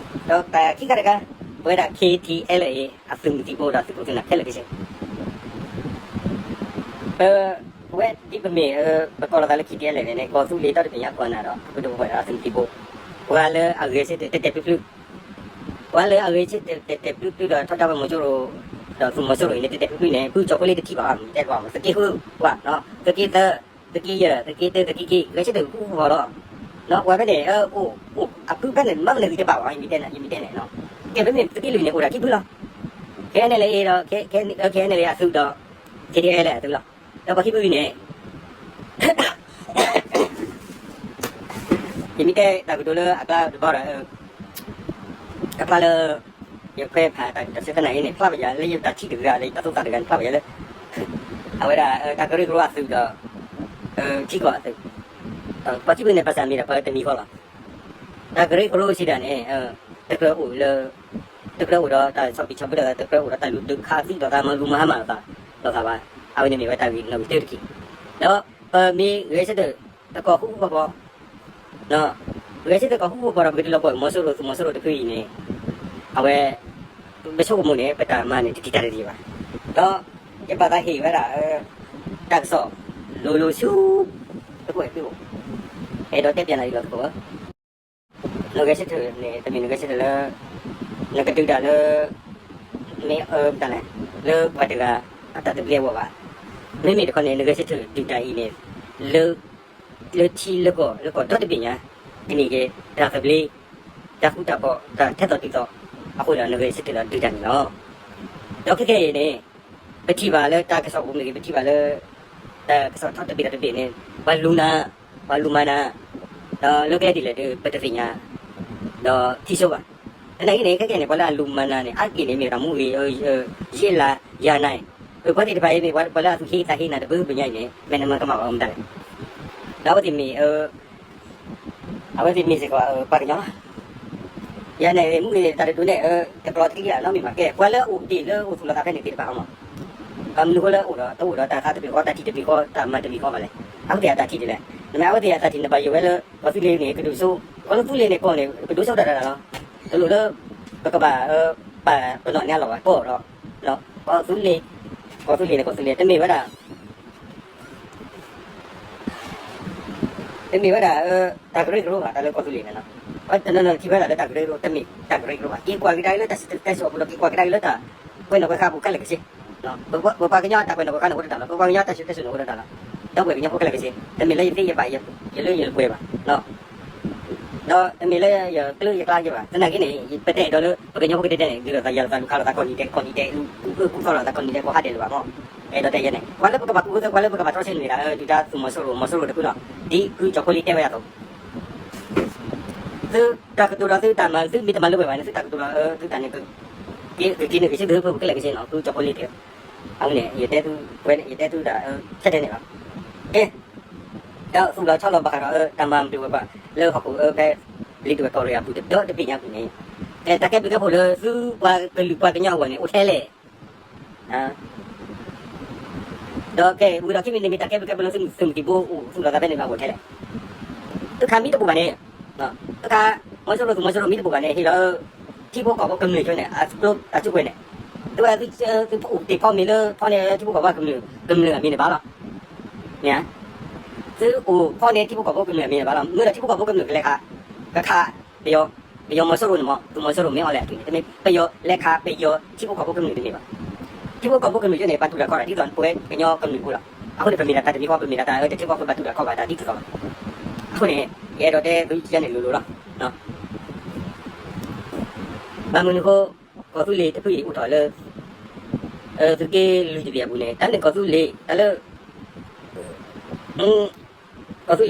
းတၢ်ခံခါတခါ ပဝဲဒၣ် KTLA အသုးမုၢ်သံၣ်ဘိဒီးသုးခိၣ်သုးနၢ်ခဲလၢာ်ခဲဆ့ ပဝဲဒ်ပမ့ၢ် ပကိးလီၤသးလၢ KTLA န့ၣ် ကီၢ်သူလ့ၤဒီတဘ့ၣ်ညါကီၢ်နၢ်ဒီး ပဒိၣ်ပဝဲဒၣ်သုးမုၢ်သံၣ်ဘိ ပှၤလၢအဂဲၤဆၢထၢၣ်တဲာ်တဲာ်ဖျုးဖျုး ပှၤလၢအဂဲၤဆၢထၢၣ်တဲာ်တဲာ်ဖျုးဖျုးဒီးထီဒါဝဲမီၤစိရိၤ ဒီးသုးမီၤစိရိၤအံၤန့ၣ် တဲာ်တဲာ်ဖျုးဖျုးန့ၣ် ဖုကၠီဖိလ့တထံၣ်ဘၣ်အီၤ တဲကွၢ် သုးက့ဃု ကွၢ် သုးက့သၢ သုးက့တၢ သုးက့ခံ ဂဲၤဆၢထၢၣ်ဃူဃီလီၤ ပှၤဖဲန့ၣ် အိၣ်အဖုဖဲန့ၣ် မ့ၢ်မနုၤဂံၢ်တဘၣ်ဘၣ် ယမ့ၢ်တဲန့ၣ် ယမ့ၢ်တဲန့ၣ် ကဲဖဲန့ၣ် သုးက့လွံၢ်န့ၣ် အိၣ်ဒၣ်ခံဖုလီၤ KNLA ဒီး KNLA အသုးဒီး KTLA အသုးလီၤ ဒီးပှၤခံဖုန့ၣ် ယမ့ၢ်တဲတၢ်ကတိၤလၢအကျါတဘျီဒီး အကျါလၢ ယဖဲဖးတၢ်ဆၢကနၣ်အံၤန့ၣ် ဖျါဘၣ်ယၤလၢယတၢ်ထံၣ်တဂၤလၢယတၢ်သိၣ်သးတဂၤန့ၣ် ဖျါဘၣ်ယၤလၢ အဝဲဒၣ် တၢ်ကရၢကရိအသုးဒီး ထံကီၢ်အသုး ပှၤခံဖုန့ၣ် ဘၣ်ဆၣ်မ့ၢ်ဒၣ်ပှၤတမံၤဃီလီၤ တၢ်ကရၢကရိစံးဒၣ်န့ၣ် တကြၢးအိၣ်လၢ တကြၢးအိၣ်ဒီးတၢ်ဆီၣ်ဘံၣ်ဆီၣ်ဘၢဒီး တကြၢးအိၣ်ဒီးတၢ်လုၢ်ဒုးခးသံလိာ်သး မၤဂုာ်မၤဟါမၢ်လိာ်သး လိာ်သးဘၣ်. အဝဲန့ၣ်မ့ၢ်ဝဲတၢ်ဂ့ၢ်နီၣ်ဂံၢ်တၢတက့ၢ်. ဒီးပမ့ၢ်ဂဲၤဆၢထၢၣ်သကိးဃူဃူဖိးဖိး ဂဲၤဆၢထၢၣ်သကိးဃူဃူဖိးဖိးဒီး ပကတုၤလီၤပှဲၤမီၤစိရိၤ သုးမီၤစိရိၤတဖုအံၤန့ၣ် အဝဲ ပဆိကမိၣ်န့ၣ် ပတၢ်မၤန့ၣ် တတံာ်တာ်တဂ့ၤဘၣ်. ဒီးယဘၣ်သးဟ့ၣ်ဝဲဒၣ် တၢ်ကစီၣ် လိၤလိၤဆူ သကိးအဲၣ်ဖုအိၣ် အဲၣ်ဒိးတဲပၠးနၤဒ်လီၤသကိးဧၢ နဂဲၤဆၢထၢၣ်န့ၣ် တမ့ၢ်နဂဲၤဆၢထၢၣ်လၢ နကဒုးတၢ်လၢ မ့ၢ်အၢမတၤလဲၣ် လၢပှၤတဂၤအတၢ်သဘျ့အဂီၢ်ဘၣ်. မ့မ့ၢ်တခီန့ၣ် နဂဲၤဆၢထၢၣ်ဒုးတၢ်အံၤန့ၣ် လၢ လၢထံလၢကီၢ် လၢကီၢ်ဒီတဘ့ၣ်ညါ ကန့ၢ်က့ၤတၢ်သဘျ့ တၢ်ဃူတၢ်ဖိး တၢ်ထဲသိးတုၤသိးအဃိဒီး နဂဲၤဆၢထၢၣ်ဒီးဒုးတၢ်န့ၣ်လီၤ. ဒီးခဲကနံၣ်အံၤန့ၣ် ပထံၣ်ဘၣ်လၢတၢ်ကစီၣ်ပူၤမ့ၢ်ဂ့ၤ ပထံၣ်ဘၣ်လၢ တၢ်ကစီၣ်ထီၣ်တဘ့ၣ်ဒီးတဘ့ၣ်န့ၣ် ပှၤလူၤနၤ ပှၤလူၤမၤနၤ ဒီးလၢကျဲဒ်လဲၣ်ဒီး ပတသ့ၣ်ညါ ဒီးထံဆိဘၣ်. သနာ်က့န့ၣ် ခဲကနံၣ်န့ၣ် ပှၤလၢအလူၤမၤနၤန့ၣ် အါတက့ၢ်န့ၣ် မ့ၢ်ဝဲဒၣ်မူဂ့ၤ ယ့လး ယၤနၤ ပှၤသ့ၣ်တဖၣ်အံၤမ့ၢ်ပှၤလၢအသူၣ်ဟ့သးဟ့နၤတဘျုးဘျုးညါအံၤန့ၣ် မ့ၢ်နမၤကမၣ်အီၤမတၤလဲၣ်. ဒီးအဝဲသ့ၣ်မ့ၢ် အဝဲသ့ၣ်မ့ၢ်စ့ၢ်ကီး ပှၤကညီလီၤ. ယၤနၤမူဂ့ၤတၢ်တဒိးနဲၣ် တကြၢးတကလံၢ်အနီတမံၤဘၣ်. ကဲ ပှၤလၢအအိၣ်တ့ၢ်လၢအိၣ်သူၣ်လီၤသးဖဲန့ၣ်သ့ၣ်တဖၣ်အီၤမး ဘၣ်မနုၤဃိလၢအအိၣ်ဒီး တအိၣ်ဒီးတၢ်သးတမံၤဃီ တၢ်ထံၣ်တမံၤဃီ တၢ်မၤတမံၤဃီဘၣ်လဲၣ်. အဝဲသ့ၣ်အတၢ်ထံၣ်ဒ်လဲၣ်. နမ့ၢ်အဝဲသ့ၣ်အတၢ်ထံၣ်န့ၣ် ဘၣ်ယိၣ်ဝဲလၢ ကီၢ်သူလ့ၤန့ၣ် ကဒိၣ်စိ ကီၢ်သူလ့ၤန့ၣ်ကီၢ်န့ၣ် ကဒိၣ်စိတၢ်တၢ်လီၤ. တလိၣ်လၢ ပကဘၣ် ပာ်ပနီၣ်န့ၢ်အလီၢ်ဘၣ် ကီၢ်ဒီး ကီၢ်သူလ့ၤ ကီၢ်သူလ့ၤန့ၣ် ကီၢ်သူလ့ၤ တမ့ၢ်ဝဲဒၣ် တမ့ၢ်ဝဲဒၣ် တၢ်ကရၢကရိဘၣ် တၢ်လၢကီၢ်သူလ့ၤန့ၣ်လီၤ. တနီၤနီၤထံၣ်ဝဲဒၣ်လၢတၢ်ကရၢကရိ တမ့ၢ်တၢ်ကရၢကရိဘၣ်. က့ၤကွၢ်ကဒါက့ၤလၢတၢ်စံၣ်စိၤတဲစိၤအပူၤဒီး က့ၤကွၢ်ကဒါက့ၤလၢတၢ် ကွဲးနီၣ်ကွဲးဃါအပူၤခဲလၢာ်ခဲဆ့. ပပှၤကညီတၢ်ကွဲးနီၣ်ကွဲးဃါန့ၣ်အိၣ်တတၢ်လီၤ. ပပှၤကညီတၢ်စံၣ်စိၤတဲစိၤန့ၣ်အိၣ်တတၢ်လီၤ. ဒီပုၢ်ဝဲၢ်ကညီဖိခဲလၢာ်ခဲဆ့ တမ့ၢ်လၢယသ့ယဘၣ် ယလၢယပှဲၤဘၣ် ဒီးတမ့ၢ်လၢယကျၢယကျါယဘၣ်. သနာ်က့န့ၣ် ပတအဲၣ်ဒိးလၢ ပကညီဖိကတဲတဲန့ၣ် ဒ်သိးသးယၤလိာ်သးလူၤခးလိာ်သး ကီၢ်နံၤဒဲး ကီၢ်နံၤဒဲး ကူၣ်သီလိာ်သး ကီၢ်နံၤဒဲး ကီၢ်ဟါဒဲးလၢၤဘၣ်မး. အဲၣ်ဒိးတဲယဲန့ၣ် ပှၤလၢပကဘၣ်ကူၣ်သီ ပှၤလၢပကဘၣ်တြီဆၢန့ၣ်မ့ၢ်ဒၣ် ဒုၣ်ဒါသုးမီၤစိရိၤ မီၤစိရိၤတဖုလီၤ. ဒ်ကုကၠီၣ်ဖိလ့တဲဝဲအသိး သုတၢ်ကတိၤဒီးသုတၢ်မၤ သုမ့ၢ်တမၤလၢပှဲၤဘၣ်န့ၣ် သုတၢ်ကတိၤဒီးသုတၢ်န့ၣ် က့ၤက့ၤန့ၢ်က့ၤဆူသုဖိခဲလၢာ်ခဲဆ့န့ၣ် ကုကၠီၣ်ဖိလ့တဲ အဝဲန့ၣ် ယတဲသု ယတဲသုဒၣ် ထဲထဲန့ၣ်လီၤ. ကဲ ဒီးသူၣ်လီၤဆီလီၤဘၣ်ဃးဒီး တၢ်မၤမနုၤဝဲပှၤ လၢဟီၣ်ခိၣ်ဖဲ လ့ၤဒဝဲၢ်ကီၢ်ရ့ၣ်အပူၤ တဒီတဘ့ၣ်ညါပူၤန့ၣ် ကဲ တၢ်ကဲဘျုးကဲဖှိၣ်လၢသုပှၤကလုာ်ပှၤကညီအဂီၢ်န့ၣ် အိၣ်ထဲလဲၣ်. ဒီးကဲ ဝံၤဒီးခံမံၤန့ၣ် မ့ၢ်တၢ်ကဲဘျုးကဲဖှိၣ်လၢသုသုးမုၢ်သံၣ်ဘိအိၣ်သူၣ်လီၤသးဖဲန့ၣ် ဘၣ်အိၣ်ထဲလဲၣ်. သုခးမ့ၢ်တပူၤဘၣ်န့ၣ် သုခး မီၤစိရိၤသုးမီၤစိရိၤမ့ၢ်တပူၤဘၣ်န့ၣ် ဟ့ၣ်လီၤ ထံဖိကီၢ်ဖိကမျၢၢ်ဆိန့ၣ် အကျိ အစုကဝဲၤန့ၣ် သုဝဲသု သုအိၣ်တ့ၢ်ဖီမ့ၤလၢဖီန့ၣ် ထံဖိကီၢ်ဖိကမျၢၢ် ကမျၢၢ်အမံၤန့ၣ်ဘၣ်လီၤ. မ့ၢ် သုအိၣ်ဖီန့ၣ် ထံဖိကီၢ်ဖိကမျၢၢ်အမံၤန့ၣ်ဘၣ်လီၤ. မ့ၢ်ဒီးထံဖိကီၢ်ဖိကမျၢၢ်ကလဲၤခး ကခး ပယီၤ ပယီၤမီၤစိရိၤန့ၣ်မး သုးမီၤစိရိၤမ့ၢ်အီၤလဲၣ်အတုၤန့ၣ် တမ့ၢ် ပယီၤလဲၤခးပယီၤထံဖိကီၢ်ဖိကမျၢၢ်တမ့ၢ်ဘၣ်. ထံဖိကီၢ်ဖိကမျၢၢ်ဆိန့ၣ် ပှၤတူၢ်တၢ်ခီၣ်ဒီး ဒ်သိးပဝဲကညီကမျၢၢ်အဃိလီၤ. အဃိန့ၣ် ပမ့ၢ်ဒၣ်တၢ်တမံၤဃီ ပမ့ၢ်ဒၣ်တၢ်အၢတထံဃီ ပဘၣ်တူၢ်တၢ်ခီၣ်ဘၣ်တၢ်ဒ်သိးသိးလီၤ. အဃိန့ၣ် ယအဲၣ်ဒိးတဲသုယဲန့ၣ်လိၤလိၤလီၤ. ဘၣ်မနုၤအဃိ ကီၢ်သူလ့ၤတဖုအံၤအိၣ်ထီၣ်လၢ သုးက့လွံၢ်တဘ့ၣ်အပူၤန့ၣ် တၢ်န့ၣ်ကီၢ်သူလ့ၤ တၢ်လၢ ကီၢ်သူ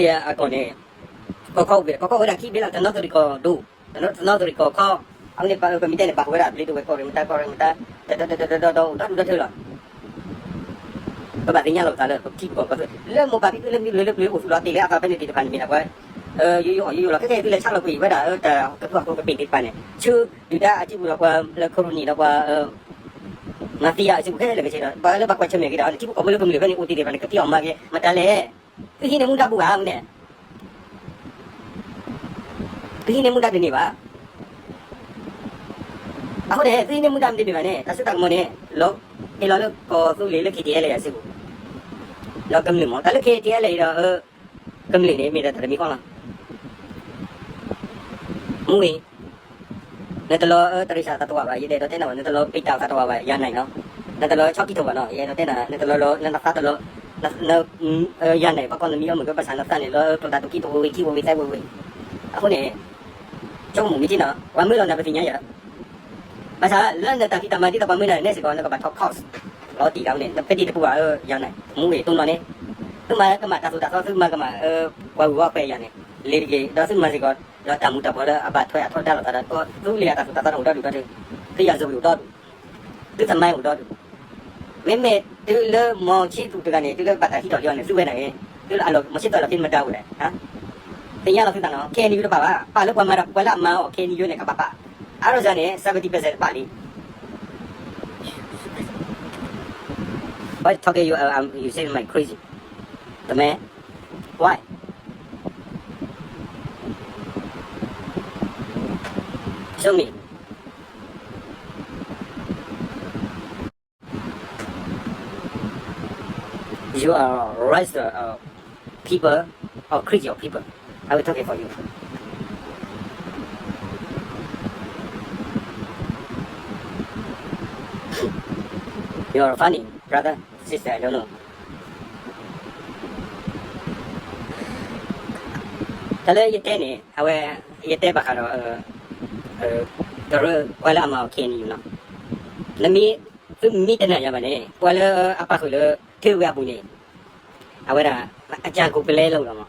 လ့ၤအကီၢ်န့ၣ် ကီၢ်ခီအိၣ်ဝဲဒၣ် ကီၢ်ခီအိၣ်ဝဲဒၣ်ခံဘ့ၣ်လီၤ. တနီသရံၣ်ကီၢ်ဒိၣ် တနီသရံၣ်ကီၢ်ခီ အဝဲန့ၣ်ပမ့ၢ်တဲန့ၣ် ပာ်ဃုာ်ဝဲဒၣ် ဘျ့ဒဝဲၢ်ကီၢ်ရ့ၣ်မတၤ ကီၢ်ရ့ၣ်မတၤ ဒီးဒီးဒီးဒီးဒီးဒီးဒီးဒီးထၢလီၤ. ပဘၣ်သ့ၣ်ညါလိာ်ပသးလၢပထံပကီၢ်ကီၢ်သူလ့ၤ လၢမိၢ်ပၢ်ဖံဖုလၢမ့ၢ်လၢပျၢၤအိၣ်သူၣ်လီၤတ့ၢ်လၢအသးဖဲန့ၣ်သ့ၣ်တဖၣ်န့ၣ်မ့ၢ်ဒၣ်ပှၤ ယိယိအီၣ်ယိယိလီၤ. ခဲကဲသုလဲၤဆါလီၤကွံာ်ဝဲဒၣ် တၢ်ကပှၢ်ကပ့ၤသ့ၣ်တဖၣ်န့ၣ် ဆူဒုၣ်ဒါအစုပူၤဒီးပှၤလၢခရူၣ်နံၣ်ဒီးပှၤ မၤသံယၤအစုပူၤခဲလၢာ်ခဲဆ့ဒီး ပှၤလၢပှၤကွၢ်ဆၢၣ်မဲာ်က့ၤဒီး ထံဖိကီၢ်ဖိလၢပမျၢၢ်ဖဲန့ၣ်အိၣ်တ့ၢ်သ့ၣ်တဖၣ်န့ၣ် ကသံအီၣ်မၤက့ၤ မတၤလဲၣ်. သုဟံးန့ၢ်မူဒါပူၤဧါန့ၣ် သုဟံးန့ၢ်မူဒါတန့ၢ်ဘၣ်. အဃိန့ၣ် သုဟံးန့ၢ်မူဒါမတန့ၢ်ဘၣ်န့ၣ် တၢ်စိတၢ်ကမီၤန့ၣ် လီၤ ဟ့ၣ်လီၤလၢကီၢ်သူလ့ၤလၢ K T L A အစုပူၤ ဒီးကမျၢၢ်မး တၢ်လၢ K T L A ဒီး ကမျၢၢ်န့ၣ် မ့ၢ်ဒၣ်တၢ်တမံၤဃီလီၤ. မူဝံၤ နတလီၤတရံးစၢ်သးတဝးဘၣ် ယအဲၣ်ဒိးတဲနၤဘၣ် နတလီၤပံာ်တၢ်သးတဝးဘၣ် ယၤနၤနီၤ နတလီၤဆီခံတဝးနီၤ ယအဲၣ်ဒိးတဲနၤ နတလီၤလီၤ နသးတလီၤ ယၤန့ၣ် ပှၤကီၢ်နမံၤအီၤမုၢ်ကပၢဆၣ်နသးန့ၣ် လီၤကျိာ်တၢ်တူၢ်ခံတဝ့ဝ့ ခံဝ့ဝ့ သၢဝ့ဝ့ အဃိန့ၣ် ဆိကမိၣ်မ့ၢ်က့နီၤ ပှၤမၢလီၤနၤပသ့ၣ်ညါယၤ ဘၣ်ဆၣ်လၢနတၢ်ဖံးတၢ်မၤဒ်သိးပှၤမၢနၤန့ၣ်စ့ၢ်ကီး နကဘၣ်ထီၣ် cost လီၤတံၢ်လီၤန့ၣ် နပဲတံၢ်တပူၤဘၣ် ယၤန့ၣ် မူဝံၤတိၢ်နီၣ်န့ၣ် သုမၤကမၣ်တၢ်သိၣ်တၢ်သီ သုမၤကမၣ် ပှၤဂုၤဂၤခွဲးယၤန့ၣ် လ့ၤတက့ၢ် ဒီးသုမၤစ့ၢ်ကီး ဒီးတၢ်မူၤတၢ်ဘှီးလၢအဘၣ်ထွဲအထီဒါလိာ်သးဒီး သုလ့ၤအတၢ်သိၣ်တၢ်သီတအိၣ်ဒီဒူၣ်ဒီထၢ သုယၤစၢၤဝံၤအိၣ်ဒီဒူၣ် သုသမိုင်းအိၣ်ဒီဒူၣ် မ့မ့ၢ်တုၤလၢမီၤဆ့သူၣ်တဂၤန့ၣ် တုၤလၢဘၣ်တၢ်ဟံးထီၣ်လံအီၤန့ၣ် သုဝဲဒၣ်ဂ့ၤ တုၤလၢအလီၢ်မီၤဆ့သူၣ်အလီၢ်ခံမတၤအိၣ်လဲၣ် သ့ၣ်ညါလီၤသုသးနီၤ K N U တပာ်ဘၣ် ပာ်လၢပှၤမၤတၢ် ပှၤလၢအမၤအီၤ K N U န့ၣ် ကဘၣ်ပာ် အါရီၣ်စၢ်န့ၣ် seventy percent တပာ်လံ Why talking you, um, you say my crazy? The man? Why? Show me. You are right, uh, people or crazy people. I will talk it for you. You're funny, brother, sister, I don't know. တၢ်လၢယတဲန့ၣ် အဝဲ ယတဲဘၣ်ဃးဒီး ကရၢ ပှၤလၢအမၤအီၤ K N U နီၤ. နမ့ၢ် သုမ့ၢ်တနာ်ယၤဘၣ်န့ၣ် ပှၤလၢအပာ်ဃုာ်လၢ ထၢဝဲအပူၤန့ၣ် အဝဲဒၣ် အကၢ်ကိးပလဲလီၤလီၤမး,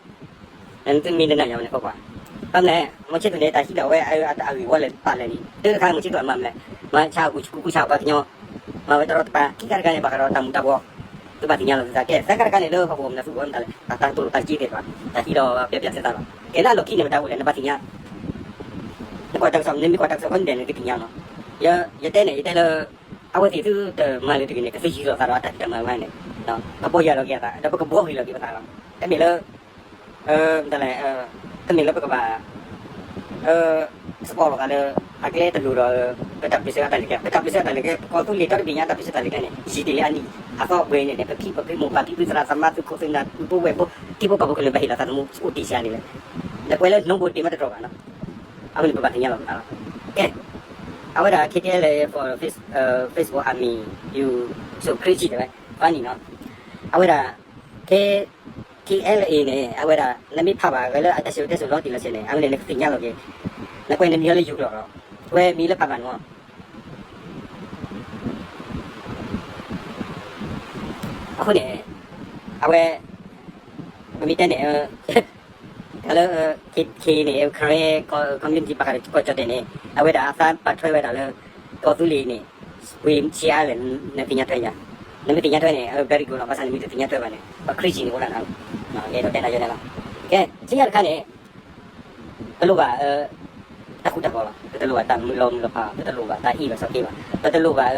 သုမ့ၢ်တနာ်ယၤဘၣ်န့ၣ် ကွၢ်ကွၢ်, ဘၣ်မနုၤလဲၣ် မီၤဆ့ၣ်သူးန့ၣ် တၢ်ဟံးဒီးအဝဲအဂ့ၢ်ဝီလၢပာ်လၢာ်န့ၣ် တၢ်တခါ မီၤဆ့ၣ်သူးအမၤမနုၤလဲၣ်, မၤဆါကူကူဆါပှၤကညီ, မၤဝဲတရီတပါ ခံခါတခါန့ၣ် ဘၣ်ဃးဒီးတၢ်မူၤတၢ်ဘှီး, သုဘၣ်သ့ၣ်ညါလီၤသုသး ကဲ သၢခါတခါန့ၣ် လၢဟီၣ်ကဝီၤမနုၤသုအိၣ်မတၤလဲၣ် တၢ်တတိၢ်တၢ်က့သ့ၣ်တဖၣ် တၢ်ဟံးဒီးပျဲပျဲသဲသးလီၤ, ကဲလၢအလီၢ်ခံန့ၣ် မတၤအိၣ်လဲၣ် နဘၣ်သ့ၣ်ညါ, နကွၢ်တၢ်ကစီၣ် နမ့ၢ်ကွၢ်တၢ်ကစီၣ်ဖဲန့ၣ် နကသ့ၣ်ညါလီၤ, ယတဲန့ၣ် ယတဲလၢ အဝဲသ့ၣ်သုတမၤလၢတဂ့ၤန့ၣ် ကသ့ယူၢ်လီၤသးဒီးအတၢ်ဖံးတၢ်မၤဝဲန့ၣ်, ကဘီယွၤလီၤက့ၤအသး ဒီးပကဘှီဂ့ၤလီၤက့ၤပသးလီၤ, တမ့ၢ်လၢ တလဲၣ်, တမ့ၢ်လၢပကဘၣ် စပီးလီၤသးလၢ အကျဲတလိၤဒီး ပတၢ်ပၢၢ်ဆၢအတၢ်လဲၤကျဲ ပတၢ်ပၢၢ်ဆၢအတၢ်လဲၤကျဲ ပကီၢ်သူလ့ၤဒီတဘ့ၣ်ညါတၢ်ပၢၢ်ဆၢတၢ်လဲၤကျဲန့ၣ် ယံာ်တ့ၢ်လံအနံၣ် အသီအပှဲၤန့ၣ်န့ၣ် ပဖံပဖုမိၢ်ပၢ်ဖံဖုသရၣ်သမါသုးခိၣ်သုးနၢ်သုးဖိဝဲၢ်ဖိ ထံဖိကီၢ်ဖိကလုာ်ဘၣ်ဟ့ၣ်လီၤသးသမူအိၣ်တ့ၢ်စှၤန့ၣ်လဲၣ်, ဒီးပှၤလၢနိဘိတ့ၢ်မးတတြီဘၣ်နီၤ, အဝဲန့ၣ်ပဘၣ်သ့ၣ်ညါလီၤသးလီၤ, ကဲ, အဝဲဒၣ် K T L A for Facebook, Facebook army, you so crazy တဲဝဲ, funny နီၤ, အဝဲဒၣ် K T L A န့ၣ် အဝဲဒၣ် နမ့ၢ်ဖးဘၣ်ဝဲလၢအတၢ်စံၣ်စိၤတဲစိၤလီၤတံၢ်လီၤဆဲးန့ၣ် အဝဲန့ၣ်နကသ့ၣ်ညါလီၤက့ၤ, နကွၢ်နမံၤလၢယိၤကျိာ်လီၤ, ဝဲမံၤလၢဖးဘၣ်န့ၣ်, အဃိန့ၣ် အဝဲ ပမ့ၢ်တဲန့ၣ် တၢ်လၢ K K န့ၣ် Karen community ဘၣ်ဃးဒီးကီၢ်ကၠီၣ်တဲၣ်န့ၣ် အဝဲဒၣ်အသးပာ်ထွဲဝဲဒၣ်လၢ ကီၢ်သူလ့ၤန့ၣ် ဝ့ၢ်ဆံးအါလဲၣ် နသ့ၣ်ညါထွဲယၤ, နမ့ၢ်သ့ၣ်ညါထွဲန့ၣ် very good လီၤ, ဘၣ်ဆၣ်နမ့ၢ်တသ့ၣ်ညါထွဲဘၣ်န့ၣ် ပကြၢးစံးန့ၣ်အိၣ်ဒၣ်နၤ, အဲၣ်ဒိးတဲနၤယဲန့ၣ်လီၤ, ကဲ ဆံးအါတခါန့ၣ် ပလိၣ်ဘၣ် တၢ်ဃူတၢ်ဖိးဘၣ်, ပတလိၣ်ဘၣ်တၢ်မုာ်လီၤမုာ်လီၤဖး, ပတလိၣ်ဘၣ်တၢ်အ့ၣ်ဘၣ်စီၤက့ဘၣ်, ပတလိၣ်ဘၣ်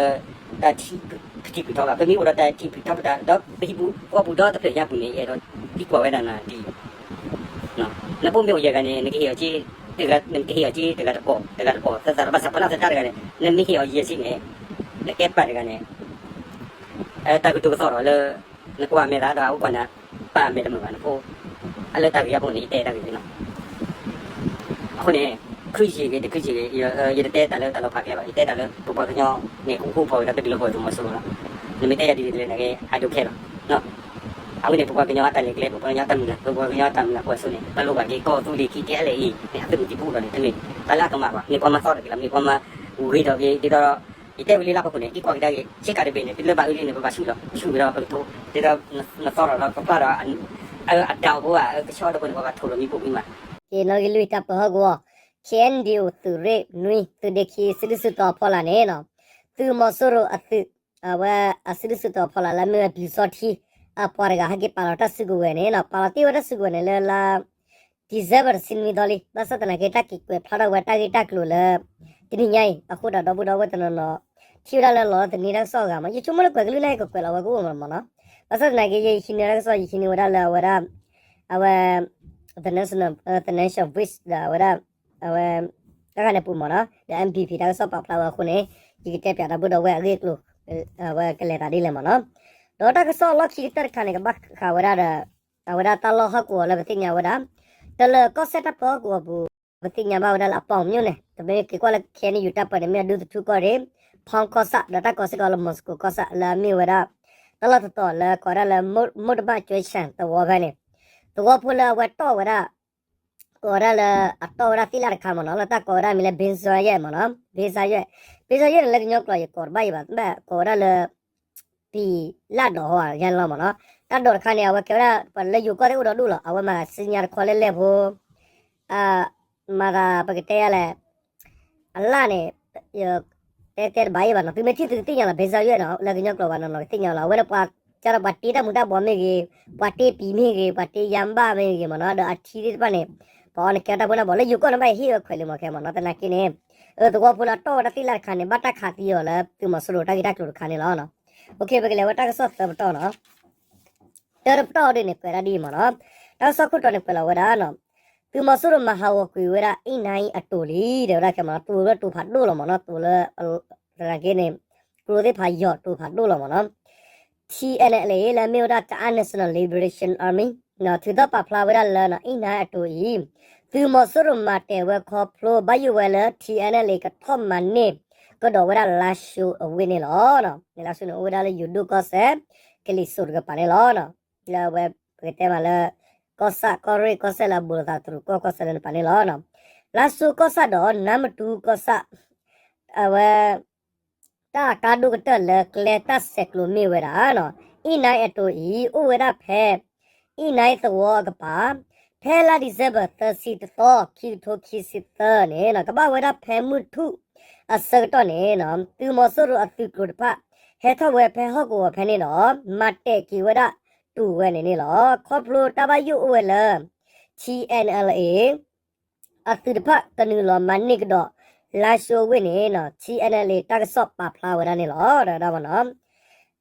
တၢ်ထံၣ်ပထံၣ်ပထီဘၣ်, ပမ့ၢ်အိၣ်ဒီးတၢ်ထံၣ်ပထီပတၢ် ဒီးပဟံၣ်ပူၤဃီပူၤဒီတဖျၢၣ်ညါပူၤန့ၣ် ယအဲၣ်ဒိးသံကွၢ်ဝဲဒၣ်နၤဒ်အံၤ, နဖိမ့ၢ်အိၣ်ယဲၢ်ဂၤန့ၣ် နကဟ့ၣ်အီၤစ့, နကဟ့ၣ်အီၤစ့တဂၤတပီၢ်, တဂၤတပီၢ်, သၢသၢတပီၢ်, ဘၣ်ဆၣ်ပှၤလၢသတးတဂၤန့ၣ် နမ့ၢ်ဟ့ၣ်အီၤယဲၢ်စ့န့ၣ် နကဲပၢ်တဂၤန့ၣ် တၢ်ကတိၤကသီၣ်ထီၣ်လၢ နကွၢ်မဲာ်သးဒီးအအိၣ်ကွၢ်နၤ ပၢ်အမဲာ်တမုာ်ဘၣ်နဖိ, အလၢတၢ်ဂ့ၢ်အပူၤန့ၣ် ယတဲတၢ်ဂ့ၢ်န့ၣ်လီၤ, အဃိန့ၣ် ခရံာ်ယံာ်ဂ့ၤ တခရံာ်ယံာ်ဂ့ၤ ယတတဲတၢ်လၢတၢ်လီၤဖးကျဲဘၣ်, ယတဲတၢ်လၢ ပပှၤကညီန့ၣ် ကဟူဖိးဝဲဒၣ်တဒုးလၢပှၤသုးမီၤစိရိၤလီၤ, နမ့ၢ်တဲယၤဒ်လဲၣ်န့ၣ် I don't care လီၤ, အဝဲန့ၣ် ပပှၤကညီအတၢ်လဲၤကျဲ ပပှၤကညီတၢ်မုၢ်လၢ် ပပှၤကညီတၢ်မုၢ်လၢ်ကွၢ်စိန့ၣ် ပလိၣ်ဘၣ်က့ၤကီၢ်သူလ့ၤ K T L A န့ၣ် အသုးမုၢ်သံၣ်ဘိဒီးန့ၣ် တမ့ၢ် တၢ်လၢအကမၣ်ဘၣ်, မ့ၢ်ပှၤမၤသီထီၣ်က့ၤလီၤ, မ့ၢ်ပှၤမၤဂ့ၤထီၣ်က့ၤ ဒ်သိးဒီး ယတဲဝံၤလံလၢဟီၣ်ခိၣ်န့ၣ် က့ၤကွၢ်ကဒါက့ၤ ဆ့ကၤတဘ့ၣ်န့ၣ် တုၤလၢဘၣ်အၢလံန့ၣ် ပဘၣ်ဆူၣ်လီၤ ဆူၣ်ဝံၤဒီးပကထိ ဒ်သိး နသီထီၣ်ဒီးကပျၢ်ဒီး အတၢ်အိၣ်ဖှိၣ်ဘၣ် ကဆီဒီးပှၤန့ၣ် ပဘၣ်ထိၣ်လီၤမံပိာ်မံမး, က့ၤနီၣ်ဂံၢ်လွံၢ်တၢ်ပၢဟီၣ်ကဝီၤ K N D O သုးရ့ၣ်နွံ သုးဒ့ခံ စုဒုၣ်စုတီၤဖီလာ်န့ၣ် သုးမီၤစိရိၤအသုး အဝဲအစုဒုၣ်စုတီၤဖီလာ်လၢအမ့ၢ်ဝဲပျူစောထီး အပှၤတဂၤဟဲက့ၤပာ်လီၤတၢ်စုကဝဲၤန့ၣ် ပာ်လီၤတ့ၢ်ဝဲတၢ်စုကဝဲၤန့ၣ်လၢလါ December တဆံနွံသီလံ, ဘၣ်ဆၣ်သနာ်က့ တၢ်က့ၤကွဲးဖျါထီၣ်ဝဲတၢ်ဂ့ၢ်တၢ်ကျိၤလၢ တနံၤညါအံၤ အဃိဒီးဒီပုၢ်ဒီဝဲၢ်တနီၤနီၤ ထံၣ်ဝဲဒၣ်လၢလီၤတနံၤတၢ်ကစီၣ်အဂၤမး, ယဆိကမိၣ်လၢကွဲးကလုၢ်လၢဟဲကကွဲးလီၤဝဲကအိၣ်မးမးနီၤ, ဘၣ်ဆၣ်သနာ်က့ ယဟံးန့ၢ်တၢ်ကစီၣ် ယဟံးန့ၢ်ဝဲဒၣ်လၢအဝဲဒၣ် အဝဲ the national, အ the nation voice ဒီးအဝဲဒၣ် အဝဲ တၢ်ဂၤန့ၣ်ပူၤမးနီၤ ဒီး M P P တၢ်ကစီၣ်ပာ်ဖျါဝဲအဃိန့ၣ် ယကတဲပၠးဒီပုၢ်ဒီဝဲၢ်အဂ့ၢ်အကျိၤ အဝဲကလဲၤသးဒ်လဲၣ်မးနီၤ, ဒီးတၢ်ကစီၣ်အလီၢ်ခံကတၢၢ်တခါန့ၣ် ကဘၣ်ဃးဝဲဒၣ်ဒီး အဝဲဒၣ်တၢ်လီၢ်ဟီၣ်ကဝီၤလၢပသ့ၣ်ညါဝဲဒၣ် တလၢၤကီၢ်စဲၣ်တၢ်ပၢဟီၣ်ကဝီၤပူၤ ပသ့ၣ်ညါဘၣ်ဝဲဒၣ်လၢအပီၣ်မၠိၣ်န့ၣ် တမ့ၢ်က့ၤကွၢ်လၢ K N U တၢ်ပၢန့ၣ် မ့ၢ်အဒူသထူကီၢ်ရ့ၣ် ဖီကီၢ်ဆၣ် ဒီးတၢ်ကီၤစ့ၢ်ကီးလၢ မီၤစကိၤကီၢ်ဆၣ် လၢအမ့ၢ်ဝဲဒၣ် တၢ်လီၢ်တတီၤလၢကိးဝဲဒၣ်လၢ မိၢ်တဘၣ်ကၠွဲဆၣ်သဝီဖဲန့ၣ် သဝီဖိလၢအဝဲတီၢ်ဝဲဒၣ် ကိးဝဲဒၣ်လၢ အတီၢ်ဝဲဒၣ်သ့ၣ်လၣ်တခါမးနီၤ လၢတၢ်ကိးဝဲဒၣ်မံၤလၢ ဘ့ၣ်စၢ်ယဲၢ်မးနီၤ ဘ့ၣ်စၢ်ယဲၢ် ဘ့ၣ်စၢ်ယဲၢ်န့ၣ် လၢကညီကျိာ်ယကိးတဘၣ်ယံၤဘၣ် ဘၣ်ကိးဝဲဒၣ်လၢ ပံၤလၣ်ဒီးဟီယဲၢ်န့ၣ်လီၤမးနီၤ တၢ်ဒိးတခါန့ၣ် အဝဲကဲဝဲဒၣ် ပှၤလၢယိၤကီၢ်သ့ၣ်အိၣ်ဒီးဒိၣ်လီၤ အဝဲမၤစံညါတခီလၢလဲၣ်ဖိ မၤသးပကတဲယၤလဲၣ် အလၣ်န့ၣ် တဲတဲတဘၣ်အံၤဘၣ်နီၤ သုမ့ၢ်ထံၣ်သုကသ့ၣ်ညါလီၤ ဘ့ၣ်စၢ်ယဲၢ်နီၤ လၢကညီကျိာ်ဘၣ်နီၤနီၤ ကသ့ၣ်ညါလီၤ အဝဲန့ၣ်ပှၤ ကဒီးပှၤတ့တၢ်မူၤတၢ်ဘှီးမ့ၢ်ဂ့ၤ ပှၤတ့ပံၤမ့ၢ်ဂ့ၤ ပှၤတ့ယါဘၣ်မ့ၢ်ဂ့ၤမးနီၤ ဒီးအထံသ့ၣ်တဖၣ်န့ၣ် ပှၤအီနကဲတၢ်ဖိန့ၣ်ဘၣ် လၢယိၤကီၢ်န့ၣ်ဘၣ်ဟ့ၣ်ဝဲခွဲးလံမးခဲမးနီၤ သနာ်က့န့ၣ် သဝီဖိလၢအတီၢ်ဝဲဒၣ်သ့ၣ်လၣ်တခါန့ၣ် ဘၣ်တၢ်ခးသံအီၤလၢ သုးမီၤစိရိၤတၢ်ဂ့ၢ်တၢ်ကျိၤတခါန့ၣ်လီၤ. ပကလဲၤဝဲတၢ်ကစီၣ်သၢပတီၢ်နီၤ တၢတပတီၢ်ဒ်န့ၣ် ကွဲးဒၣ်ဒ်အံၤမးနီၤ တၢ်ကစီၣ်ခိၣ်တီန့ၣ် ကွဲးလီၤဝဲဒၣ်နီၤ သုးမီၤစိရိၤမၤဟးဂီၤကွံာ်ဝဲဒၣ် အ့ၣ်နါအံၤအတိၤလံ တဲဝဲဒၣ်ခဲမးနီၤ တိၤလၢတိၤဖးဒိၣ်လီၤမးနီၤ တိၤလၢ သနာ်က့န့ၣ် ကျိသ့ၣ်ဖးယီၤတိၤဖးဒိၣ်လီၤမးနီၤ T N L A လၢအမ့ၢ်ဝဲဒၣ် Ta'ang National Liberation Army ထုးထီၣ်ပာ်ဖျါဝဲဒၣ်လၢ အ့ၣ်နါအံၤအတိၤအံၤ သုးမီၤစိရိၤမၤတဲာ်ဝဲခီဖျိ ဘၣ်ယိၣ်ဝဲလၢ T N L A ကထီၣ်မၤန့ၢ် ကဒီးဝဲဒၣ်လါၡိအဝ့ၢ်န့ၣ်လီၤ. လါၡိန့ၣ်အိၣ်ဝဲဒၣ်လၢယိၤဒိၣ်ကီၢ်စဲၣ် ကလံၤစိးတကပၤန့ၣ်လီၤ. လၢအဝဲပကတဲမးလၢ ကီၢ်ဆၣ်ကီၢ်ရ့ၣ် ကီၢ်ဆၣ်လၢအဘူးလိာ်သးတရူးကီၢ် ကီၢ်ဆၣ်လၢတကပၤန့ၣ်လီၤ. လါၡိကီၢ်ဆၣ်ဒီးနါမတူကီၢ်ဆၣ် အဝဲ တၢ်အကါဒိၣ်ကတၢၢ်လၢကျဲတၢ်ဆဲးကျိးမ့ၢ်ဝဲဒၣ် အံၣ်နါအတိၤအံၤ အိၣ်ဝဲဒၣ်ဖဲ အံၣ်နါသဝီအကပၤ ဖဲလါ December သၢဆံတသီ ခံကထိခံဆံသၢန့ၣ် ကဘၣ်ဝဲဒၣ်ဖဲမုၢ်ထူၣ်အဆၢကတီၢ်န့ၣ် သုးမီၤစိရိၤအသုးကျိၤတဖၣ် ဟဲထီၣ်ဝဲဖဲဟီၣ်ကဝီၤဖဲန့ၣ်ဒီး မၤတဲာ်က့ၤဝဲဒၣ်တိၤဝဲန့ၣ်န့ၣ်လီၤ. ခီဖျိတၢ်ဘၣ်ယိၣ်အိၣ်ဝဲလၢ ထံအဲၣ်အဲၣ်လ်အ့ အသုးတဖၣ်ကနုာ်လီၤမၤန့ၢ်ကဒီး လါၡိဝ့ၢ်န့ၣ် ထံအဲၣ်အဲၣ်လ်အ့ တၢ်ကစီၣ်ပာ်ဖျါဝဲဒၣ်န့ၣ်လီၤ. ဒီးဝဲဒၣ်မနီၤ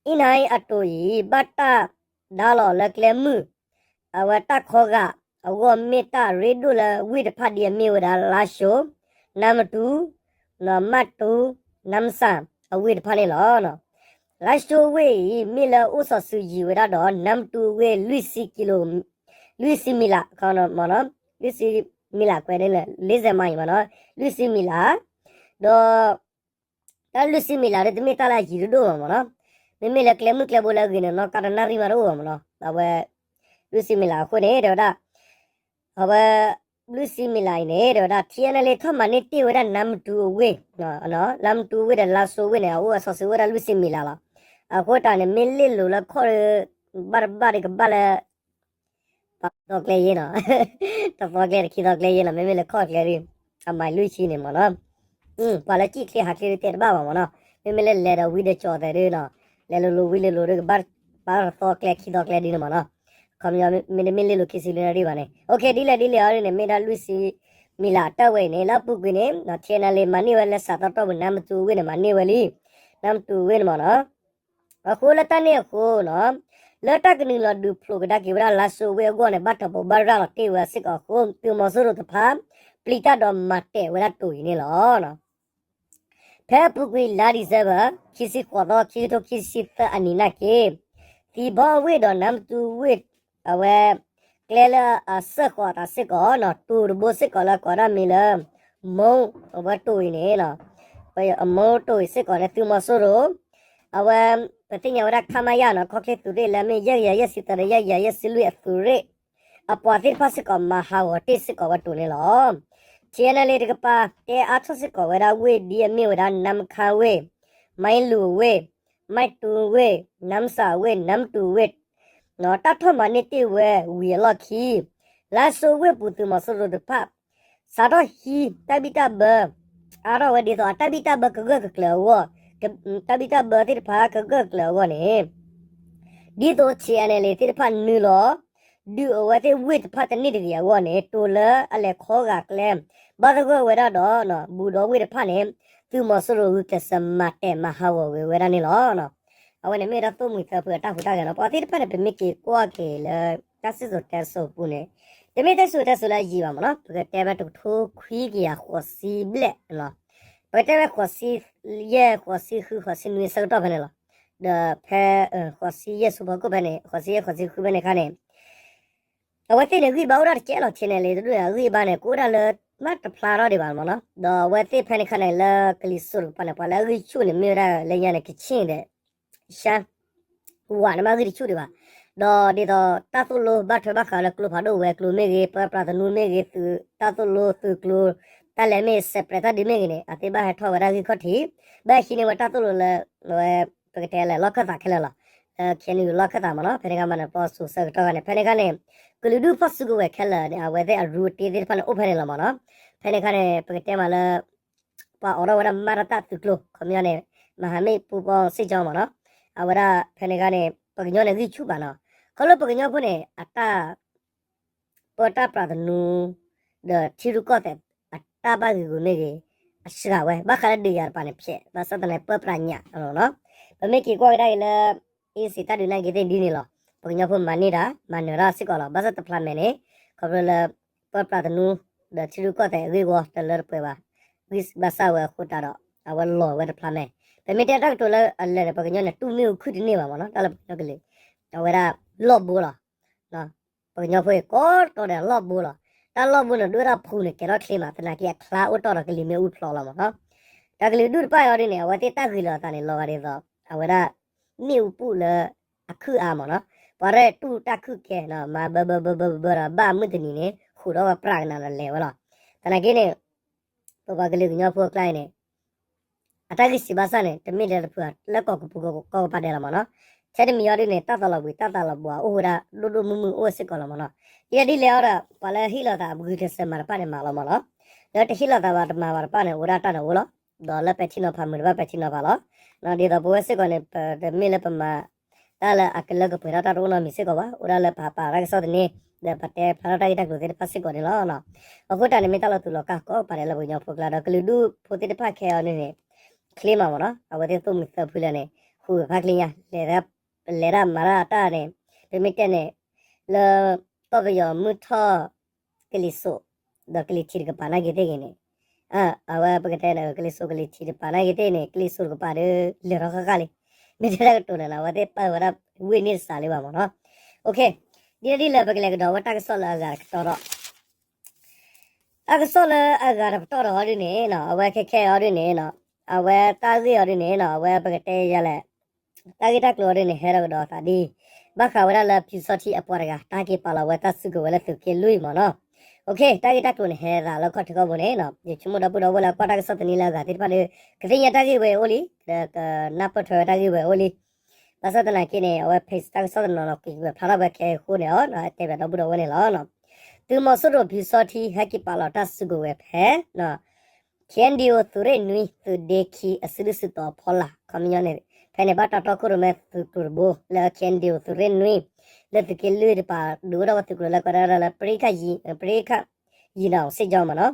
အံၣ်နါအတိၤအံၤ ဘၣ်တၢ်ဒါလီၤလၢကျဲမုၢ် အဝဲတၢ်ခီဂာ်အဂီၢ် မ့ၢ်တၢ်ရ့ဒိၣ်လၢဝ့ၢ်တဖၣ်ဒ်အမ့ၢ်ဝဲဒၣ် လါၡိ, နါမတူ, မၣ်တူ, နါမဆၣ် အဝ့ၢ်တဖၣ်န့ၣ်လီၤ. လါၡိဝ့ၢ်အံၤ မ့ၢ်လၢအိၣ်စီၤစုၤယံၤဝဲဒၣ်ဒီး နါမတူဝ့ၢ် လွံၢ်ဆံမံၤလး, လွံၢ်ဆံမံၤလးကွဲးန့ၣ်လၢ လေးဆယ်မိုင် မနီၤ, လွံၢ်ဆံမံၤလး, ဒီး တၢ်လွံၢ်ဆံမံၤလးဒီး တမ့ၢ်တၢ်လၢအယံၤဒိၣ်ဒိၣ်ဘၣ်မနီၤ, မ့မ့ၢ်လၢကျဲမုၢ်ကျဲဘိလၢအဂ့ၤန့ၣ် နီၢ်ကါတနၣ်ရံၣ်မးတအိၣ်ဘၣ်မနီၤ, အဝဲ လွံၢ်ဆံမံၤလးအဃိန့ၣ် တဲဝဲဒၣ် အဝဲ လွံၢ်ဆံမံၤလးအံၤန့ၣ် တဲဝဲဒၣ် ထံအဲၣ်အဲၣ်လ်အ့ ထီၣ်မၤန့ၢ်တ့ၢ်ဝဲဒၣ်နါမတူအဝ့ၢ်, နါမတူအဝ့ၢ်ဒီးလါၡိဝ့ၢ်န့ၣ် အအိၣ်အစီၤစုၤဝဲဒၣ်လွံၢ်ဆံမံၤလးလီၤ. အဃိတၢ်န့ၣ် မ့ၢ်လ့ၣ်လိၤလၢခီၣ်ဒီး ဘၣ်တဘၣ်ဒီးကဘၣ်လၢ တသီကျဲယဲနီၤ, တသီကျဲတခံသီကျဲယဲနီၤ, မ့မ့ၢ်လၢခီၣ်ကျဲဒီး အမံၤလွံၢ်ဆံန့ၣ်မနီၤ, ပှၤလၢကံၣ်ချ့ဟးချ့ဒီးတဲတဘၣ်ဘၣ်မနီၤ, မ့မ့ၢ်လၢလဲၤဒီးဝံဒီးကၠီၤသဲးဒီးနီၤ, လဲၤလိၤလိၤဝံလိၤလိၤဒီးကဘၣ် ဘၣ်တသီကျဲခံသီကျဲဒ်န့ၣ်မနီၤ, ခီပညီမ့တမ့ၢ်လ့ၣ်လိၤခံဆံလွံၢ်နၣ်ရံၣ်ဘၣ်န့ၣ်, ဒ်လဲၣ်ဒ်လဲၣ်အီၤဒ်န့ၣ် မ့ၢ်ဒၣ်လွံၢ်ဆံမံၤလးအတၢ်ဝဲအံၤန့ၣ် လၢအပူၤကွံာ်န့ၣ် ထံအဲၣ်အဲၣ်လ်အ့ မၤန့ၢ်ဝဲလၢစးသီတီၢ်ပူၤနါမတူအဝ့ၢ်န့ၣ် မၤန့ၢ်ဝဲလံ, နါမတူအဝ့ၢ်န့ၣ်မနီၤ အဃိလၢတၢ်န့ၣ်အဃိနီၤ, လၢတၢ်ကနုာ်လီၤဒုးဖျိးကဒါက့ၤဝဲဒၣ်လါၡိဝ့ၢ်အဂီၢ်န့ၣ် ဘၣ်တၢ်ဘိးဘၣ်ရၤလီၤတ့ၢ်ဝဲစ့ၢ်ကီးအဃိ သုးမီၤစိရိၤတဖၣ် ပျံၤတၢ်ဒီးမၤတဲာ်ဝဲဒၣ်တိၤအံၤန့ၣ်လီၤ. ဖဲအပူၤကွံာ်လါ December ခံဆံဃိးသီ ခံကထိခံဆံသၢအနံၤနာ်က့ သံဘီအဝ့ၢ်ဒီးနါမတူဝ့ၢ် အဝဲ ကျဲလၢအစၢဃီၤအသးစ့ၢ်ကီးနီၤ, တိၤတဘိစ့ၢ်ကီးလၢကိးဒၣ်မံၤလၢ မိၢ် အဝဲတိၤအံၤန့ၣ် မိၢ်တိၤအံၤစ့ၢ်ကီးန့ၣ် သုးမီၤစိရိၤ အဝဲ ပသ့ၣ်ညါဝဲဒၣ် ခမရ နီၤ, ခီၣ်ချ့သုးရ့ၣ်လၢမ့ၢ် ယဲၢ်ကယၤယဲၢ်ဆံသၢဒီး ယဲၢ်ကယၤယဲၢ်ဆံလွံၢ်အသုးရ့ၣ် အပှၤသ့ၣ်တဖၣ်စ့ၢ်ကီး မၤဟးဂီၤတ့ၢ်စ့ၢ်ကီးဝဲတိၤန့ၣ်လီၤ. ထံအဲၣ်အဲၣ်လ်အ့ တကပၤ တဲအါထီၣ်စ့ၢ်ကီးဝဲဒၣ်ဝ့ၢ်ဒ်အမ့ၢ်ဝဲဒၣ် နါမခါဝ့ၢ်, မၢလူၤဝ့ၢ်, မၢတူဝ့ၢ်, နါမဆၣ်ဝ့ၢ်, နါမတူဝ့ၢ် တၢ်ထီၣ်မၤန့ၢ်တ့ၢ်ဝဲဝံၤအလီၢ်ခံ လါၡိဝ့ၢ်ပူၤသုးမီၤစိရိၤတဖၣ် စးထီၣ်ဟံးတၢ်ဘံၣ်တၢ်ဘၢ အါထီၣ်ဝဲဒ်သိးအတၢ်ဘံၣ်တၢ်ဘၢကဂၢၢ်ကကျၢၤအဂီၢ်, တၢ်ဘံၣ်တၢ်ဘၢသ့ၣ်တဖၣ်ကဂၢၢ်ကကျၢၤအဂီၢ်န့ၣ် ဒ်သိး ထံအဲၣ်အဲၣ်လ်အ့ သ့ၣ်တဖၣ်နုာ်လီၤ ဒုးအဝဲသ့ၣ်ဝ့ၢ်တဖၣ်တန့ၢ်တဂ့ၤအဂီၢ်န့ၣ် တိၤလၢအလဲၤခီဂာ်ကျဲ ဘၣ်သဂၢၢ်ဝဲဒၣ်ဒီး ဘူးဒီဝ့ၢ်တဖၣ်န့ၣ် သုးမီၤစိရိၤဂုာ်ကျဲးစၢးမၤတဲာ်မၤဟးဂီၤဝဲဝဲဒၣ်န့ၣ်လီၤ. အဝဲန့ၣ်မ့ၢ်ဝဲဒၣ်သိၣ်မှံၤသၢဖုအတၢ်ဟူးတၢ်ဂဲၤနီၤ, ပှၤသ့ၣ်တဖၣ်န့ၣ် ပမ့ၢ်က့ၤကွၢ်က့ၤလၢ တၢ်စံၣ်စိၤတဲစိၤအပူၤန့ၣ် တမ့ၢ်တၢ်စံၣ်စိၤတဲစိၤလၢအယံၤဘၣ်မနီၤ, ပကတဲဝဲတကထိခွံကယၤဃိးဆံဘျဲၣ်လီၤ. ပကတဲဝဲဃိးဆံယဲၢ် ဃိးဆံဃု ဃိးဆံနွံအဆၢကတီၢ်ဖဲန့ၣ်လီၤ. ဒီးဖဲ ဃိးဆံယဲၢ်ဆူဖီခိၣ်ဖဲန့ၣ် ဃိးဆံယဲၢ် ဃိးဆံဃုဖဲန့ၣ်အခါန့ၣ် အဝဲသ့ၣ်န့ၣ် ဂံၢ်ဘါအိၣ်ဒၣ်တကဲလီၤ, ထံအဲၣ်အဲၣ်လ်အ့ တဒူၣ်န့ၣ် အဂံၢ်အဘါန့ၣ် ကအိၣ်ဒၣ်လၢ မ့ၢ်တဖျါထီၣ်ဒံးဘၣ်မနီၤ, ဒီးအဝဲသ့ၣ်ဖဲန့ၣ်အခါန့ၣ် လၢကလံၤစိးတကပၤန့ၣ် ပှၤလၢအဂံၢ်ဆူၣ်န့ၣ် မ့ၢ်ဝဲဒၣ်လၢညါန့ၣ် ကချ့ၣ်ဒီး ရှမ်း ဝးန့ၣ်မ့ၢ်ဂံၢ်တဆူၣ်ဒံးဘၣ်, ဒီးဒ်သိးတၢ်သိၣ်လိဘၣ်ထွဲဘၣ်ဃးလၢကျိဖးဒိၣ်ဝဲၤကျိၤမ့ၢ်ဂ့ၤ, ပၢပြးသနူမ့ၢ်ဂ့ၤ, သုးတၢ်သိၣ်လိသုးကျိၤ တၢ်လဲၤမ့ၢ်စဲးပြဲးတၢ်ဒုးမ့ၢ်ဂ့ၤန့ၣ် အသ့ၣ်ဘၣ်ဟဲထီၣ်ဝဲဒၣ်ဂံၢ်ခီၣ်ထံး, ဘၣ်ဟံးန့ၢ်ဝဲတၢ်သိၣ်လိလၢ ဝဲ ပကတဲလၢလီၢ်ခၢၣ်သးခဲလၢာ်လီၤ. လၢ ခ့ၣ်အဲၣ်ယူၣ် လီၢ်ခၢၣ်သးမနီၤ, ဖဲန့ၣ်အခါမးန့ၣ် ပစိၤဆၢကတီၢ်ခါန့ၣ် ဖဲန့ၣ်အခါန့ၣ် ကလုာ်ဒူၣ်ဖီၣ်စုကဝဲၤခဲလၢာ်န့ၣ် အဝဲသ့ၣ်အရူအတ့သ့ၣ်တဖၣ်န့ၣ် အိၣ်ဖဲန့ၣ်လီၤမနီၤ. ဖဲန့ၣ်အခါန့ၣ် ပကတဲမးလၢ ပှၤအိးထီၣ်ဝဲဒၣ်မၤတၢ်သုးကျိၤ ခီပညီန့ၣ် မဟာမိတ်ပူးပေါင်းစစ်ကြောင်းမနီၤ, အဝဲဒၣ်ဖဲန့ၣ်အခါန့ၣ် ပှၤကညီန့ၣ်ဂံၢ်ဆူၣ်ဘၣ်နီၤ, ခီဖျိပှၤကညီဖိန့ၣ် အတၢ် ပၢတၢ်ပြးသနူ ဒီးထံရူၢ်ကီၢ်သဲး အတၢ်ဘၣ်ဂ့ၤဂူာ်မ့ၢ်ဂ့ၤ အစှၤဝဲ ဘၣ်ဃးလၢဒုးယၤတပၤန့ၣ်ဖျဲး ဘၣ်ဆၣ်သနာ်က့ ပၢပြးညၣ်လီၤ. ပမ့ၢ်က့ၤကွၢ်ကဒါက့ၤလၢ အ့စံးတၢ်ဒုးနာ်က့ၤသ့ၣ်ဒ်န့ၣ်လီၤ. ပှၤကညီဖိမၤန့ၢ်တၢ် မၤနၢၤတၢ်စ့ၢ်ကီးလီၤ. ဘၣ်ဆၣ်တဖျးမဲာ်န့ၣ် ခီဖျိလၢ ပၢပြးသနူ ဒီးထံရူၢ်ကီၢ်သဲးအဂ့ၢ်ဝီတလၢတပှဲၤဘၣ်, ဘၣ်ဆၣ်ဝဲအဃိတၢ်ဒီး အဝဲလီၤဝဲတဖျးမဲာ်. ပမ့ၢ်တဲတၢ်ကတိၤလၢအလၢာ်န့ၣ် ပှၤကညီန့ၣ် တူၢ်မ့ၣ်အူခုၣ်တန့ၢ်ဘၣ်မနီၤ, တၢ်လၢပှၤကညီကလုာ် အဝဲဒၣ်လီၢ်ဘိလီၤ. ပှၤကညီဖိအံၤ ကိးတီၤဒီးလီၢ်ဘိလီၤ. တၢ်လီၢ်ဘိန့ၣ် ဒိၣ်ဝဲဒၣ်ဖူန့ၣ် ကဲထီၣ်ချ့မး သနာ်က့အချါအိၣ်တီၢ်ဒီးကလံၤမ့ၣ်အူဖျိးလီၤမနီၤ. တၢ်ကလုာ်ဒူၣ်တဖၣ်အံၤဒ်န့ၣ် အဝဲသ့ၣ်တၢ်ဂ့ၤလီၤအသးန့ၣ် လီၤဂာ်ဒ်သိး အဝဲဒၣ် မ့ၣ်အူပူၣ်လၢ အခုၣ်အါမ့ၢ်နီၤ, ပှၤရဲၣ်တူၢ်တၢ်ခုၣ်ကဲနီၤ မၤဘၢဘၢဘၢဘၢဘၢဒီး ဘၣ်မုၢ်တနံၤန့ၣ် ဃုာ်ဒီးဝဲပြးကနၤဒီးလဲၤဝဲလီၤ. သနာ်က့န့ၣ် ပပှၤကလုာ်ကညီဖိအကျါအံၤန့ၣ် အတၢ်ဂံၢ်စံးဘၣ်ဆၣ်န့ၣ် တမ့ၢ်လၢတဖုလၢကီၢ်ကပူၤကီၢ်ကပၤဒဲးလီၤမ့ၢ်နီၤ. ထဲတမံၤအံၤဒ်န့ၣ် တၢ်သးလီၤဘှံးတၢ်သးလီၤဘှီးအိၣ်ဝဲဒၣ်ဒိၣ်ဒိၣ်မုၢ်မုၢ်အိၣ်စ့ၢ်ကီးလီၤမ့ၢ်နီၤ. ဒ်လဲၣ်ဒ်လဲၣ်အံၤဒီး ပှၤလၢဟ့ၣ်လီၤသးအဂုာ်ကျဲးစၢးမၤတဖၣ်န့ၣ်မၤလီၤမ့ၢ်နီၤ. လၢတဟ့ၣ်လီၤသးဘၣ်တမၤဘၣ်တဖၣ်န့ၣ် အိၣ်ဒၣ်တၢ်န့ၣ်အိၣ်လီၤ. ဒီးလၢပဲာ်ထံနီၤဖးမုာ်တဖၣ်ပဲာ်ထံနီၤဖးလီၤ. ဒ်သိးပဝဲစ့ၢ်ကီးန့ၣ် ပတမ့ၢ်လၢပမၤ တၢ်လၢအကလၢကပှဲၤထီၣ်တၢ်တအိၣ်နီတမံၤစ့ၢ်ကီးဘၣ်, အိၣ်ဒၣ်လၢပပာ်တၢ်ကစီၣ်သန့, ဒီးပတဲဖျါထီၣ်တၢ်ဂ့ၢ်တၢ်ကျိၤသ့ၣ်တဖၣ်စ့ၢ်ကီးန့ၣ်လီၤ. အဃိတၢ်န့ၣ်မ့ၢ်တၢ်လီၤတူာ်လီၤကာ်ကိးဂၤဒဲးလၢပှၤကညီဖိအကျါဒီး ကလုာ်ဒူၣ်ဖိသ့ၣ်တဖၣ်ခဲအံၤဒ်န့ၣ် ချ့မးမ့ၢ်နီၤ, အဝဲသ့ၣ်သိၣ်မှံၤသၢဖုလၢာ်န့ၣ် ဃုာ်ဖးချ့ညါ လဲၤဒၣ်မၤတၢ်အတၢ်န့ၣ်, ပမ့ၢ်တဲန့ၣ် လၢ ကီၢ်ပယီၤမုၢ်ထီၣ် ကလံၤစိး ဒီးကလံၤထံးတကပၤနာ်က့သ့ၣ်ဂ့ၤန့ၣ်, အဝဲပကတဲန့ၣ် ကလံၤစိးကလံၤထံးတကပၤနာ်က့သ့ၣ်န့ၣ် ကလံၤစိးတကပၤဒီး လဲၤထီၣ်ဃၣ်ဃၣ်လံ, မ့ၢ်တဲတၢ်ကတိၤန့ၣ်နီၤ အဝဲသ့ၣ်ပာ်ဝဲဒၣ်ဝ့ၢ်န့ၣ်တစးလံဘၣ်မ့ၢ်နီၤ. ဒ်လဲၣ်ဒ်လဲၣ်ပကလဲၤကဒီးဝဲတၢ်ကစီၣ်လၢအဂၤတပတီၢ်ဒီး တၢ်ကစီၣ်လၢအဂၤတပတီၢ်ဒီးအီၤဒ်န့ၣ်နီၤ, အဝဲခဲခဲအံၤအီၤဒ်န့ၣ်နီၤ, အဝဲတၢ်ဂ့ၢ်အီၤဒ်န့ၣ်နီၤ, အဝဲပကတဲယၤလဲၣ်, တၢ်ဂ့ၢ်တၢ်ကျိၤအီၤဒ်န့ၣ် ဟဲထီၣ်ကဒီးသးဒ်အံၤ, ဘၣ်ဃးဝဲဒၣ်လၢပျူစောထီးအပှၤတဂၤ တၢ်ဟဲက့ၤပာ်လီၤဝဲတၢ်စုကဝဲၤလၢသုးက့လွံၢ်မ့ၢ်နီၤ. တၢ်ဂ့ၢ်တၢ်ကျိၤန့ၣ် ဟဲသးလၢခီၣ်ထံးခီၣ်ဘိန့ၣ်, ယဆိကမိၣ်ဒီပုၢ်ဒီဝဲၢ်လၢကွၢ်တၢ်ကစီၣ်တနံၤလၢအဂၤသ့ၣ်တဖၣ်ဒီး ကသ့ၣ်ညါတၢ်ဂ့ၢ်ဝဲအိၣ်လံ, ဒီးကနၢ်ပၢၢ်ထွဲဝဲတၢ်ဂ့ၢ်ဝဲအိၣ်လံ. ဘၣ်ဆၣ်သနာ်က့န့ၣ် အဝဲ page တၢ်ကစီၣ်တနီၤနီၤ ကွဲးဖျါထီၣ်ဝဲခဲအံၤအဃိန့ၣ် တဲဘၣ်ဒီပုၢ်ဒီဝဲၢ်န့ၣ်လီၤ. သုးမီၤစိရိၤပျူစောထီး ဟဲက့ၤပာ်လီၤတၢ်စုကဝဲၤဖဲ KNDO သုးရ့ၣ်နွံ သုးဒ့ခံ အစုဒုၣ်စုတီၤအဖီလာ် ခီပညီန့ၣ် ဖဲန့ၣ် ဘၣ်တၢ်တီခိၣ်ရိၣ်မဲသုးကျိၤတဘိ လၢ KNDO သုးရ့ၣ်နွံ လၢသုးက့လွံၢ်တကပၤ ဒုးအိၣ်ထီၣ်ဝဲသုးကျိၤလၢကီးဒၣ်လၢ ပရံခၣ်ယံၤဒီး စ့ၣ်ကၠီမ့ၢ်နီၤ.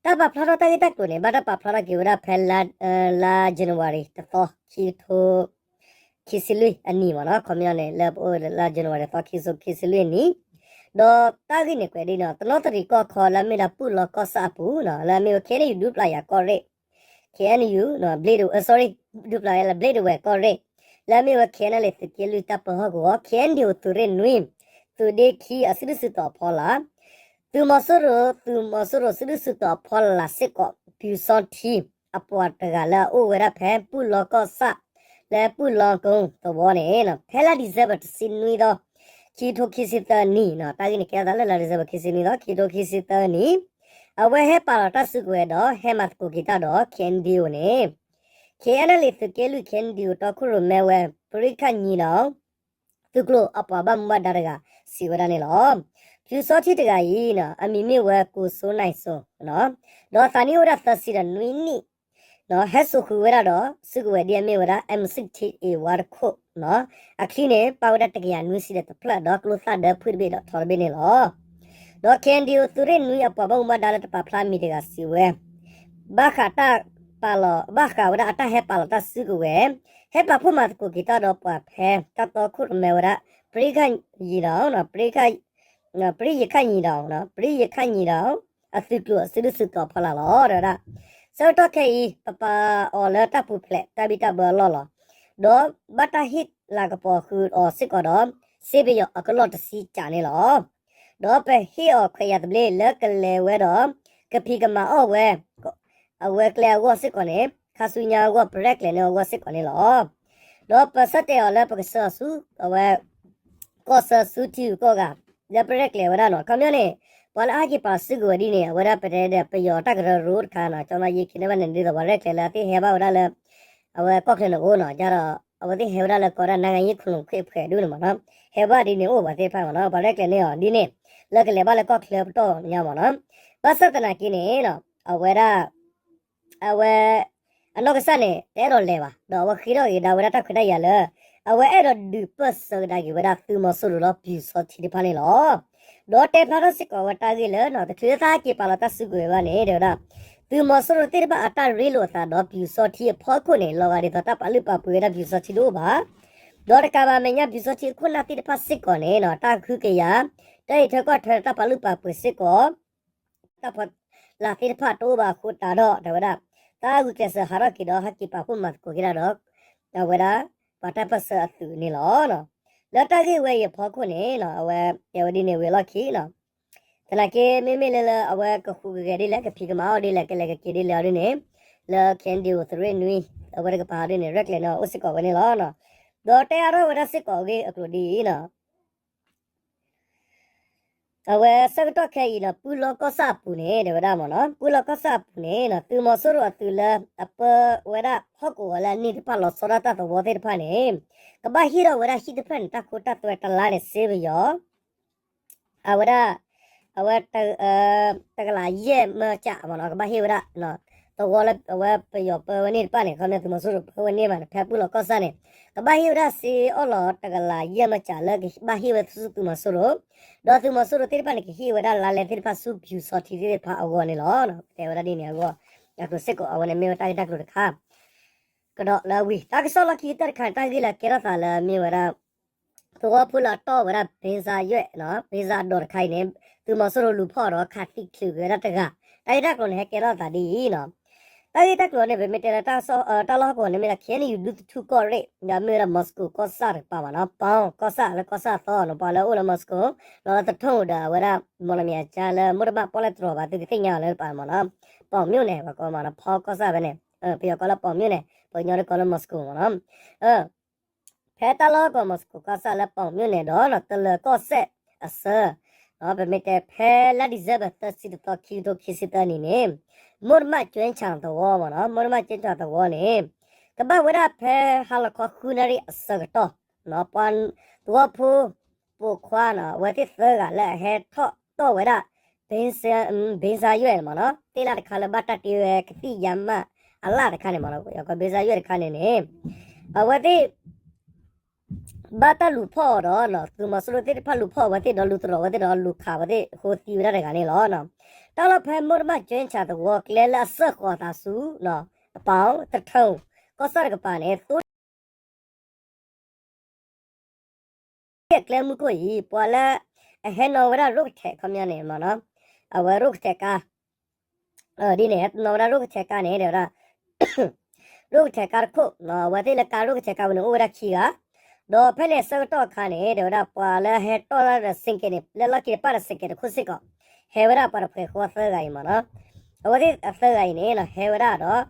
တၢ်ပာ်ဖျါထီၣ်တၢ်ဂ့ၢ်တၢ်ကျိၤန့ၣ် ဘၣ်တၢ်ပာ်ဖျါထီၣ်က့ၤဝဲဒၣ်ဖဲ လါ January တသီ ခံကထိ ခံဆံလွံၢ်အနံၤမ့ၢ်နီၤ, ခီပညီန့ၣ် လၢပအိၣ်လၢ January တသီ ခံကထိခံဆံလွံၢ်အနံၤ, ဒီးတၢ်ဂ့ၢ်န့ၣ်ကွဲးဒ်န့ၣ် တနီသရံၣ်ကီၢ်ခီလၢအမ့ၢ်ဒၣ်ပူၣ်လီကီၢ်ဆၣ်အပူၤနီၤ, လၢအမ့ၢ်ဝဲ KNU ဒူပျၢ်ယၤကီၢ်ရ့ၣ် KNU ဘျ့ဒဝဲ sorry ဒူပျၢ်ယၤလၢဘျ့ဒဝဲကီၢ်ရ့ၣ်, လၢအမ့ၢ်ဝဲ KNLA သုးက့လွံၢ်တၢ်ပၢဟီၣ်ကဝီၤ KNDO သုးရ့ၣ်နွံ သုးဒ့ခံ အစုဒုၣ်စုတီၤအဖီလာ် သုးမီၤစိရိၤ သုးမီၤစိရိၤစုဒုၣ်စုတီၤအဖီလာ်စ့ၢ်ကီး ပျူစောထီး အပှၤတဂၤလၢအအိၣ်ဝဲဒၣ်ဖဲပူၣ်လီကီၢ်ဆၣ် လၢပူၣ်လီကိသဝီန့ၣ် ဖဲလါ December တဆံနွံသီ ခံကထိခံဆံသၢနံၣ်နီၤ, တၢ်ဂ့ၢ်န့ၣ်ကဲအသးလၢလါ December ခံဆံနွံသီ ခံကထိခံဆံသၢနံၣ်, အဝဲဟဲပာ်လီၤတၢ်စုကဝဲၤဒီး ဟဲမၤသကိးက့ၤတၢ်ဒီး KNDO န့ၣ် KNLA သုးက့လွံၢ် KNDO တီခိၣ်ရိၣ်မဲဝဲ ပရံခၣ်ညီဒီး သုးကျိၤအပှၤဘၣ်မူဘၣ်ဒါတဂၤ စံးဝဲဒၣ်န့ၣ်လီၤ. ပျူစောထီးတဂၤအံၤ အမံၤမ့ၢ်ဝဲ ကိစိနၢ်စိၤ ဒီးသးနံၣ်အိၣ်ဝဲဒၣ်သၢဆံဒီးနွံနံၣ် ဟဲစိာ်ဃုာ်ဝဲဒၣ်ဒီး စုကဝဲၤဒ်အမ့ၢ်ဝဲဒၣ် M sixty-eight ဝါတခိၣ် အချံန့ၣ် ပာ်ဝဲဒၣ်တကယၤနွံဆံဒီးတဖျၢၣ် ဒီးကျိသၣ်ဒၢဖှံၣ်တဘ့ၣ်ဒီးထီတဘ့ၣ်န့ၣ်လီၤ. ဒီး KNDO သုးရ့ၣ်နွံအပှၤဘၣ်မူဘၣ်ဒါလၢတပာ်ဖျါမံၤတဂၤစံးဝဲ ဘၣ်ဃးတၢ်ပာ်လီၤ ဘၣ်ဃးဝဲဒၣ်အတၢ်ဟဲပာ်လီၤတၢ်စုကဝဲၤ ဟဲပာ်ဖှိၣ်မၤသကိးက့ၤတၢ်ဒီးပှၤဖဲတၢ်တီခိၣ်ရိၣ်မဲဝဲဒၣ် ပရံခၣ်ညီဒီး ပရံခၣ် ပရံယခၣ်ညီဒီး ပရံယခၣ်ညီဒီး အသုးကျိၤအစုဒုၣ်စုတီၤအဖီလာ်လီၤ. တဲဝဲဒၣ် ဆၢကတီၢ်ခဲအံၤ ပပာ်အီၤလၢတၢ်ပူၤဖျဲးတၢ်ဘံၣ်တၢ်ဘၢအလီၢ်လီၤ. ဒီးဘၣ်တၢ်ဟ့ၣ်လၤကပီၤဃုာ်အီၤစ့ၢ်ကီးဒီး စ့ပယီၤအကလီၢ်တဆံကးန့ၣ်လီၤ. ဒီးပဟ့ၣ်အီၤခွဲးယာ်သဘျ့လၢကလဲၤဝဲဒီး ကဖံးကမၤအီၣ်ဝဲ အဝဲကျဲအဂီၢ်စ့ၢ်ကီးန့ၣ် ခါဆူညါအဂီၢ် ပရဲၣ်ကျဲၤန့ၢ်အဂီၢ်စ့ၢ်ကီးန့ၣ်လီၤ. ဒီးပဆၢတဲာ်အီၤလၢပကဆှၢအီၤဆူ အဝဲ ကီၢ်ဆၢဆူထံဂုၤကီၢ်ဂၤ လၢပရဲၣ်ကျဲၤဝဲဒၣ်နီၤ. ခီပညီန့ၣ် ပှၤလၢအဟဲက့ၤပာ်စုကဝဲၤဒ်န့ၣ် အဝဲဒၣ်ပတဲဒီးပယီၤတၢ်ကရၢကရိတခါနီၤ, ကၠီမါယ့ခံန့ၢ်ဘၣ်န့ၣ် ဒ်သိးပှၤရဲၣ်ကျဲၤလၢအသ့ၣ်ဟဲဘၣ်ဝဲဒၣ်လၢ အဝဲကီၢ်ချၢန့ၣ်အိၣ်နီၤ, ယါဒီး အဝဲသ့ၣ်ဟဲဝဲဒၣ်လၢကီးဒၣ် နိုင်ငံရေးခုံရုံးခွဲးဖှဲးဒူၣ်န့ၣ်မ့ၢ်နီၤ, ဟဲဘၣ်ဒ်န့ၣ်အိၣ်ပှၤသ့ၣ်တဖၣ်မ့ၢ်နီၤ, ပှၤရဲၣ်ကျဲၤန့ၢ်အီၤဒ်န့ၣ် လၢကလဲၤဘၣ်လၢကီၢ်ချၢပတီၢ်ညါမ့ၢ်နီၤ. ဘၣ်ဆၣ်သနာ်က့န့ၣ် အဝဲဒၣ် အဝဲ အနီၢ်ကစၢ်န့ၣ် တအဲၣ်ဒိးလဲၤဘၣ်, ဒီးအဝဲဃ့ထီၣ်က့ၤဒၣ်ဝဲဒၣ်တၢ်ခွဲးတၢ်ယာ်လၢ အဝဲအဲၣ်ဒိးဒုးပၢၢ်ဆၢကဒါက့ၤဝဲဒၣ်သုးမီၤစိရိၤဒီးပျူစောထီးတဖၣ်န့ၣ်လီၤ. ဒီးတဲဖျါထီၣ်စ့ၢ်ကီးဝဲတၢ်ဂ့ၢ်လၢ တချုးလၢတၢ်ဟဲက့ၤပာ်လီၤတၢ်စုကဝဲၤဘၣ်န့ၣ် တဲဝဲဒၣ် သုးမီၤစိရိၤသ့ၣ်တဖၣ်အတၢ်ရ့လိာ်အသးဒီးပျူစောထီးအဖီခိၣ်န့ၣ် လီၤဂာ်ဒ်သိးတၢ်ပာ်လုၢ်ပာ်ပှ့ၤဝဲဒၣ်ပျူစောထီးတအိၣ်ဘၣ်. ဒီးတကးဘၣ်မဲာ်ညါပျူစောထီးအခိၣ်နၢ်သ့ၣ်တဖၣ်စ့ၢ်ကီးန့ၣ် တၢ်ကဟုကယာ် တၢ်အံးထွဲကွၢ်ထွဲတၢ်ပာ်လုၢ်ပာ်ပှ့ၤစ့ၢ်ကီး တၢ်ဖီလာ်သ့ၣ်တဖၣ်တအိၣ်ဘၣ်အဃိသတးဒီး တဲဝဲဒၣ် တၢ်ဂုာ်ကျဲးစၢးဟးထီၣ်က့ၤဒီးဟဲက့ၤပာ်ဖှိၣ်မၤသကိးက့ၤတၢ်ဒီး အဝဲဒၣ် ပှၤတၢ်ပၢၢ်ဆၢအသုးန့ၣ်လီၤ. လၢတၢ်ဂ့ၢ်ဝဲအံၤအဖီခိၣ်န့ၣ် အဝဲတဲဝဲဒ်န့ၣ်ဝံၤအလီၢ်ခံနီၤ, သနာ်က့ မ့မ့ၢ်လၢလၢအဝဲကဃူကဂဲၤဒ်လဲၣ် ကဖံးကမၤအီၣ်ဒ်လဲၣ် ကလဲၤကက့ၤဒ်လဲၣ်အီၤဒ်န့ၣ်, လၢ KNDO သုးရ့ၣ်နွံ အဝဲတကပၤအီၤဒ်န့ၣ် ရဲၣ်ကျဲၤန့ၣ်အိၣ်စ့ၢ်ကီးဝဲန့ၣ်လီၤ. ဒီးတဲအါထီၣ်ဝဲဒၣ်စ့ၢ်ကီးအဂ့ၢ်အကျိၤဒ်အံၤနီၤ အဝဲဆၢကတီၢ်ခဲအံၤနီၤ ပူလီၢ်ကီၢ်ဆၣ်အပူၤန့ၣ် တဲဝဲဒၣ်မ့ၢ်နီၤ ပူလီၢ်ကီၢ်ဆၣ်အပူၤန့ၣ်နီၤ သုးမီၤစိရိၤအသုးလၢ အပၢဝဲဒၣ်ဟီၣ်ကဝီၤလၢအန့ၢ်တဖၣ်လီၤဆီဒၣ်တၢ်သဝီသ့ၣ်တဖၣ်န့ၣ် ကဘၣ်ဟ့ၣ်ထီၣ်ဝဲဒၣ်ဟံၣ်တဖျၢၣ်န့ၣ် တၢ်ခိတၢ်သွဲတလါန့ၣ် စ့ပယီၤ အဝဲဒၣ် အဝဲ တကလးယဲၢ်မၢကၠးမ့ၢ်နီၤ ကဘၣ်ဟ့ၣ်ဝဲဒၣ် သဝီလၢအဝဲပယီၤပၢဝဲန့ၢ်တဖၣ်န့ၣ် ခီပညီသုးမီၤစိရိၤပၢဝဲန့ၢ်ဘၣ်န့ၣ် ဖဲပူလီၢ်ကီၢ်ဆၣ်န့ၣ် ကဘၣ်ဟ့ၣ်ဝဲဒၣ်စ့အီၣ်လီၤတကလးယဲၢ်မၢကၠးလၢကဘၣ်ဟ့ၣ်ဝဲဆူသုးမီၤစိရိၤ, ဒီးသုးမီၤစိရိၤသ့ၣ်တဖၣ်န့ၣ် ကဟ့ၣ်ဝဲဒၣ်လါလဲသ့ၣ်တဖၣ်ဆူပယူၤစီထံသ့ၣ်တဖၣ်အဂီၢ်န့ၣ်လီၤ. တဲဝဲဒၣ်ဒ်န့ၣ်အဂီၢ် အကျိၤစ့ၢ်ကီးအဝဲန့ၣ်မ့ၢ်ဝဲတၢ်ဂ့ၢ်တၢ်ကျိၤတခါ ကဒီးလၢအဝံၤ တၢ်ကစီၣ်လီၢ်ခံကတၢၢ်တခါန့ၣ် တၢ်ဂ့ၢ်လၢအကဲထီၣ်သးလၢမ့ၢ်ဝဲဒၣ် သဝီဖိလၢအတီၢ်ဝဲဒၣ် ဘ့ၣ်စၢ်ယွဲၣ် ဘ့ၣ်စၢ်အဒိးတခါအံၤန့ၣ် သုးမီၤစိရိၤလူၤဖီၣ်ဒီးခးသံချုးက့ၤဝဲဒၣ်တဂၤ တၢ်ဂ့ၢ်တၢ်ကျိၤန့ၣ် ဟဲကဲထီၣ်သးဒ်အံၤနီၤ. တၢ်ဂ့ၢ်တၢ်ကျိၤန့ၣ် ပမ့ၢ်တဲလၢ တၢ်လီၢ်ဟီၣ်ကဝီၤန့ၣ်မ့ၢ်ဒၣ် ခဲအံၤန့ၣ် ယူၤဒူသထူၣ်ကီၢ်ရ့ၣ် ဒီးမ့ၢ်ဝဲဒၣ် Moscow ကီၢ်ဆၣ်တကပၤမ့ၢ်နီၤ ပီၣ်ကီၢ်ဆၣ်လၢကီၢ်ဆၣ်အသီနီၤ ပှၤလၢအိၣ်လၢ Moscow လီၤလၢသထူၣ်ဒီးအဝဲဒၣ် မီၣ်လမံၤအကၠါလၢမိၢ်တဘၣ်ပီၣ်လဲၣ်တြီၤဘၣ် သုကသ့ၣ်ညါအီၤလၢတကပၤမ့ၢ်နီၤ ပီၣ်မြို့နယ် ပှၤကိးမ့ၢ်နီၤ ဖီကီၢ်ဆၣ်ဖဲန့ၣ် ပယီၤကိးလၢပီၣ်မြို့နယ် ပှၤကညီတကိးလၢ Moscow မ့ၢ်နီၤ ဖဲတၢ်လီၢ်ဟီၣ်ကဝီၤ Moscow ကီၢ်ဆၣ်လၢပီၣ်မြို့နယ်ဒီး တလၢၤကီၢ်စဲၣ်အဆၢ ပမ့ၢ်တဲဖဲလါ December သၢဆံတသီ ခံကထိခံဆံသၢနံၣ်န့ၣ် မိၢ်တမၣ်ကၠွ့ဆၣ်သဝီမ့ၢ်နီၤ မိၢ်တမၣ်ကၠွ့ဆၣ်သဝီန့ၣ် ကဘၣ်ဝဲဒၣ်ဖဲဟါလီၤခီဃုနၣ်ရံၣ်အဆၢကတီၢ် ပှၤသဝီဖိ ပိာ်ခွါနီၤ အဝဲသ့ၣ်သၢဂၤလၢအဟဲထီၣ်တီၢ်ဝဲဒၣ် ဘ့ၣ်စၢ်ယွဲၣ်မ့ၢ်နီၤ သ့ၣ်လၢတခါလၢဘၣ်တၢ်တ့ဝဲကသံၣ်ယါမး အလၣ်တခါန့ၣ်မ့ၢ်နီၤ ပယီၤကိး ဘ့ၣ်စၢ်ယွဲၣ်တခါန့ၣ်န့ၣ် အဝဲသ့ၣ် ဘၣ်တၢ်လူၤဖီၣ်အီၤဒီး သုးမီၤစိရိၤသ့ၣ်တဖၣ်လူၤဖီၣ်အဝဲသ့ၣ်ဒီးလူၤတြီၤအဝဲသ့ၣ်ဒီးလူၤခးအဝဲသ့ၣ် ဃိသံဝဲဒၣ်တဂၤန့ၣ်လီၤ. တၢ်လီၢ်ဖဲမိၢ်တမၣ်ကၠွ့ဆၣ်သဝီကျဲလၢအစၢၢ်ဃီၤအသးဆူ ပီၣ် သထူၣ် ကီၢ်ဆၣ်တကပၤန့ၣ် သိ အကျဲမုၢ်ခိၣ်အံၤ ပှၤလၢအဟဲနီၤဝဲဒၣ်ရိၣ်ကထဲးခီပညီန့ၣ်မ့ၢ်နီၤ အဝဲရိၣ်ကထဲးကါ ဒ်န့ၣ် ဟဲနီၤဝဲဒၣ်ရိၣ်ကထဲးကါန့ၣ် တဲဝဲဒၣ် ရိၣ်ကထဲးကါတခိၣ် အဝဲသ့ၣ်လၢကါရိၣ်ကထဲးကါဝဲန့ၣ် အိၣ်ဝဲဒၣ်ခံဂၤ ဒီးဖဲန့ၣ်အဆၢကတီၢ်အခါန့ၣ် တဲဝဲဒၣ်ပှၤလၢဟဲတီၢ်တၢ်ဒီး ဆိုင်ကယ် န့ၣ် လၢလီၢ်ခံတပၣ်ဒီး ဆိုင်ကယ် တခိၣ်စ့ၢ်ကီး ဟဲဝဲဒၣ်ပှၤတဖှဲးဃီသၢဂၤအံၤမ့ၢ်နီၤ အဝဲသ့ၣ်အသၢဂၤအံၤန့ၣ် ဟဲဝဲဒၣ်ဒီး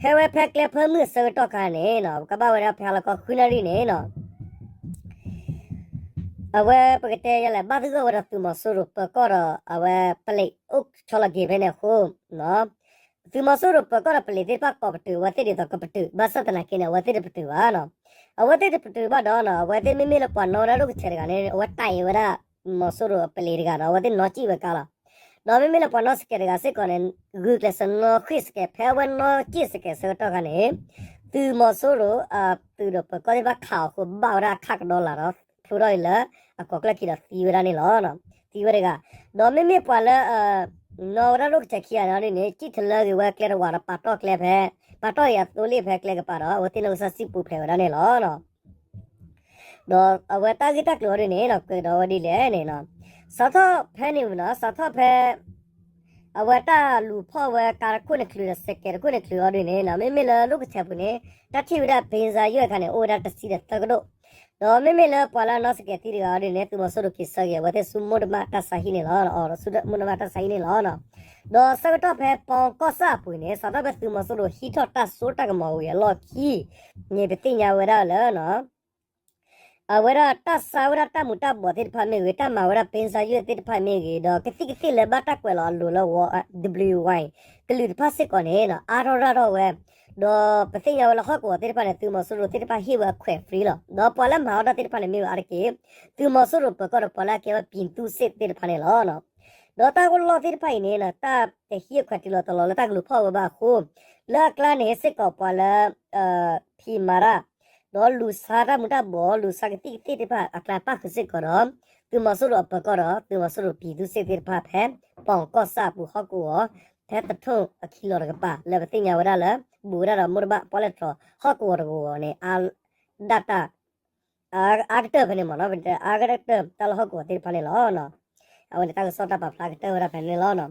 ဟဲဝဲဖဲကျဲဖၢမုၢ်အဆၢကတီၢ်အခါန့ၣ် ကဘၣ်ဝဲဒၣ်ဖဲဟါလီၤခီဃုနၣ်ရံၣ်န့ၣ် အဝဲပကတဲယလဲၣ် ဘၣ်သဂၢၢ်ဝဲဒီးသုးမီၤစိရိၤပၢၤကီၢ်ဒီး အဝဲပလံးအိၣ်ဆီလီၤက့ၤဖဲန့ၣ်အဃိ သုးမီၤစိရိၤပၢၤကီၢ်ဒီးပလံးသ့ၣ်တဖၣ်ကိးပတုာ် အဝဲသ့ၣ်ဒ်သိးကပတုာ် ဘၣ်ဆၣ်သနာ်က့န့ၣ် အဝဲသ့ၣ်တပတုာ်ဘၣ်နီၤ အဝဲသ့ၣ်တပတုာ်ဘၣ်ဒီးနီၤ အဝဲသ့ၣ်မ့မ့ၢ်လၢပှၤနီၣ်ဝဲဒၣ်ရိၣ်ကထဲးတဂၤန့ၣ် အဝဲတၢ်အံၤဝဲဒၣ် မီၤစိရိၤအပလံးတဂၤဒီး အဝဲသ့ၣ်နီၣ်စံၣ်ဝဲကါလီၤ ဒီးမ့မ့ၢ်လၢပှၤနီၣ်ဆိုင်ကယ်တဂၤစ့ၢ်ကီးန့ၣ် ဂုာ်ကျဲးစၢးနီၣ်ဃ့ၢ်ဆိုင်ကယ် ဖဲအဝဲနီၣ်စံၣ်ဆိုင်ကယ်ဆၢကတီၢ်အခါန့ၣ် သုးမီၤစိရိၤအသုးဒီးပၢၤကီၢ်သ့ၣ်တဖၣ်ခးအီၤအဃိ ဘၣ်ဝဲဒၣ်အခၣ်ကဒီလၢ်ဒီး ဖျိထီၣ်အံၤလၢအကိးကျၢၢ်ခံဒီးသံဝဲဒၣ်န့ၣ်လီၤ. သံဝဲတဂၤ ဒီးမ့မ့ၢ်ပှၤလၢ နီၣ်ဝဲဒၣ်ရိၣ်ကထဲးခံဂၤန့ၣ်ဒ်န့ၣ် စံၣ်ထလၢက့ၤဝဲကျဲတဝးဒီးပာ်တီၢ်ကျဲဖဲ ပာ်တီၢ်အံၤအသိလ့ၣ်ဖဲကျဲကပၤဒီး အဝဲသ့ၣ်နီၣ်ကစၢ်စံၣ်ပူၤဖျဲးဝဲဒၣ်န့ၣ်လီၤ. ဒီးအဝဲတၢ်ဂ့ၢ်တၢ်ကျိၤအီၤဒ်န့ၣ်နီၤ ကွဲးကဒီးဝဲဒ်လဲၣ်န့ၣ်နီၤ စးထီၣ်ဖဲန့ၣ်နီၤ စးထီၣ်ဖဲ အဝဲတၢ်လူၤဖီၣ်ဝဲကါတခိၣ်န့ၣ်ချုးဒီး ဆိုင်ကယ် တခိၣ်န့ၣ်ချုးအီၤဒ်န့ၣ်နီၤ မ့မ့ၢ်လၢရိၣ်ကထဲးပူၤန့ၣ် တၢ်ထံၣ်ဝဲဒၣ် ဘ့ၣ်စၢ်ယွဲၣ် အခါန့ၣ် အိၣ်ဝဲဒၣ်တဆံဒီးသၢကဒိၣ် ဒီးမ့မ့ၢ်လၢပှၤလၢအနီၣ်ဆိုင်ကယ်သံတဂၤအီၤဒ်န့ၣ် သုးမီၤစိရိၤက့ၤဆၢက့ၤ အဝဲသ့ၣ်ဆူမိၢ်တမၣ်တၢ်ဆါဟံၣ်န့ၣ်လီၤ အီၤဆူမိၢ်တမၣ်တၢ်ဆါဟံၣ်န့ၣ်လီၤ. ဒီးဆၢကတီၢ်ဖဲပီၣ်ကီၢ်ဆၣ်အပူၤန့ၣ် စးထီၣ်ဖဲသုးမီၤစိရိၤဟံးထီၣ်တၢ်စိတၢ်ကမီၤဝံၤအလီၢ်ခံန့ၣ် ပသ့ၣ်ညါဝဲဒၣ်လၢ အဝဲဒၣ်တၢ်ဆါဝဲဒၣ်တၢ်မူၤတၢ်ဘှီးသ့ၣ်တဖၣ်မ့ၢ်ဂ့ၤ တၢ်မၤဝဲဒၣ် ဘ့ၣ်စၢ်ယွဲၣ် သ့ၣ်တဖၣ်မ့ၢ်ဂ့ၤ ဒီးကသံၣ်ကသ့ၣ်လၢဘၣ်တၢ်ကွဲးလီၤအလိၤလၢ ဝ W Y ကလုာ်တဖၣ်စ့ၢ်ကီးန့ၣ် အါထီၣ်ရၣ်ထီၣ်ဝဲ ဒီးပသ့ၣ်ညါဝဲလၢဟီၣ်ကဝီၤသ့ၣ်တဖၣ်န့ၣ် သုးမီၤစိရိၤသ့ၣ်တဖၣ်ဟ့ၣ်ဝဲအခွဲး free လီၤ. ဒီးပှၤလၢမၤအီၣ်တၢ်သ့ၣ်တဖၣ်န့ၣ်မ့ၢ်ဝဲအါတက့ၢ် သုးမီၤစိရိၤပၢၤကီၢ်ဒီးပှၤလၢအကဲဝဲ ပြည်သူ့စစ် သ့ၣ်တဖၣ်န့ၣ်လီၤ. ဒီးတၢ်လီၢ်သ့ၣ်တဖၣ်အံၤန့ၣ် တၢ်တဟံးအခွဲးတုၤလီၤတီၤလီၤလၢတၢ်ကလူၤဖီၣ်ဝဲဘၣ်အဃိ လၢအကျါန့ၣ်စ့ၢ်ကီးပှၤလၢ ဖံးမၤတၢ် ဒီးလူၤဆါတၢ်မူၤတၢ်ဘှီး လူၤဆါကသံၣ်ကသ့ၣ်သ့ၣ်တဖၣ်အကျါပၣ်ဃုာ်စ့ၢ်ကီးဒီး သုးမီၤစိရိၤအပၢၤကီၢ်ဒီး သုးမီၤစိရိၤ ပြည်သူ့စစ် သ့ၣ်တဖၣ်ဖဲ ပီၣ်ကီၢ်ဆၣ်အပူၤဟီၣ်ကဝီၤ ဖဲသထူၣ်အခံလီၤတကပၤ လၢပသ့ၣ်ညါဝဲဒၣ်လၢ ဘူးဝဲဒၣ်ဒီးမိၢ်တဘၣ်ပီၣ်လဲၣ်တြီၤ ဟီၣ်ကဝီၤတကဝီၤန့ၣ် အါဒၣ်တၢ် အါကတၢၢ်ဖဲန့ၣ်မ့ၢ်နီၤ အါကတၢၢ်တၢ်လၢဟီၣ်ကဝီၤသ့ၣ်တဖၣ်န့ၣ်လီၤ. အဝဲန့ၣ်တၢ်ကစီၣ်တၢ်ပာ်ဖျါကတၢၢ်ဝဲဒၣ်ဖဲန့ၣ်လီၤ.